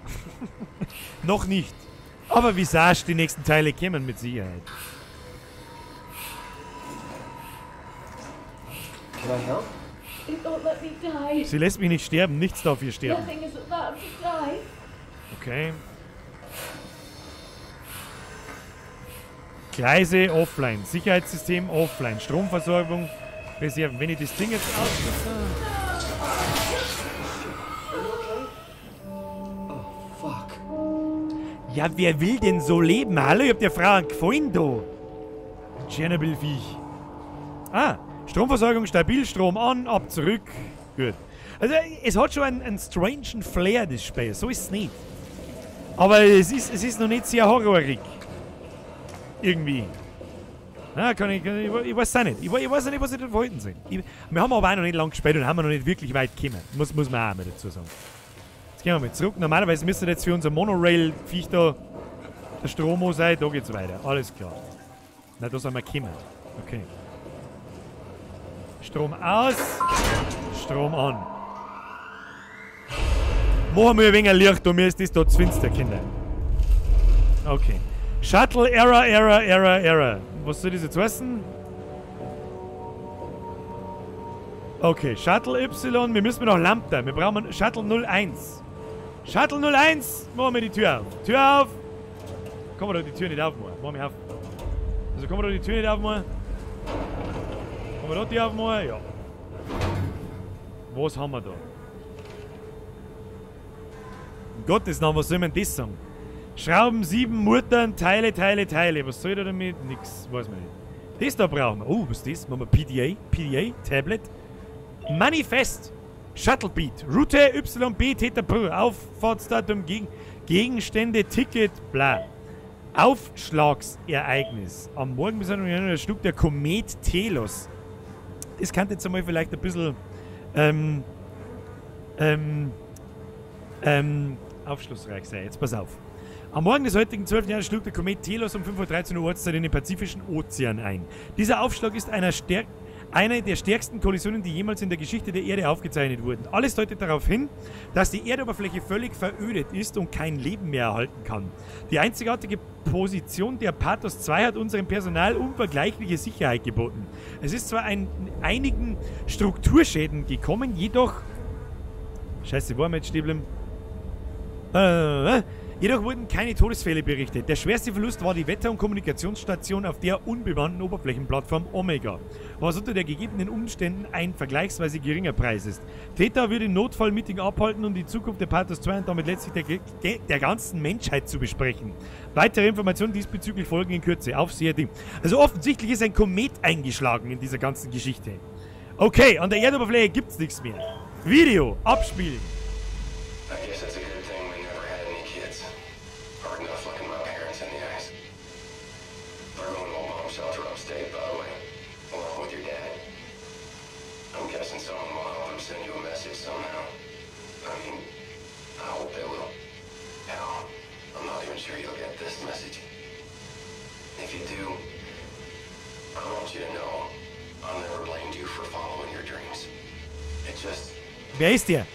Noch nicht. Aber wie sagst, die nächsten Teile kämen mit Sicherheit. Can I help? It won't let me die. Sie lässt mich nicht sterben. Nichts darf hier sterben. Nothing is allowed to die. Okay. Gleise offline, Sicherheitssystem offline, Stromversorgung, Reserven. Wenn ich das Ding jetzt ausschließe. Oh, Ja, wer will denn so leben? Hallo, ich hab der Frau einen Gefallen da. Tschernobyl-Viech. Ah, Stromversorgung stabil, Strom an, ab, zurück. Gut. Also, es hat schon einen strangen Flair, das Spiel. So ist es nicht. Aber es ist noch nicht sehr horrorig. Irgendwie. Na, ich weiß es auch nicht. Ich weiß auch nicht, was ich da wollten sind. Wir haben aber auch noch nicht lange gespielt und haben noch nicht wirklich weit gekommen. Muss man auch mal dazu sagen. Jetzt gehen wir mal zurück. Normalerweise müsste jetzt für unser Monorail-Viech da der Strom sein. Da geht's weiter. Alles klar. Na, da sind wir gekommen. Okay. Strom aus. Strom an. Machen wir ein wenig Licht, da mir ist das da zu finster, Kinder. Okay. Shuttle Error, Error, Error, Error. Was soll das jetzt heißen? Okay, Shuttle Y, wir müssen noch Lambda. Wir brauchen Shuttle 01. Shuttle 01! Machen wir die Tür auf. Tür auf! Kann man da die Tür nicht aufmachen? Machen wir auf. Also kann man da die Tür nicht aufmachen? Kann man da die aufmachen? Ja. Was haben wir da? Um Gottes Namen, was soll man das sagen? Schrauben, 7, Muttern, Teile, Teile, Teile. Was soll ich da damit? Nix, weiß man nicht. Das da brauchen wir. Oh, was ist das? Machen wir PDA, PDA, Tablet. Manifest. Shuttlebeat. Route YB, Theta Pr. Auffahrtsdatum, Gegenstände, Ticket, bla. Aufschlagsereignis. Am Morgen bis schlug der Komet Telos. Das kann jetzt einmal vielleicht ein bisschen aufschlussreich sein. Jetzt pass auf. Am Morgen des heutigen 12. Jahres schlug der Komet Telos um 5:13 Uhr Ortszeit in den Pazifischen Ozean ein. Dieser Aufschlag ist eine der stärksten Kollisionen, die jemals in der Geschichte der Erde aufgezeichnet wurden. Alles deutet darauf hin, dass die Erdoberfläche völlig verödet ist und kein Leben mehr erhalten kann. Die einzigartige Position der Pathos 2 hat unserem Personal unvergleichliche Sicherheit geboten. Es ist zwar einigen Strukturschäden gekommen, jedoch... Scheiße, wo haben wir jetzt stehen geblieben? Jedoch wurden keine Todesfälle berichtet. Der schwerste Verlust war die Wetter- und Kommunikationsstation auf der unbemannten Oberflächenplattform Omega, was unter der gegebenen Umständen ein vergleichsweise geringer Preis ist. Theta wird im Notfall-Meeting abhalten, um die Zukunft der Pathos 2 und damit letztlich der ganzen Menschheit zu besprechen. Weitere Informationen diesbezüglich folgen in Kürze. Aufseher-Ding. Also offensichtlich ist ein Komet eingeschlagen in dieser ganzen Geschichte. Okay, an der Erdoberfläche gibt's nichts mehr. Video abspielen. Wer ist der?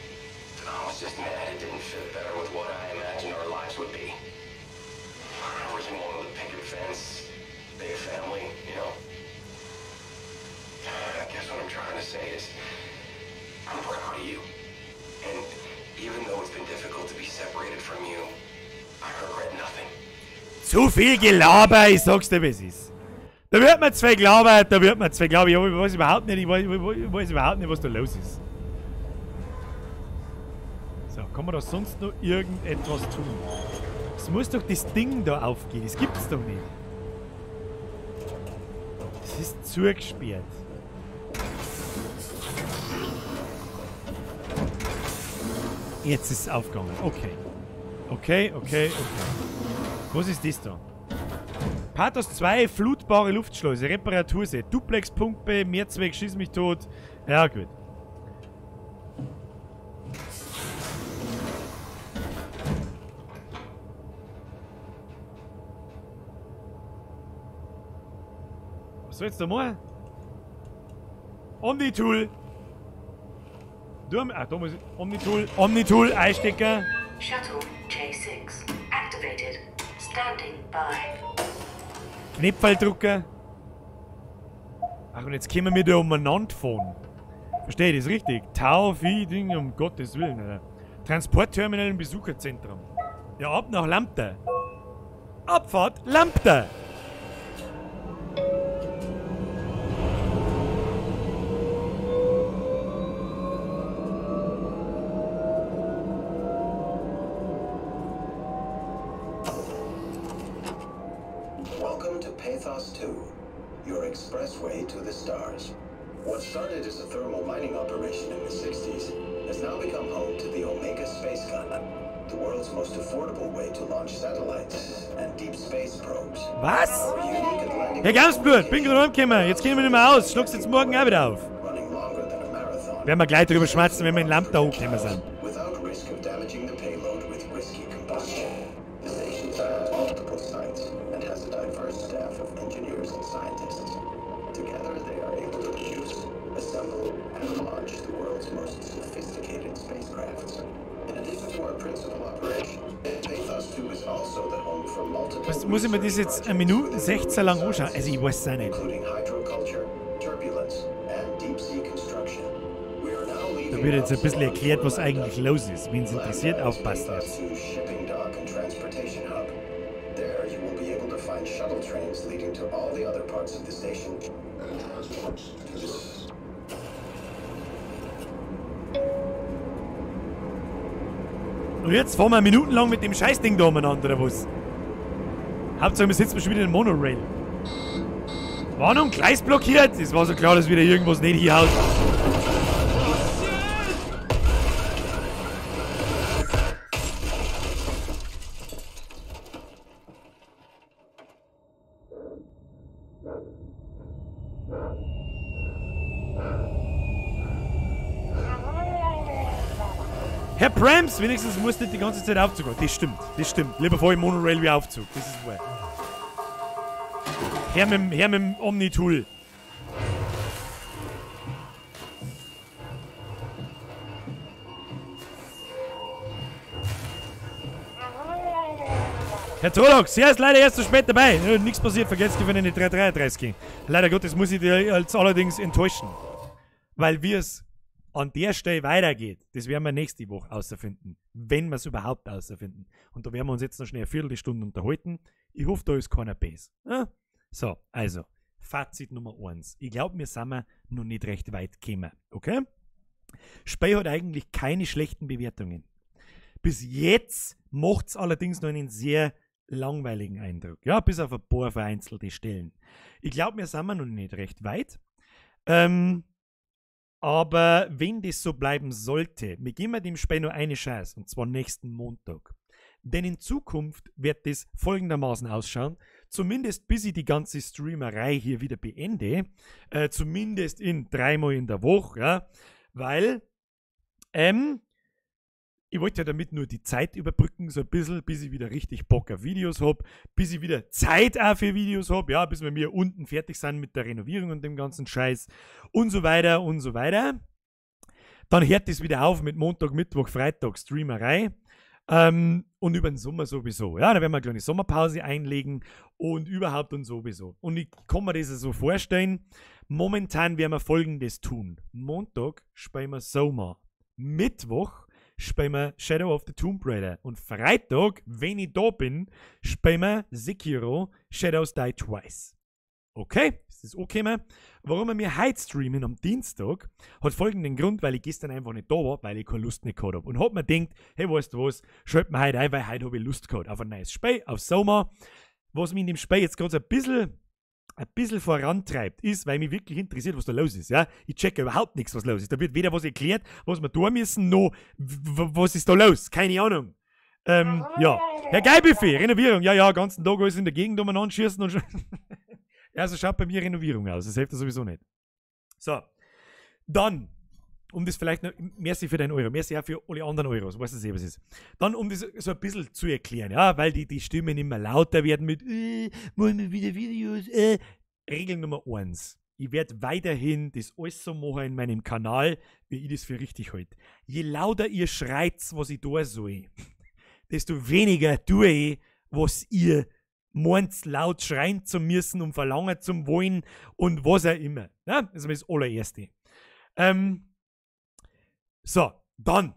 Zu viel Gelaber, ich sag's dir, wie es ist. Da wird man zwei glauben, da wird man zwei glauben. Ich weiß überhaupt nicht, ich weiß überhaupt nicht, was da los ist. So, kann man da sonst noch irgendetwas tun? Es muss doch das Ding da aufgehen, das gibt's doch nicht. Es ist zugesperrt. Jetzt ist es aufgegangen, okay. Okay, okay, okay. Was ist das da? Pathos 2, flutbare Luftschleuse, Reparaturset, Duplexpumpe, Mehrzweck, schieß mich tot. Ja, gut. Was soll jetzt da machen? Omnitool! Da muss ich. Omnitool, Omnitool, Einstecker. Shuttle J6 activated. Standing by. Knöpfeldrucker. Ach, und jetzt können wir da umeinander fahren. Verstehe ich das richtig? Tau, Vieh, Ding, um Gottes Willen, Alter. Transportterminal im Besucherzentrum. Ja, ab nach Lambda. Abfahrt Lambda! to Pathos 2, your expressway to the stars. What started as a thermal mining operation in the 60s has now become home to the Omega Space Gun, the world's most affordable way to launch satellites and deep space probes. Was? Our unique Atlantic Herr Gamsblut, bin gerade heimgekommen. Jetzt gehen wir nicht mehr aus. Schluck's jetzt morgen auch wieder auf. Werden wir gleich drüber schmatzen, wenn wir in Lambda hochgekommen sind. without risk of damaging the payload with risky combustion. The station spans multiple sites and has a diverse staff of engineers and scientists. Together, they are able to produce, assemble, and launch the world's most sophisticated spacecrafts. In addition to our principal operation, Pathos 2 is also the home for multiple Was, muss ich mir das jetzt eine Minute 16 lang anschauen? Also ich weiß es auch nicht. including hydroculture, turbulence, and deep sea construction. We are now leaving Da wird jetzt ein bisschen erklärt, was eigentlich los ist. Wen es interessiert, aufpassen jetzt. to shipping dock and transportation hub. There you will be able to find shuttle trains leading to all the other parts of the station. To the Und jetzt fahren wir minutenlang mit dem Scheißding da umeinander, oder was? Hauptsache, wir sitzen schon wieder in Monorail. Warnung, Gleis blockiert! Es war so klar, dass wieder irgendwas nicht hier haut. Herr Prams, wenigstens muss nicht die ganze Zeit Aufzug haben. Das stimmt, das stimmt. Lieber fahr ich Monorail wie Aufzug. Das ist wahr. Her mit dem Omni-Tool. Herr Trollock, Sie ist leider erst zu spät dabei. Ja, nichts passiert, vergesst für eine 333. Leider Gottes muss ich dir jetzt allerdings enttäuschen. Weil wir es an der Stelle weitergeht, das werden wir nächste Woche außerfinden. Wenn wir es überhaupt außerfinden. Und da werden wir uns jetzt noch schnell eine Viertelstunde unterhalten. Ich hoffe, da ist keiner böse. Ja? So, also, Fazit Nummer 1. Ich glaube, wir sind noch nicht recht weit gekommen. Okay? Spiel hat eigentlich keine schlechten Bewertungen. Bis jetzt macht's allerdings noch einen sehr langweiligen Eindruck. Ja, bis auf ein paar vereinzelte Stellen. Ich glaube, wir sind noch nicht recht weit. Aber wenn das so bleiben sollte, wir geben dem Spiel nur eine Chance, und zwar nächsten Montag. Denn in Zukunft wird das folgendermaßen ausschauen, zumindest bis ich die ganze Streamerei hier wieder beende, zumindest in 3-mal in der Woche, ja, weil ich wollte ja damit nur die Zeit überbrücken, so ein bisschen, bis ich wieder richtig Bock auf Videos hab, bis ich wieder Zeit auch für Videos hab, ja, bis wir mir unten fertig sind mit der Renovierung und dem ganzen Scheiß und so weiter und so weiter. Dann hört es wieder auf mit Montag, Mittwoch, Freitag Streamerei. Und über den Sommer sowieso. Ja, da werden wir eine kleine Sommerpause einlegen und überhaupt und sowieso. Und ich kann mir das so vorstellen, momentan werden wir Folgendes tun. Montag spielen wir Soma. Mittwoch spielen wir Shadow of the Tomb Raider. Und Freitag, wenn ich da bin, spielen wir Sekiro Shadows Die Twice. Okay, ist das okay, man? Warum wir heute streamen am Dienstag, hat folgenden Grund, weil ich gestern einfach nicht da war, weil ich keine Lust nicht gehabt hab. Und hab mir gedacht, hey, weißt du was, schalt mir heute ein, weil heute hab ich Lust gehabt auf ein neues Spiel, auf Soma. Was mich in dem Spiel jetzt gerade so ein bisschen vorantreibt, ist, weil mich wirklich interessiert, was da los ist. Ja? Ich checke überhaupt nichts, was los ist. Da wird weder was erklärt, was wir tun müssen, noch was ist da los. Keine Ahnung. Ja. Herr Geilbuffet, Renovierung. Ja, ja, ganzen Tag alles in der Gegend umeinander schießen und schon. Ja, so schaut bei mir Renovierung aus. Das hilft ja sowieso nicht. So. Dann, um das vielleicht noch, merci für deinen Euro, merci auch für alle anderen Euros, weißt du eh, was ist. Dann, um das so ein bisschen zu erklären, ja, weil die Stimmen immer lauter werden mit, wollen wir wieder Videos, Regel Nummer 1. Ich werde weiterhin das alles so machen in meinem Kanal, wie ich das für richtig halte. Je lauter ihr schreit, was ich tun soll, desto weniger tue ich, was ihr meint, laut schreien zu müssen, um verlangen zu wollen und was auch immer. Ja, das ist das allererste. So, dann.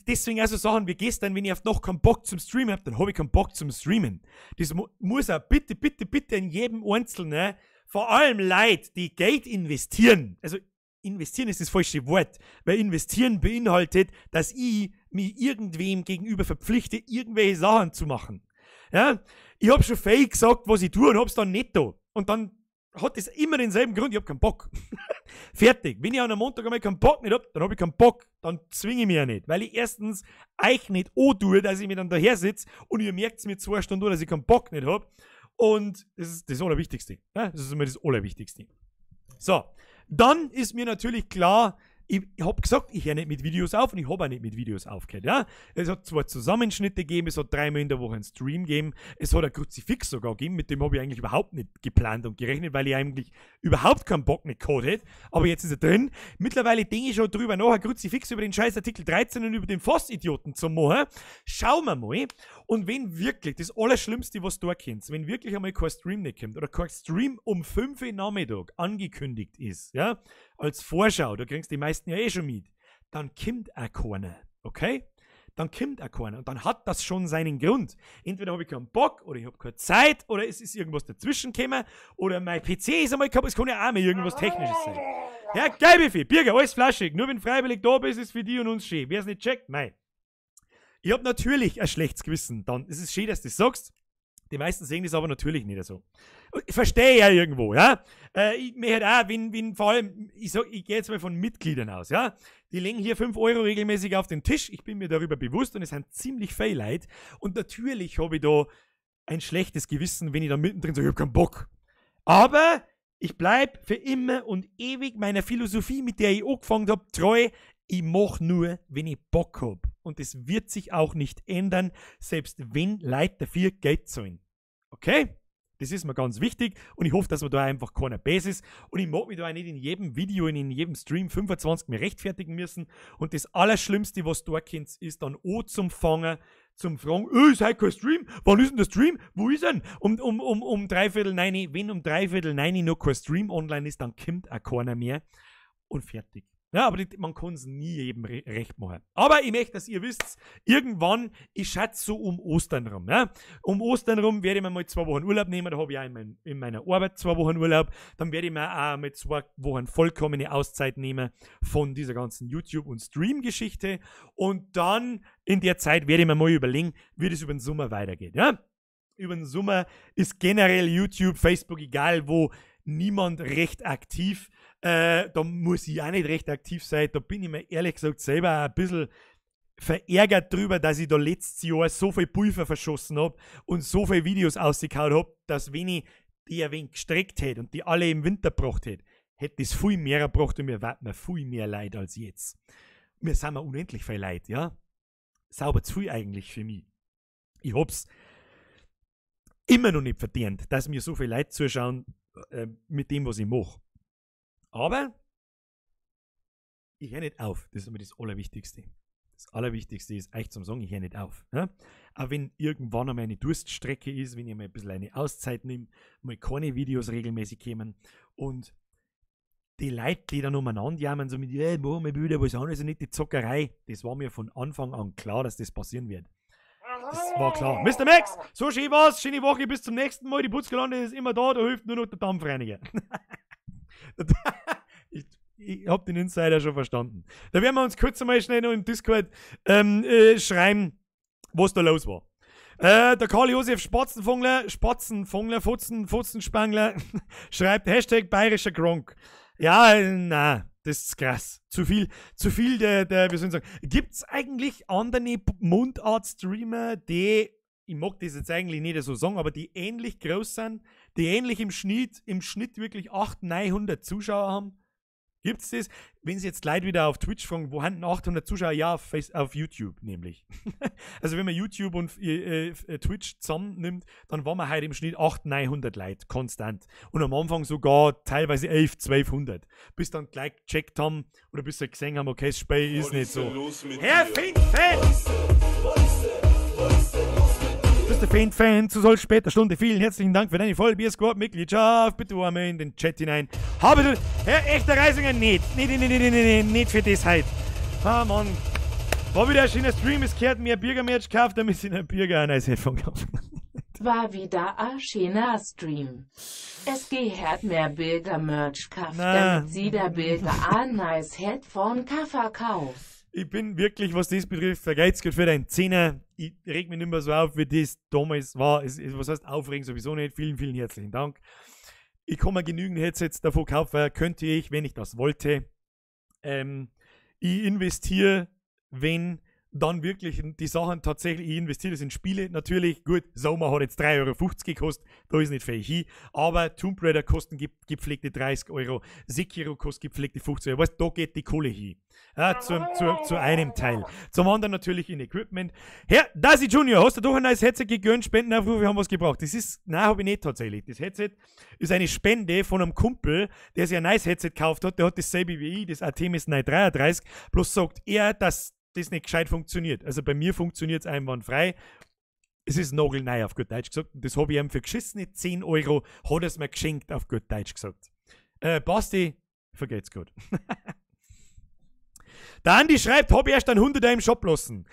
Deswegen also Sachen wie gestern, wenn ich oft noch keinen Bock zum Streamen hab, dann hab ich keinen Bock zum Streamen. Das muss auch bitte, bitte, bitte in jedem Einzelnen, vor allem Leute, die Geld investieren, also investieren ist das falsche Wort, weil investieren beinhaltet, dass ich mich irgendwem gegenüber verpflichte, irgendwelche Sachen zu machen. Ja? Ich hab schon fake gesagt, was ich tue und hab's dann nicht da. Und dann hat das immer denselben Grund, ich hab keinen Bock. Fertig. Wenn ich an einem Montag einmal keinen Bock nicht hab, dann hab ich keinen Bock. Dann zwinge ich mich ja nicht. Weil ich erstens euch nicht antue, dass ich mir dann daher sitze und ihr merkt's mir 2 Stunden an, dass ich keinen Bock nicht hab. Und das ist das Allerwichtigste. Ja? Das ist immer das Allerwichtigste. So, dann ist mir natürlich klar, ich hab gesagt, ich hör nicht mit Videos auf und ich hab auch nicht mit Videos aufgehört. Ja? Es hat zwar Zusammenschnitte gegeben, es hat 3-mal in der Woche einen Stream gegeben, es hat ein Kruzifix sogar gegeben, mit dem hab ich eigentlich überhaupt nicht geplant und gerechnet, weil ich eigentlich überhaupt keinen Bock nicht gehabt hätte. Aber jetzt ist er drin. Mittlerweile denke ich schon drüber nach, ein Kruzifix über den scheiß Artikel 13 und über den Voss-Idioten zu machen. Schauen wir mal. Und wenn wirklich, das Allerschlimmste, was du kennst, wenn wirklich einmal kein Stream nicht kommt oder kein Stream um 5 Uhr Nachmittag angekündigt ist, ja, als Vorschau, da kriegst du die meisten ja eh schon mit, dann kommt auch keiner, okay? Dann kommt auch keiner und dann hat das schon seinen Grund. Entweder hab ich keinen Bock oder ich hab keine Zeit oder es ist irgendwas dazwischen gekommen oder mein PC ist einmal kaputt, es kann ja auch mal irgendwas Technisches sein. Ja, geil, Bifi, Birger, alles flaschig, nur wenn freiwillig da bist, ist für die und uns schön. Wer's nicht checkt, mei. Ich hab natürlich ein schlechtes Gewissen, dann es ist schön, dass du das sagst. Die meisten sehen das aber natürlich nicht so. Ich verstehe ja irgendwo, ja. Ich mir halt auch, wenn vor allem, ich sag, ich gehe jetzt mal von Mitgliedern aus, ja. Die legen hier 5 Euro regelmäßig auf den Tisch. Ich bin mir darüber bewusst und es sind ziemlich viele Leute. Und natürlich habe ich da ein schlechtes Gewissen, wenn ich da mittendrin sage, ich hab keinen Bock. Aber ich bleib für immer und ewig meiner Philosophie, mit der ich angefangen hab, treu. Ich mach nur, wenn ich Bock hab. Und das wird sich auch nicht ändern, selbst wenn Leute dafür Geld zahlen. Okay? Das ist mir ganz wichtig und ich hoffe, dass man da einfach keiner böse ist. Und ich mag mich da auch nicht in jedem Video und in jedem Stream 25 mehr rechtfertigen müssen. Und das Allerschlimmste, was du da kennst, ist dann auch zum Fangen, zum Fragen, oh, ist heute kein Stream? Wann ist denn der Stream? Wo ist er denn? Um 8:45, wenn um 8:45 noch kein Stream online ist, dann kommt auch keiner mehr. Und fertig. Ja, aber man kann's nie jedem recht machen. Aber ich möchte, dass ihr wisst, irgendwann, ich schätze so um Ostern rum. Ja? Um Ostern rum werde ich mir mal 2 Wochen Urlaub nehmen. Da habe ich auch in meiner Arbeit 2 Wochen Urlaub. Dann werde ich mir auch mal 2 Wochen vollkommene Auszeit nehmen von dieser ganzen YouTube- und Stream-Geschichte. Und dann in der Zeit werde ich mir mal überlegen, wie das über den Sommer weitergeht. Ja? Über den Sommer ist generell YouTube, Facebook, egal wo, niemand recht aktiv. Da muss ich auch nicht recht aktiv sein. Da bin ich mir ehrlich gesagt selber ein bisschen verärgert drüber, dass ich da letztes Jahr so viel Pulver verschossen hab und so viele Videos ausgekaut hab, dass wenn ich die ein wenig gestreckt hätte und die alle im Winter gebracht hätte, hätte das viel mehr gebracht und mir wär mir viel mehr leid als jetzt. Mir sind mir unendlich viel leid, ja. Sauber zu viel eigentlich für mich. Ich hab's immer noch nicht verdient, dass mir so viel Leid zuschauen mit dem, was ich mach. Aber ich hör nicht auf. Das ist immer das Allerwichtigste. Das Allerwichtigste ist echt zum Sagen, ich hör nicht auf. Ja? Auch wenn irgendwann einmal eine Durststrecke ist, wenn ich mal ein bisschen eine Auszeit nehme, mal keine Videos regelmäßig kommen und die Leute, die dann umeinander jammern, so mit, ja, machen wir wieder was anderes und nicht die Zockerei, das war mir von Anfang an klar, dass das passieren wird. Das war klar. Mr. Max, so schön war's, schöne Woche, bis zum nächsten Mal. Die Putzkolonne ist immer da, da hilft nur noch der Dampfreiniger. Ich hab den Insider schon verstanden. Da werden wir uns kurz einmal schnell noch im Discord schreiben, was da los war. Der Karl-Josef Spatzenfungler, Spatzenfungler, Fotzen, Fotzenspangler, schreibt Hashtag bayerischer Gronk. Ja, na, das ist krass. Zu viel der, wie soll ich sagen, gibt's eigentlich andere Mundart-Streamer, die, ich mag das jetzt eigentlich nicht so sagen, aber die ähnlich groß sind, die ähnlich im Schnitt wirklich 800, 900 Zuschauer haben? Gibt's das? Wenn sie jetzt Leute wieder auf Twitch fragen, wo haben denn 800 Zuschauer? Ja, auf YouTube nämlich. Also wenn man YouTube und Twitch zusammennimmt, dann waren wir heute im Schnitt 800, 900 Leute, konstant. Und am Anfang sogar teilweise 11, 1200. Bis dann gleich gecheckt haben oder bis sie gesehen haben, okay, das Spiel ist nicht so. Herr Finn-Fan! Mr. Fan-Fan, zu solch später Stunde. Vielen herzlichen Dank für deine Vollbier-Squad-Mitgliedschaft. Bitte einmal in den Chat hinein. Habe du, Herr echter Reisinger, nicht. Nicht, nicht für das heute. Ah, Mann. War wieder ein schöner Stream. Es gehört mir Bürgermerch gekauft, damit sie einen Bürger ein neues Headphone kaufen. War wieder ein schöner Stream. Es gehört mehr Bürgermerch gekauft, damit sie der Bürger ein neues Headphone verkauft. Ich bin wirklich, was das betrifft, vergeht's gut für deinen Zehner. Ich reg mich nicht mehr so auf, wie das damals war. Was heißt aufregen sowieso nicht. Vielen, vielen herzlichen Dank. Ich kann mir genügend Headsets davon kaufen, könnte ich, wenn ich das wollte. Ich investiere, wenn dann wirklich die Sachen tatsächlich, ich investiere das in Spiele, natürlich, gut, Soma hat jetzt 3,50 Euro gekostet, da ist nicht viel hin, aber Tomb Raider kosten gepflegte 30 Euro, Sekiro kostet gepflegte 50 Euro, weißt, da geht die Kohle hin. Ja, zu einem Teil. Zum anderen natürlich in Equipment. Herr Darcy Junior, hast du doch ein neues Headset gegönnt? Spendenaufruf, wir haben was gebraucht. Das ist, nein, hab ich nicht tatsächlich. Das Headset ist eine Spende von einem Kumpel, der sich ein neues Headset gekauft hat, der hat dasselbe wie ich, das Artemis 933, bloß sagt er, dass das nicht gescheit funktioniert. Also bei mir funktioniert es einwandfrei. Es ist nagelneu, auf gut Deutsch gesagt. Und das habe ich ihm für geschissene 10 Euro, hat er es mir geschenkt, auf gut Deutsch gesagt. Basti, vergeht's gut. Der Andi schreibt, hab ich erst einen 100er im Shop lassen.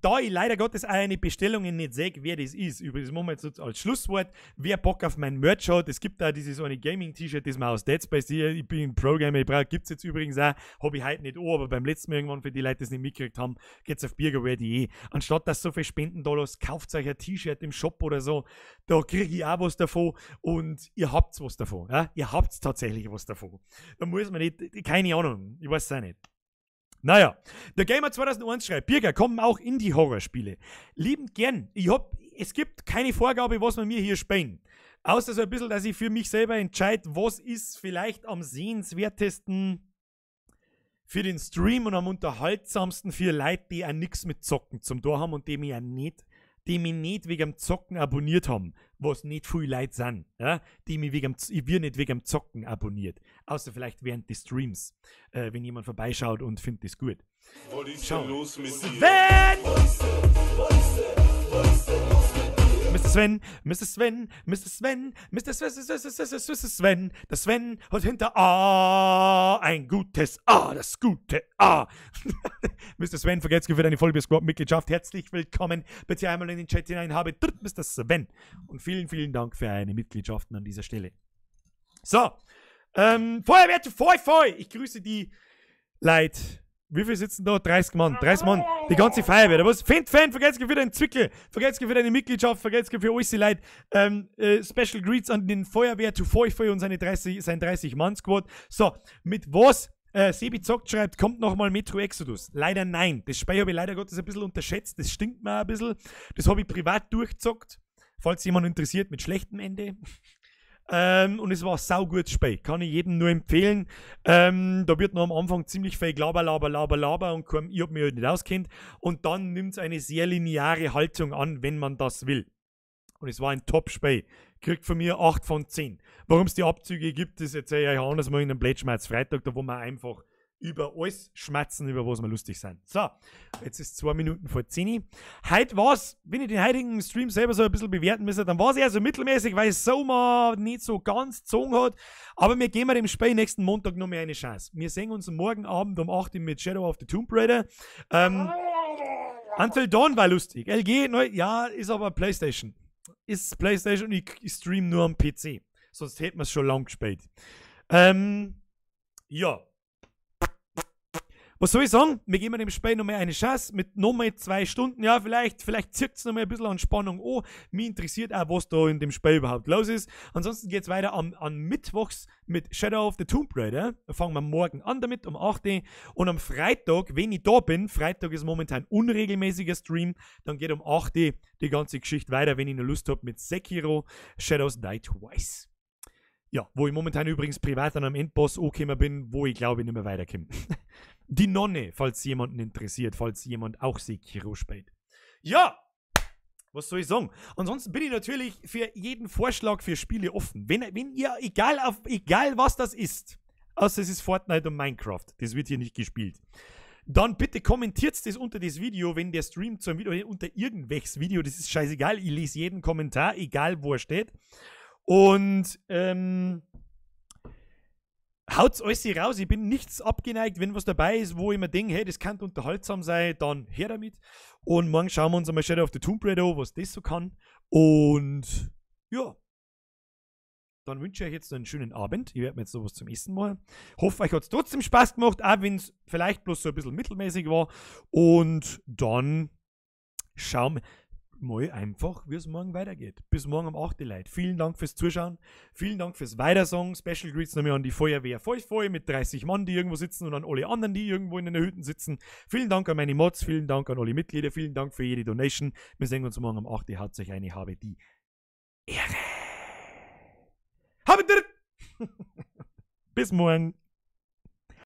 Da ich leider Gottes auch eine Bestellung nicht sehe, wer das ist. Übrigens machen wir jetzt als Schlusswort, wer Bock auf mein Merch hat. Es gibt da dieses eine Gaming-T-Shirt, das man aus Dead Space, ich bin Programmer, ich brauche, gibt's jetzt übrigens auch, hab ich heute nicht an, aber beim letzten Mal irgendwann, für die Leute, die es nicht mitgekriegt haben, geht's auf birgaware.de. Anstatt dass so viel Spenden da lasst, kauft euch ein T-Shirt im Shop oder so, da kriege ich auch was davon und ihr habt was davon. Ja? Ihr habt tatsächlich was davon. Da muss man nicht, keine Ahnung, ich weiß es auch nicht. Naja, der Gamer 2001 schreibt, Birger, kommen auch Indie-Horror-Spiele. Liebend gern. Es gibt keine Vorgabe, was man mir hier spielen. Außer so ein bisschen, dass ich für mich selber entscheide, was ist vielleicht am sehenswertesten für den Stream und am unterhaltsamsten für Leute, die auch nichts mit Zocken zum Tor haben und die mich auch nicht, wegen dem Zocken abonniert haben, was nicht viele Leute sind, ja? Die mich wegen dem, ich wird nicht wegen dem Zocken abonniert, außer vielleicht während des Streams, wenn jemand vorbeischaut und findet das gut. Was ist Schau. denn los mit dir? Sven! Mr. Sven, Mr. Sven, Mr. Sven, Mr. Sven, Sven, Sven, Sven, Sven, Sven, der Sven hat hinter A ein gutes A, das gute A. Mr. Sven, vergesst für deine Vollbier Squad Mitgliedschaft. Herzlich willkommen. Bitte einmal in den Chat hinein habe Mr. Sven. Und vielen, vielen Dank für eine Mitgliedschaften an dieser Stelle. So, Feuerwehr zu Feu, Feu. Ich grüße die Leute. Wie viel sitzen da? 30 Mann. 30 Mann. Die ganze Feuerwehr. Was? Fan, Fan, vergesst für deinen Zwickel. Vergesst für deine Mitgliedschaft. Vergesst für alles die Leute. Special Greets an den Feuerwehr to Feu, Feu und seine 30, sein 30-Mann-Squad. So, mit was? Sebi Zockt schreibt, kommt nochmal Metro Exodus. Leider nein. Das Spiel habe ich leider Gottes ein bisschen unterschätzt. Das stinkt mir ein bisschen. Das habe ich privat durchgezockt. Falls jemand interessiert, mit schlechtem Ende. Und es war ein saugutes Spiel. Kann ich jedem nur empfehlen. Da wird noch am Anfang ziemlich viel Laber, Laber, Laber, Laber und kaum, ich hab mich halt nicht auskennt. Und dann nimmt es eine sehr lineare Haltung an, wenn man das will. Und es war ein Top-Spiel. Kriegt von mir 8 von 10. Warum es die Abzüge gibt, das erzähle ich euch anders mal in einem Blödschmerz Freitag, da wo wir einfach über alles schmerzen, über was wir lustig sind. So, jetzt ist 9:58. Heute war's, wenn ich den heutigen Stream selber so ein bisschen bewerten müsste, dann war's eher so mittelmäßig, weil Soma nicht so ganz gezogen hat. Aber wir geben dem Spiel nächsten Montag noch mehr eine Chance. Wir sehen uns morgen Abend um 8 Uhr mit Shadow of the Tomb Raider. Until Dawn war lustig. LG, neu, ja, ist aber PlayStation. Ist PlayStation und ich stream nur am PC. Sonst hätten wir's schon lang gespielt. Ja. Was soll ich sagen? Wir geben dem Spiel nochmal eine Chance mit nochmal 2 Stunden. Ja, vielleicht zirkt's nochmal ein bisschen an Spannung an. Mich interessiert auch, was da in dem Spiel überhaupt los ist. Ansonsten geht's weiter an Mittwochs mit Shadow of the Tomb Raider. Da fangen wir morgen an damit, um 8 Uhr. Und am Freitag, wenn ich da bin, Freitag ist momentan unregelmäßiger Stream, dann geht um 8 Uhr die ganze Geschichte weiter, wenn ich noch Lust hab, mit Sekiro Shadows Die Twice. Ja, wo ich momentan übrigens privat an einem Endboss angekommen bin, wo ich glaube ich nicht mehr weiterkomme. Die Nonne, falls jemanden interessiert, falls jemand auch Sekiro spielt. Ja, was soll ich sagen? Ansonsten bin ich natürlich für jeden Vorschlag für Spiele offen. Wenn ihr, egal was das ist, außer es ist Fortnite und Minecraft, das wird hier nicht gespielt, dann bitte kommentiert das unter das Video, wenn der Stream zum Video, unter irgendwelches Video, das ist scheißegal, ich lese jeden Kommentar, egal wo er steht. Und, haut's alles raus, ich bin nichts abgeneigt, wenn was dabei ist, wo ich mir denke, hey, das kann unterhaltsam sein, dann her damit. Und morgen schauen wir uns einmal Shadow of the Tomb Raider an, was das so kann. Und ja, Dann wünsche ich euch jetzt noch einen schönen Abend. Ich werde mir jetzt noch was zum Essen machen. Hoffe, euch hat es trotzdem Spaß gemacht, auch wenn es vielleicht bloß so ein bisschen mittelmäßig war. Und dann schauen wir mal einfach, wie es morgen weitergeht. Bis morgen um 8 Uhr, Leute. Vielen Dank fürs Zuschauen. Vielen Dank fürs Weitersagen. Special Greets nochmal an die Feuerwehr voll mit 30 Mann, die irgendwo sitzen und an alle anderen, die irgendwo in den Hütten sitzen. Vielen Dank an meine Mods, vielen Dank an alle Mitglieder, vielen Dank für jede Donation. Wir sehen uns morgen um 8 Uhr. Haut euch eine, habe die Ehre. Habe Bis morgen.